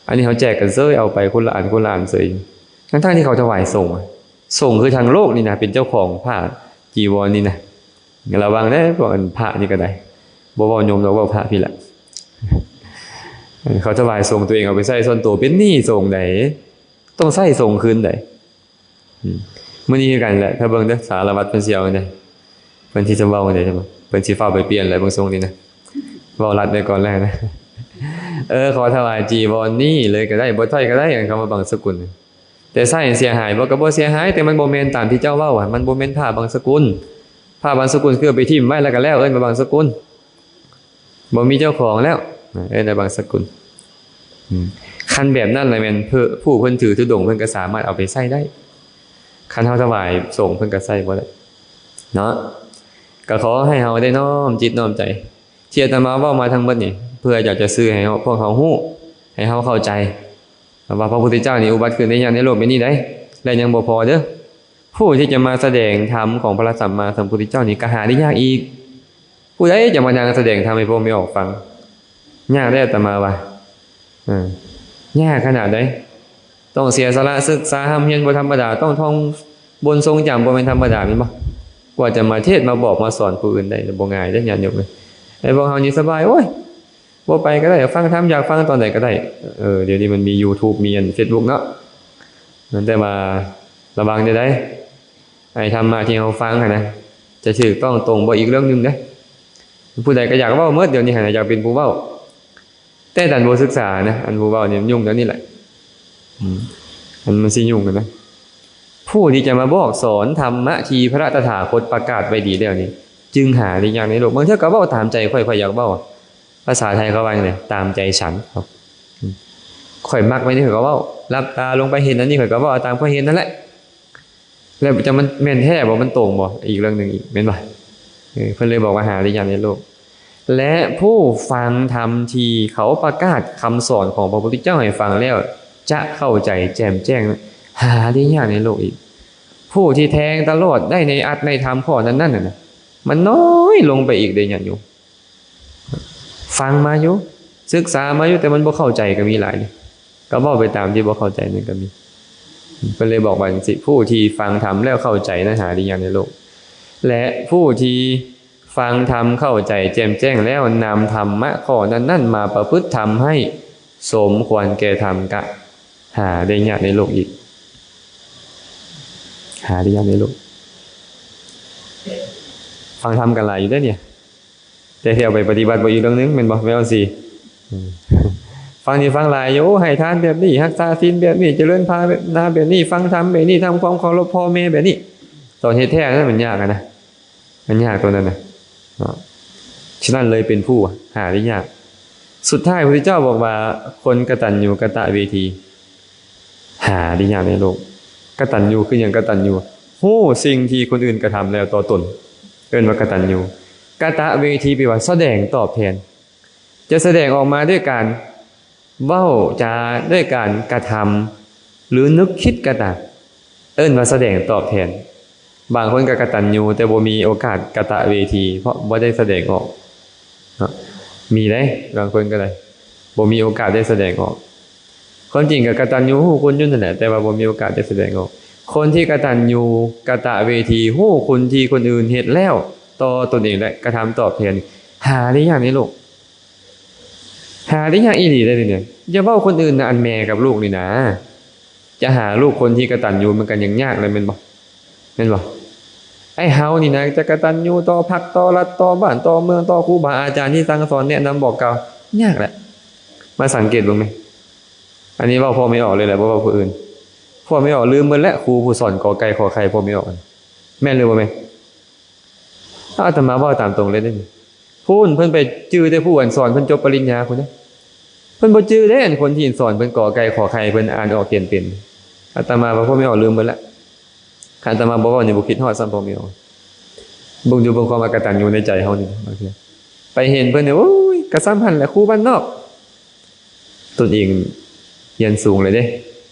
ອ ອັນນີ້ເຮົາແຈກກັນເສີຍ ເອົາໄປຄົນລະອັນ ຄົນລະອັນເສີຍ ທັງໆທີ່ເຂົາຖວາຍສົງ. ສົງຄືທາງໂລກນີ້ນະ ເປັນເຈົ້າຂອງຜ້າຈີວອນນີ້ນະ. ລະວັງເດີ ພວກອັນພະນີ້ກໍໄດ້ ບໍ່ເວົ້າໂຍມດອກ ເວົ້າພະພີ້ລະ. ເຂົາຖວາຍສົງ ຕົວເອງເອົາໄປໃຊ້ສ່ວນໂຕ ເປັນໜີ້ສົງໃດ໋ ຕ້ອງໃຊ້ສົງຄືນໃດ໋. ອືມ ມື້ນີ້ຄືກັນແຫຼະ ຖ້າເບິ່ງເດີ ສາລະວັດເພິ່ນຊິເອົາໃດ໋ ເພິ່ນຊິເວົ້າໃດ໋ ເພິ່ນຊິຟ້າວໄປປ່ຽນແຫຼະ ເບິ່ງຊົງນີ້ນະ ເວົ້າລັດໄວ້ກ່ອນແລ້ວນະ. ເອີ ຂໍຖວາຍຈີວອນນີ້ເລີຍກໍໄດ້ ບໍ່ຖວາຍກໍໄດ້ ຄຳວ່າບັງສະກຸນ ແຕ່ໃຊ້ໃຫ້ເສຍຫາຍບໍ່? ກໍບໍ່ເສຍຫາຍ ແຕ່ມັນບໍ່ແມ່ນຕາມທີ່ເຈົ້າເວົ້າ ມັນບໍ່ແມ່ນຜ້າບັງສະກຸນ. ຜ້າບັງສະກຸນຄືເອົາໄປຖິ້ມໄວ້ແລ້ວກໍແລ້ວ ເອີ້ນວ່າບັງສະກຸນ ບໍ່ມີເຈົ້າຂອງແລ້ວ ເອີ້ນວ່າບັງສະກຸນ. ອືມ ຄັນແບບນັ້ນລະແມ່ນ ເພິ່ນ ຜູ້ເພິ່ນຖືທຸດົງ ເພິ່ນກໍສາມາດເອົາໄປໃຊ້ໄດ້. ຄັນເຮົາຖວາຍສົງ ເພິ່ນກໍໃຊ້ບໍ່ໄດ້ເນາະ. ກໍຂໍໃຫ້ເຮົາໄດ້ນ້ອມຈິດນ້ອມໃຈ ທີ່ອາດຕະມາເວົ້າມາທັງໝົດນີ້ ເພື່ອຢາກຈະສື່ໃຫ້ເຮົາ ພວກເຮົາຮູ້ ໃຫ້ເຮົາເຂົ້າໃຈ ວ່າພະພຸດທະເຈົ້ານີ້ອຸບັດຂຶ້ນໄດ້ຍາກໃນໂລກແບບນີ້ໃດ໋ ແລະ ຍັງບໍ່ພໍເດີ ຜູ້ທີ່ຈະມາສະແດງທຳຂອງພະສຳມາສຳພຸດທະເຈົ້ານີ້ກໍຫາໄດ້ຍາກອີກ. ຜູ້ໃດຈະມານັ່ງສະແດງທຳໃຫ້ພວກແມ່ອອກຟັງ? ຍາກເດ້ ອາດຕະມາວ່າ ເອີ ຍາກຂະໜາດໃດ. ຕ້ອງເສຍສະຫຼະສຶກສາຮ່ຳຮຽນບໍ່ທຳມະດາ ຕ້ອງທ່ອງບົນຊົງຈຳ ບໍ່ແມ່ນທຳມະດາແມ່ນບໍ່? ກວ່າຈະມາເທດມາບອກມາສອນຜູ້ອື່ນໄດ້ ບໍ່ງ່າຍເດ້ຍາດໂຍມເອີຍ. ແຕ່ພວກເຮົານີ້ສະບາຍ ໂອ້ຍ ບໍ່ໄປກໍໄດ້ ຟັງທຳ ຢາກຟັງຕອນໃດກໍໄດ້. ເອີ ດຽວນີ້ມັນມີຢູທູບ ມີອັນເຟສບຸກເນາະ ແຕ່ວ່າລະວັງເດີໄດ໋ ໄອ້ທຳມະທີ່ເຮົາຟັງຫັ້ນນະ ຈະຖືກຕ້ອງຕົງບໍ່ ອີກເລື່ອງໜຶ່ງເດ້. ຜູ້ໃດກໍຢາກເວົ້າໝົດ ດຽວນີ້ຫັ້ນນະ ຢາກເປັນຜູ້ເວົ້າ ແຕ່ດັນບໍ່ສຶກສານະ. ອັນຜູ້ເວົ້ານີ້ມັນຫຍຸ້ງແນວນີ້ແຫຼະ ອືມ ມັນ ມັນຊິຫຍຸ້ງກັນນະ. ຜູ້ທີ່ຈະມາບອກສອນທຳມະທີ່ພະຕະຖາຄົດປະກາດໄວ້ດີແລ້ວນີ້ ຈຶ່ງຫາໄດ້ຍາກໃນໂລກ. ບາງເທື່ອກໍເວົ້າຕາມໃຈຂ້ອຍ ຂ້ອຍຢາກເວົ້າ ພາສາໄທເຂົາວ່າຫຍັງເດ ຕາມໃຈສັນ. ອືມ ຂ້ອຍມັກແບບນີ້ ຂ້ອຍກໍເວົ້າ ຫຼັບຕາລົງໄປເຫັນອັນນີ້ ຂ້ອຍກໍເວົ້າເອົາຕາມຂ້ອຍເຫັນນັ້ນແຫຼະ. ແລ້ວຈະມັນແມ່ນແທ້ບໍ່ ມັນຕົງບໍ່ ອີກເລື່ອງໜຶ່ງອີກ ແມ່ນບໍ່? ເອີ ເພິ່ນເລີຍບອກວ່າຫາໄດ້ຍາກໃນໂລກ. ແລະ ຜູ້ຟັງທຳທີ່ເຂົາປະກາດຄຳສອນຂອງພະພຸດທະເຈົ້າໃຫ້ຟັງແລ້ວ ຈະເຂົ້າໃຈແຈ່ມແຈ້ງ ຫາໄດ້ຍາກໃນໂລກອີກ. ຜູ້ທີ່ແທງຕະຫຼອດໄດ້ໃນອັດໃນທຳຂໍ້ນັ້ນໆ ນັ້ນນະ ມັນນ້ອຍລົງໄປອີກເດ້ຍາດໂຍມ. ຟັງມາຢູ່ ສຶກສາມາຢູ່ ແຕ່ມັນບໍ່ເຂົ້າໃຈກໍມີຫຼາຍເດ້ ກໍເວົ້າໄປຕາມທີ່ບໍ່ເຂົ້າໃຈນັ້ນກໍມີ. ເພິ່ນເລີຍບອກວ່າຈັ່ງຊີ້ ຜູ້ທີ່ຟັງທຳແລ້ວເຂົ້າໃຈນັ້ນຫາໄດ້ຍາກໃນໂລກ ແລະ ຜູ້ທີ່ຟັງທຳເຂົ້າໃຈແຈ່ມແຈ້ງແລ້ວ ນຳທຳມະຂໍ້ນັ້ນໆ ມາປະພຶດທຳໃຫ້ສົມຄວນແກ່ທຳ ກະຫາໄດ້ຍາກໃນໂລກອີກ ຫາໄດ້ຍາກໃນໂລກ. ຟັງທຳກໍຫຼາຍຢູ່ເດ້ນີ້ ແຕ່ທີ່ເອົາໄປປະຕິບັດບໍ່ ອີກເລື່ອງໜຶ່ງ ແມ່ນບໍ່ ແມ່ນບໍ່ຊີ້? ອືມ ຟັງນີ້ຟັງຫຼາຍຢູ່ ໂອ້ ໃຫ້ທານແບບນີ້ ຮັກສາສິນແບບນີ້ ຈະເລີນພາວະນາແບບນີ້ ຟັງທຳແບບນີ້ ທຳຄວາມເຄົາລົບພໍ່ແມ່ແບບນີ້ ຕອນເຮັດແທ້ນັ້ນມັນຍາກຫັ້ນນະ ມັນຍາກຕົວນັ້ນນະເນາະ. ສະນັ້ນເລີຍເປັນຜູ້ຫາໄດ້ຍາກ. ສຸດທ້າຍພະພຸດທະເຈົ້າບອກວ່າ ຄົນກະຕັນຍູກະຕະເວທີ ຫາໄດ້ຍາກໃນໂລກ. ກະຕັນຍູຄືຫຍັງ? ກະຕັນຍູ ຮູ້ສິ່ງທີ່ຄົນອື່ນກະທຳແລ້ວຕໍ່ຕົນ ເອີ້ນວ່າກະຕັນຍູ. ກະຕະເວທີ ແປວ່າສະແດງຕອບແທນ ຈະສະແດງອອກມາດ້ວຍການເວົ້າຈາ ດ້ວຍການກະທຳ ຫຼື ນຶກຄິດກໍຕາມ ເອີ້ນວ່າສະແດງຕອບແທນ. ບາງຄົນກໍກະຕັນຍູ ແຕ່ບໍ່ມີໂອກາດກະຕະເວທີ ເພາະບໍ່ໄດ້ສະແດງອອກເນາະ. ມີເດ້ ບາງຄົນກໍໄດ້ ບໍ່ມີໂອກາດໄດ້ສະແດງອອກ. ຄວາມຈິງກໍກະຕັນຍູຮູ້ຄຸນຢູ່ນັ້ນແຫຼະ ແຕ່ວ່າບໍ່ມີໂອກາດໄດ້ສະແດງອອກ. ຄົນທີ່ກະຕັນຍູກະຕະເວທີ ຮູ້ຄຸນທີ່ຄົນອື່ນເຮັດແລ້ວຕໍ່ຕົນເອງ ແລະ ກະທຳຕອບແທນ ຫາໄດ້ຍາກໃນໂລກ. ຫາໄດ້ຍາກອີ່ຫຼີເດ້ນີ້. ຢ່າເວົ້າຄົນອື່ນນະ ອັນແມ່ກັບລູກນີ້ນະ ຈະຫາລູກຄົນທີ່ກະຕັນຍູມັນກໍຍັງຍາກເລີຍ ແມ່ນບໍ່? ແມ່ນບໍ່? ໄອ້ເຮົານີ້ນະ ຈະກະຕັນຍູຕໍ່ພັກ ຕໍ່ລັດ ຕໍ່ບ້ານ ຕໍ່ເມືອງ ຕໍ່ຄູບາອາຈານທີ່ສັ່ງສອນແນະນຳບອກກ່າວ ຍາກແຫຼະ. ມາສັງເກດເບິ່ງແມະ. ອັນນີ້ເວົ້າພວກແມ່ອອກເລີຍແຫຼະ ບໍ່ເວົ້າຜູ້ອື່ນ. ພວກແມ່ອອກລືມໝົດແລ້ວ ຄູຜູ້ສອນ ກ ໄກ່ ຂ ໄຂ່ ພວກແມ່ອອກ ແມ່ນຫຼືບໍ່ແມ່ນ? ອາດຕະມາເວົ້າຕາມຕົງເລີຍເດ້ນີ້. ພຸ້ນເພິ່ນໄປຈື່ແຕ່ຜູ້ອັນສອນເພິ່ນຈົບປະລິນຍາພຸ້ນເດ້. ເພິ່ນບໍ່ຈື່ເດ້ ອັນຄົນທີ່ສອນເພິ່ນ ກ ໄກ່ ຂ ໄຂ່ ເພິ່ນອ່ານອອກຂຽນເປັນ. ອາດຕະມາວ່າພວກແມ່ອອກລືມເບິດລະ. ຄັນອາດຕະມາບໍ່ເວົ້ານີ້ ບໍ່ຄິດຮອດຊ້ຳພວກແມ່ອອກ. ເບິ່ງຢູ່ເບິ່ງຄວາມອະກະຕັນຍູໃນໃຈເຮົານີ້ ບາງເທື່ອໄປເຫັນເພິ່ນນີ້ ໂອ້ຍ ກະຊ່ຳຫັ້ນແຫຼະ ຄູບ້ານນອກ. ຕົນເອງຮຽນສູງແລ້ວເດ້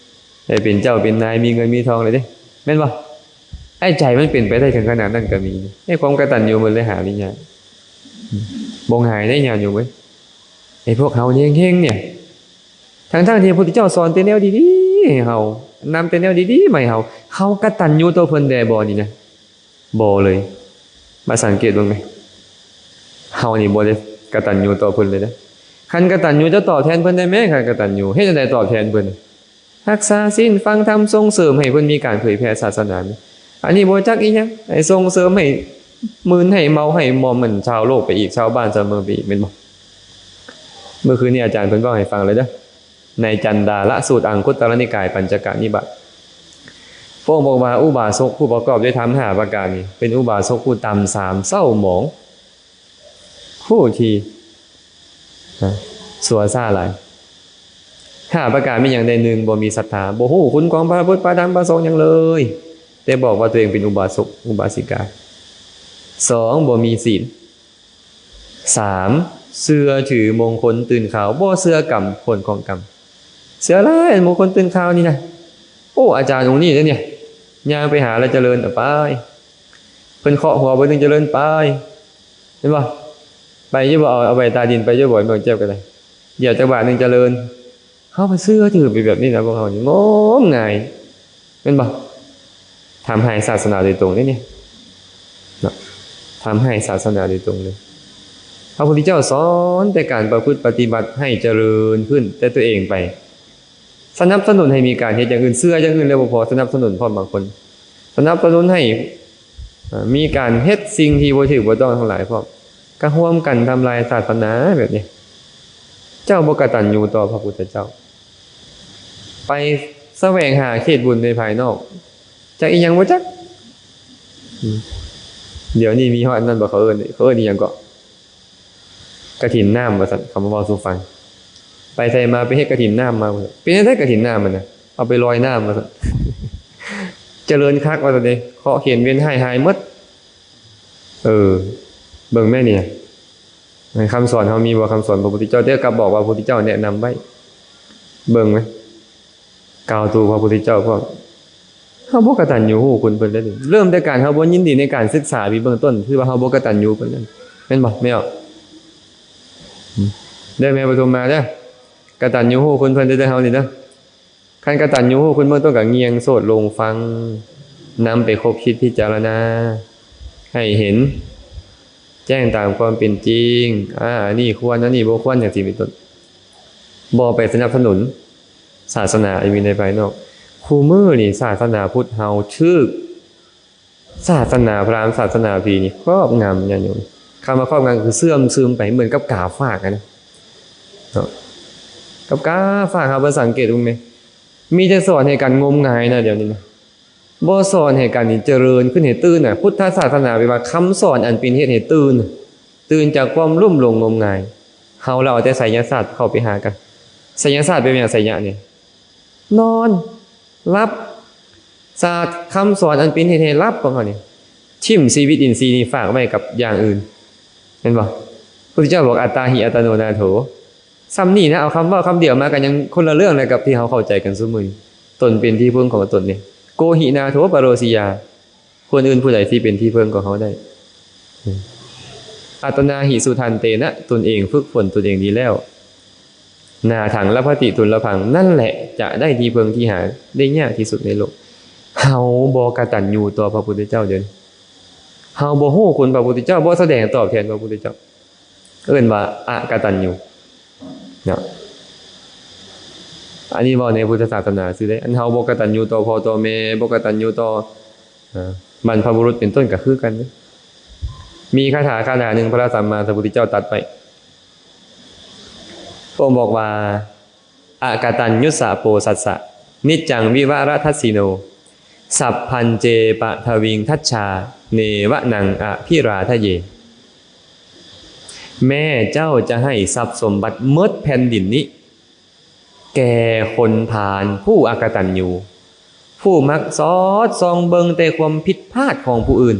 ໄດ້ເປັນເຈົ້າເປັນນາຍ ມີເງິນມີທອງແລ້ວເດ້ ແມ່ນບໍ່? ໄອ້ໃຈມັນເປັນໄປໄດ້ເຖິງຂະໜາດນັ້ນກໍມີ. ໃນຄວາມກະຕັນຍູເພິ່ນເລີຍຫາໄດ້ຍາກ. ບໍ່ງ່າຍເດ້ຍາດໂຍມເອີຍ. ໄອ້ພວກເຮົາເຮັງໆ ນີ້ ທັງໆທີ່ພະພຸດທະເຈົ້າສອນແຕ່ແນວດີໆໃຫ້ເຮົາ, ນຳແຕ່ແນວດີໆມາໃຫ້ເຮົາ, ເຮົາກະຕັນຍູຕໍ່ເພິ່ນແດ່ບໍ່ນີ້ນະ? ບໍ່ເລີຍ. ມາສັງເກດເບິ່ງແມ, ເຮົານີ້ບໍ່ໄດ້ກະຕັນຍູຕໍ່ເພິ່ນເລີຍເດ້. ຄັນກະຕັນຍູຈະຕອບແທນເພິ່ນໄດ້ແມ, ຄັນກະຕັນຍູເຮັດຈັ່ງໃດຕອບແທນເພິ່ນ? ຮັກສາສິນ, ຟັງທຳ, ສົ່ງເສີມໃຫ້ເພິ່ນມີການເຜີຍແຜ່ສາສະໜາ. ອັນນີ້ບໍ່ຈັກອີ່ຫຍັງ, ໃຫ້ສົ່ງເສີມ, ໃຫ້ມຶນ, ໃຫ້ເມົາ, ໃຫ້ມອມ ມັນຊາວໂລກໄປອີກ, ຊາວບ້ານຊາວເມືອງໄປອີກ, ແມ່ນບໍ່? ເມື່ອຄືນນີ້ອາຈານເພິ່ນເວົ້າໃຫ້ຟັງແລ້ວເດີ້. ໃນຈັນດາລະສູດ ອັງຄຸດຕະລະນິກາຍ ປັນຈະກະນິບາດ, ພະອົງບອກວ່າ ອຸບາສົກຜູ້ປະກອບດ້ວຍທຳຫ້າປະການນີ້ ເປັນອຸບາສົກຜູ້ຕ່ຳຊາມເສົ້າໝອງ, ຜູ້ທີ່ຊົ່ວຊ້າຫຼາຍ. ຫ້າປະການມີຫຍັງແດ່? ໜຶ່ງ ບໍ່ມີສັດທາ, ບໍ່ຮູ້ຄຸນຂອງພະພຸດ ພະທຳ ພະສົງຫຍັງເລີຍ, ແຕ່ບອກວ່າຕົວເອງເປັນອຸບາສົກ ອຸບາສິກາ. ສອງ ບໍ່ມີສິນ. ສາມ ເຊື່ອຖືມົງຄົນຕື່ນຂ່າວ, ບໍ່ເຊື່ອກຳ ຜົນຂອງກຳ. ເຊື່ອຫຼາຍ ມົງຄົນຕື່ນຂ່າວນີ້ນະ. ໂອ້ ອາຈານອົງນີ້ເດ້ນີ້, ຍ່າງໄປຫາແລ້ວຈະເລີນໄປ, ເພິ່ນເຄາະຫົວເບິ່ງໜຶ່ງຈະເລີນໄປ, ເຫັນບໍ່? ໄປຢູ່ບໍ່? ເອົາ ເອົາໄປຕາດິນໄປຢູ່ບໍ່? ເບິ່ງເຈັບກໍໄດ້, ດຽວຈັກບາດໜຶ່ງຈະເລີນ. ເຮົາໄປເຊື່ອຖືໄປແບບນີ້ນະ, ພວກເຮົານີ້ງົມງາຍ ແມ່ນບໍ່? ທຳຮ້າຍສາສະໜາໂດຍຕົງເດ້ນີ້ເນາະ, ທຳຮ້າຍສາສະໜາໂດຍຕົງເລີຍ. ພະພຸດທະເຈົ້າສອນແຕ່ການປະພຶດປະຕິບັດໃຫ້ຈະເລີນຂຶ້ນແຕ່ຕົວເອງໄປ, ສະໜັບສະໜູນໃຫ້ມີການເຮັດຢ່າງອື່ນ, ເຊື່ອຢ່າງອື່ນແລ້ວບໍ່ພໍ, ສະໜັບສະໜູນພ້ອມບາງຄົນ, ສະໜັບສະໜູນໃຫ້ ເອີ ມີການເຮັດສິ່ງທີ່ບໍ່ຖືກບໍ່ຕ້ອງທັງຫຼາຍພ້ອມ, ກະຮ່ວມກັນທຳລາຍສາສະໜາແບບນີ້. ເຈົ້າບໍ່ກະຕັນຍູຕໍ່ພະພຸດທະເຈົ້າ, ໄປສະແຫວງຫາເຂດບຸນໃນພາຍນອກ, ຈັກອີ່ຫຍັງບໍ່ຈັກ. ອືມ ດຽວນີ້ມີຮອດອັນນັ້ນບໍ່, ເຂົາເອີ້ນ ເຂົາເອີ້ນອີ່ຫຍັງເກາະ? ກະຖິນນ້ຳວ່າຊັ້ນ, ເຂົາມາເວົ້າສູ່ຟັງ. ໄປໃສມາໄປເຮັດກະຖິນນ້ຳມາ, ເປັນຈັ່ງໃດກະຖິນນ້ຳຫັ້ນນະ? ເອົາໄປລອຍນ້ຳວ່າຊັ້ນ. ຈະເລີນຄັກວ່າຊັ້ນເດ, ເຄາະເຂັນເວນຮ້າຍຫາຍໝົດ. ເອີ ເບິ່ງແມ່ນີ້ນະ, ໃນຄຳສອນເຮົາມີບໍ່? ຄຳສອນພະພຸດທະເຈົ້າ, ແຕ່ກັບບອກວ່າພະພຸດທະເຈົ້າແນະນຳໄວ້. ເບິ່ງແມ, ກ່າວຕູພະພຸດທະເຈົ້າພ້ອມ. ເຮົາບໍ່ກະຕັນຍູຮູ້ຄຸນເພິ່ນເລີຍ. ເລີ່ມແຕ່ການເຮົາບໍ່ຍິນດີໃນການສຶກສາທີ່ເບື້ອງຕົ້ນ, ຖືວ່າເຮົາບໍ່ກະຕັນຍູເພິ່ນ, ແມ່ນບໍ່ແມ່? ເດີແມ່ປະທຸມມາເດີ, ກະຕັນຍູຮູ້ຄຸນເພິ່ນເດີ ເຮົານີ້ເດີ. ຄັນກະຕັນຍູຮູ້ຄຸນເບື້ອງຕົ້ນກໍງ່ຽງໂສດລົງຟັງ, ນຳໄປຄົບຄິດພິຈາລະນາໃຫ້ເຫັນແຈ້ງຕາມຄວາມເປັນຈິງ, ອາ ອັນນີ້ຄວນ, ອັນນີ້ບໍ່ຄວນ, ຈັ່ງຊີ້ເປັນຕົ້ນ. ບໍ່ໄປສະໜັບສະໜູນ ສາສະໜາທີ່ມີໃນພາຍນອກ. ຄູ່ມື້ນີ້ສາສະໜາພຸດເຮົາຖືກສາສະໜາພຣາມ ສາສະໜາຜີນີ້ຄອບງຳ, ຍາດໂຍມ. ຄຳວ່າຄອບງຳຄືເຊື່ອມຊຶມໄປເໝືອນກັບກາຝາກຫັ້ນນະເນາະ, ກັບກາຝາກ. ເຮົາໄປສັງເກດເບິ່ງແມ, ມີແຕ່ສອນໃຫ້ກັນງົມງາຍນະ ດຽວນີ້ນະ, ບໍ່ສອນໃຫ້ກັນນີ້ຈະເລີນຂຶ້ນໃຫ້ຕື່ນນະ. ພຸດທະສາສະໜາແປວ່າຄຳສອນອັນເປັນເຫດໃຫ້ຕື່ນ, ຕື່ນຈາກຄວາມລຸ່ມຫຼົງງົມງາຍ. ເຮົາລະເອົາແຕ່ໄສຍະສາດເຂົ້າໄປຫາກັນ. ໄສຍະສາດແປວ່າຫຍັງ? ໄສຍະນີ້ ນອນ ຫຼັບ. ສາດຄຳສອນອັນເປັນເຫດໃຫ້ຫຼັບຂອງເຮົານີ້, ຖິ້ມຊີວິດອິນຊີນີ້ຝາກໄວ້ກັບຢ່າງອື່ນ, ແມ່ນບໍ່? ພຸດທະເຈົ້າບອກ ອັດຕາຫິ ອັດຕະໂນ ນາໂຖ. ສ່ຳນີ້ນະ, ເອົາຄຳເວົ້າຄຳດຽວມາກໍຍັງຄົນລະເລື່ອງແລ້ວກັບທີ່ເຮົາເຂົ້າໃຈກັນຊຸມື້ນີ້. ຕົນເປັນທີ່ເພິ່ງຂອງຕົນນີ້. ໂກຫິ ນາໂຖ ປະໂຣສີຍາ. ຄົນອື່ນຜູ້ໃດຊິເປັນທີ່ເພິ່ງຂອງເຮົາໄດ້? ອັດຕະນາຫິ ສຸທັນເຕນະ, ຕົນເອງຝຶກຝົນຕົນເອງດີແລ້ວ. ນາຖັງ ລະພັດຕິ ທຸນລະພັງ, ນັ້ນແຫຼະຈະໄດ້ທີ່ເພິ່ງທີ່ຫາໄດ້ຍາກທີ່ສຸດໃນໂລກ. ເຮົາບໍ່ກະຕັນຍູຕໍ່ພະພຸດທະເຈົ້າເດີ. ເຮົາບໍ່ຮູ້ຄຸນພະພຸດທະເຈົ້າ, ບໍ່ສະແດງຕອບແທນພະພຸດທະເຈົ້າ. ເອີ້ນວ່າອະກະຕັນຍູເນາະ. ອັນນີ້ເວົ້າໃນພຸດທະສາສະໜາຊື່ເດ້. ອັນເຮົາບໍ່ກະຕັນຍູຕໍ່ພໍ່ຕໍ່ແມ່, ບໍ່ກະຕັນຍູຕໍ່ ເອີ ບັນພະບຸລຸດເປັນຕົ້ນກໍຄືກັນເດ້. ມີຄາຖາຄາຖາໜຶ່ງ ພະລະສຳມາສຳພຸດທະເຈົ້າຕັດໄວ້. ພະອົງບອກວ່າ ອະກະຕັນຍຸດສະໂປສັດສະ ນິດຈັງວິວະຣະທັດສິໂນ ສັບພັນເຈປະທະວິງທັດຊາ ເນວະນັງອະພິລາທະເຍ. ແມ້ເຈົ້າຈະໃຫ້ຊັບສົມບັດໝົດແຜ່ນດິນນີ້ ແກ່ຄົນພານຜູ້ອະກະຕັນຍູ ຜູ້ມັກສອດສ່ອງເບິ່ງແຕ່ຄວາມຜິດພາດຂອງຜູ້ອື່ນ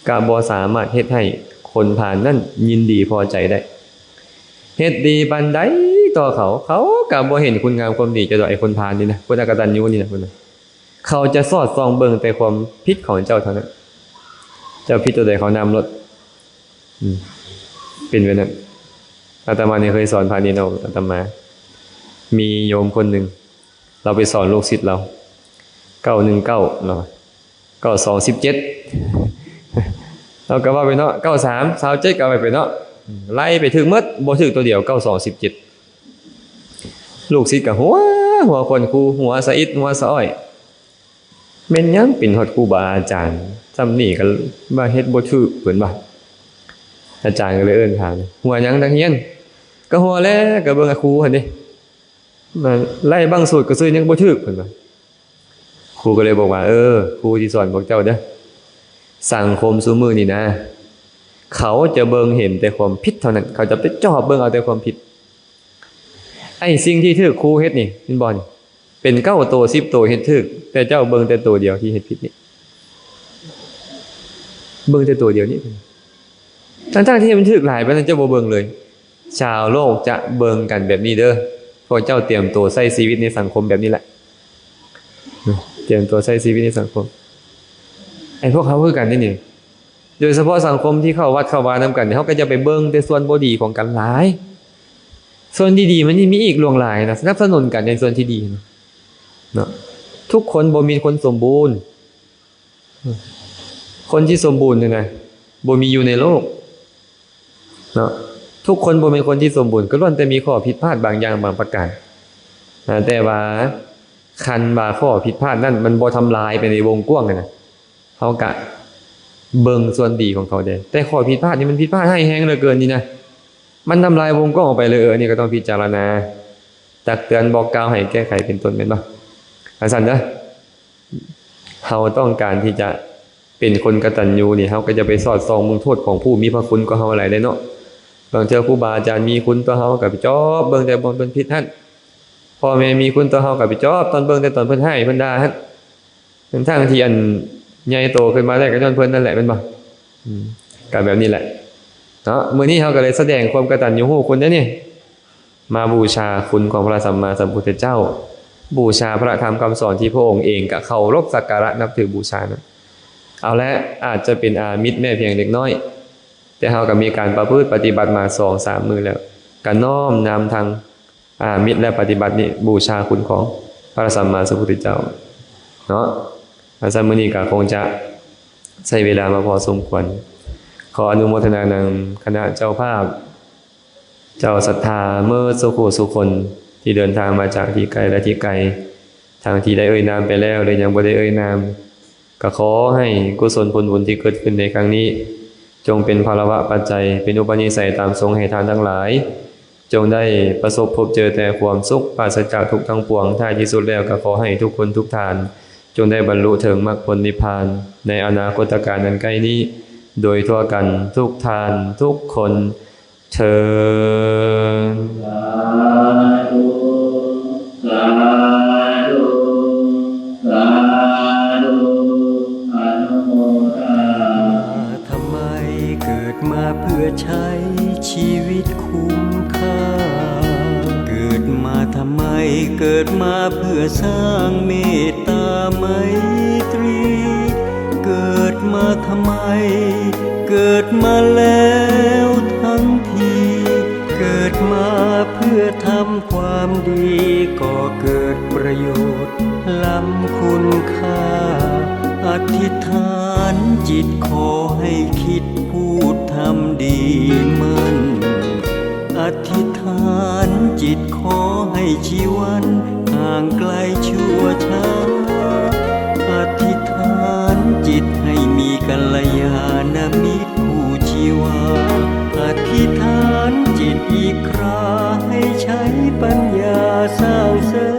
ກະບໍ່ສາມາດເຮັດໃຫ້ຄົນພານນັ້ນຍິນດີພໍໃຈໄດ້. ເຮັດດີປານໃດຕໍ່ເຂົາ, ເຂົາກະບໍ່ເຫັນຄຸນງາມຄວາມດີເຈົ້າດອກ. ໄອ້ຄົນພານນີ້ນະ, ຄົນອະກະຕັນຍູນີ້ນະ, ເຂົາຈະສອດສ່ອງເບິ່ງແຕ່ຄວາມຜິດຂອງເຈົ້າເທົ່ານັ້ນ. ເຈົ້າຜິດຕົວໃດເຂົານຳໂລດ. ອືມ ເປັນແບບນັ້ນ. ອາດຕະມານີ້ເຄີຍສອນພະເນນອອກ ອາດຕະມາ ມີໂຍມຄົນໜຶ່ງ ລາວໄປສອນລູກສິດລາວ ເກົ້າໜຶ່ງເກົ້າ ລາວວ່າ ເກົ້າສອງສິບເຈັດ ລາວກໍເວົ້າໄປເນາະ ເກົ້າສາມຊາວເຈັດ ກໍເອົາໄປເນາະ ໄລ່ໄປຖືກໝົດ ບໍ່ຖືກຕົວດຽວ ເກົ້າສອງສິບເຈັດ ລູກສິດກໍຫົວ ຫົວຄວນຄູ ຫົວສະອິດ ຫົວສະອ້ອຍ ແມ່ນຫຍັງເປັນຮອດຄູບາອາຈານຊ່ຳນີ້ກໍວ່າເຮັດບໍ່ຖືກ ເພິ່ນວ່າ. ອາຈານກໍເລີຍເອີ້ນຖາມ ຫົວຫຍັງນັກຮຽນ? ກໍຫົວແຫຼະ ກໍເບິ່ງຄູຫັ້ນເດ້ ໄລ່ບັ້ງສູດກໍຊື່ຍັງບໍ່ຖືກ ເພິ່ນວ່າ. ຄູກໍເລີຍບອກວ່າ ເອີ ຄູຊິສອນພວກເຈົ້າເດີ້ ສັງຄົມຊຸມື້ນີ້ນະ ເຂົາຈະເບິ່ງເຫັນແຕ່ຄວາມຜິດເທົ່ານັ້ນ ເຂົາຈະໄປຈອບເບິ່ງເອົາແຕ່ຄວາມຜິດ. ໄອ້ສິ່ງທີ່ຖືກຄູເຮັດນີ້ ເຫັນບໍ່ນີ້ ເປັນເກົ້າໂຕສິບໂຕເຮັດຖືກ ແຕ່ເຈົ້າເບິ່ງແຕ່ໂຕດຽວທີ່ເຮັດຜິດນີ້ ເບິ່ງແຕ່ໂຕດຽວນີ້ ທັງໆທີ່ມັນຖືກຫຼາຍປານນັ້ນ ເຈົ້າບໍ່ເບິ່ງເລີຍ. ຊາວໂລກຈະເບິ່ງກັນແບບນີ້ເດີ້ ພວກເຈົ້າຕຽມໂຕໃຊ້ຊີວິດໃນສັງຄົມແບບນີ້ແຫຼະ ຕຽມໂຕໃຊ້ຊີວິດໃນສັງຄົມ. ໄອ້ພວກເຮົາຄືກັນເດ້ນີ້ ໂດຍສະເພາະສັງຄົມທີ່ເຂົ້າວັດເຂົ້າວານຳກັນ ເຮົາກໍຢ່າໄປເບິ່ງແຕ່ສ່ວນບໍ່ດີຂອງກັນຫຼາຍ ສ່ວນດີໆມັນຍັງມີອີກຫຼວງຫຼາຍນະ ສະໜັບສະໜູນກັນໃນສ່ວນທີ່ດີນະເນາະ. ທຸກຄົນບໍ່ມີຄົນສົມບູນ ຄົນທີ່ສົມບູນນີ້ນະ ບໍ່ມີຢູ່ໃນໂລກເນາະ. ທຸກຄົນບໍ່ແມ່ນຄົນທີ່ສົມບູນ ກໍລ້ວນແຕ່ມີຂໍ້ຜິດພາດບາງຢ່າງບາງປະການນະ ແຕ່ວ່າຄັນວ່າຂໍ້ຜິດພາດນັ້ນມັນບໍ່ທຳລາຍໄປໃນວົງກວ້າງນະ ເຮົາກະເບິ່ງສ່ວນດີຂອງເຂົາແດ່ ແຕ່ຂໍ້ຜິດພາດນີ້ມັນຜິດພາດຮ້າຍແຮງເຫຼືອເກີນນີ້ນະ ມັນທຳລາຍວົງກວ້າງອອກໄປເລີຍ. ເອີ ອັນນີ້ກໍຕ້ອງພິຈາລະນາ ຕັກເຕືອນ ບອກກ່າວ ໃຫ້ແກ້ໄຂເປັນຕົ້ນ ແມ່ນບໍ່? ຈັ່ງຊັ້ນເດີ້ ເຮົາຕ້ອງການທີ່ຈະເປັນຄົນກະຕັນຍູນີ້ ເຮົາກໍຢ່າໄປສອດສ່ອງເບິ່ງໂທດຂອງຜູ້ມີພະຄຸນກວ່າເຮົາຫຼາຍເດ້ເນາະ. ບາງເທື່ອຄູບາອາຈານມີຄຸນຕໍ່ເຮົາ ກໍໄປຈອບເບິ່ງແຕ່ບ່ອນເພິ່ນຜິດຫັ້ນ ພໍ່ແມ່ມີຄຸນຕໍ່ເຮົາ ກໍໄປຈອບຕອນເບິ່ງແຕ່ຕອນເພິ່ນຮ້າຍເພິ່ນດ່າຫັ້ນ ທັງໆທີ່ອັນໃຫຍ່ໂຕຂຶ້ນມາໄດ້ກໍຍ້ອນເພິ່ນນັ້ນແຫຼະ ແມ່ນບໍ່? ອືມ ກໍແບບນີ້ແຫຼະເນາະ. ມື້ນີ້ເຮົາກໍເລີຍສະແດງຄວາມກະຕັນຍູຮູ້ຄຸນເດ້ນີ້ ມາບູຊາຄຸນຂອງພະສຳມາສຳພຸດທະເຈົ້າ, ບູຊາພະທຳຄຳສອນທີ່ພະອົງເອງກະເຄົາລົບສັກກາລະນັບຖືບູຊານັ້ນ. ເອົາລະ ອາດຈະເປັນອາມິດແມ້ພຽງເລັກນ້ອຍ, ແຕ່ເຮົາກໍມີການປະພຶດປະຕິບັດມາສອງສາມມື້ແລ້ວ, ກະນ້ອມນຳທັງອາມິດ ແລະ ປະຕິບັດນີ້ ບູຊາຄຸນຂອງພະສຳມາສຳພຸດທະເຈົ້າເນາະ. ອາ ສຳ ມື້ນີ້ກໍຄົງຈະໃຊ້ເວລາມາພໍສົມຄວນ. ຂໍອະນຸໂມທະນານຳຄະນະເຈົ້າພາບ ເຈົ້າສັດທາເໝິດສູ່ຜູ້ສູ່ຄົນ ທີ່ເດີນທາງມາຈາກທີ່ໄກ ແລະ ທີ່ໃກ້ ທັງທີ່ໄດ້ເອີ່ຍນາມໄປແລ້ວ ແລະ ຍັງບໍ່ໄດ້ເອີ່ຍນາມ ກໍຂໍໃຫ້ກຸສົນຜົນບຸນທີ່ເກີດຂຶ້ນໃນຄັ້ງນີ້ ຈົ່ງເປັນພາລະວະປັດໄຈ ເປັນອຸປະນິໄສຕາມຊົງໃຫ້ທ່ານທັງຫຼາຍ ຈົ່ງໄດ້ປະສົບພົບເຈີແຕ່ຄວາມສຸກ ປາສະຈາກທຸກທັງປວງ. ທ້າຍທີ່ສຸດແລ້ວກໍຂໍໃຫ້ທຸກຄົນທຸກທ່ານ ຈົ່ງໄດ້ບັນລຸເຖິງມັກຜົນນິບພານ ໃນອະນາຄົດຕະການອັນໃກ້ນີ້ ໂດຍທົ່ວກັນທຸກທ່ານທຸກຄົນເທີ້ນ. ສາທຸ ສາທຸ ສາທຸ ອະນຸໂມທະນາ. ເກີດມາທຳໄມ? ເກີດມາເພື່ອໃຊ້ຊີວິດຄຸ້ມຄ່າ. ເກີດມາທຳໄມ? ເກີດມາເພື່ອສ້າງເມດຕາໄມຕຣີ. ເກີດມາທຳໄມ? ເກີດມາແລ້ວທັງທີ. ເກີດມາເພື່ອທຳຄວາມດີ ກໍເກີດປະໂຫຍດລ້ຳຄຸນຄ່າ. ອະທິຖານຈິດຂໍໃຫ້ຄິດ ພູດທຳດີໝັ້ນ. ອະທິຖານຈິດຂໍໃຫ້ຊີວັນຫ່າງໄກຊົ່ວຊ້າ. ອະທິຖານຈິດໃຫ້ມີກັນລະຍານະມິດຄູ່ຊີວາ. ອະທິຖານຈິດອີກຄຣາໃຫ້ໃຊ້ປັນຍາສ້າງເສີ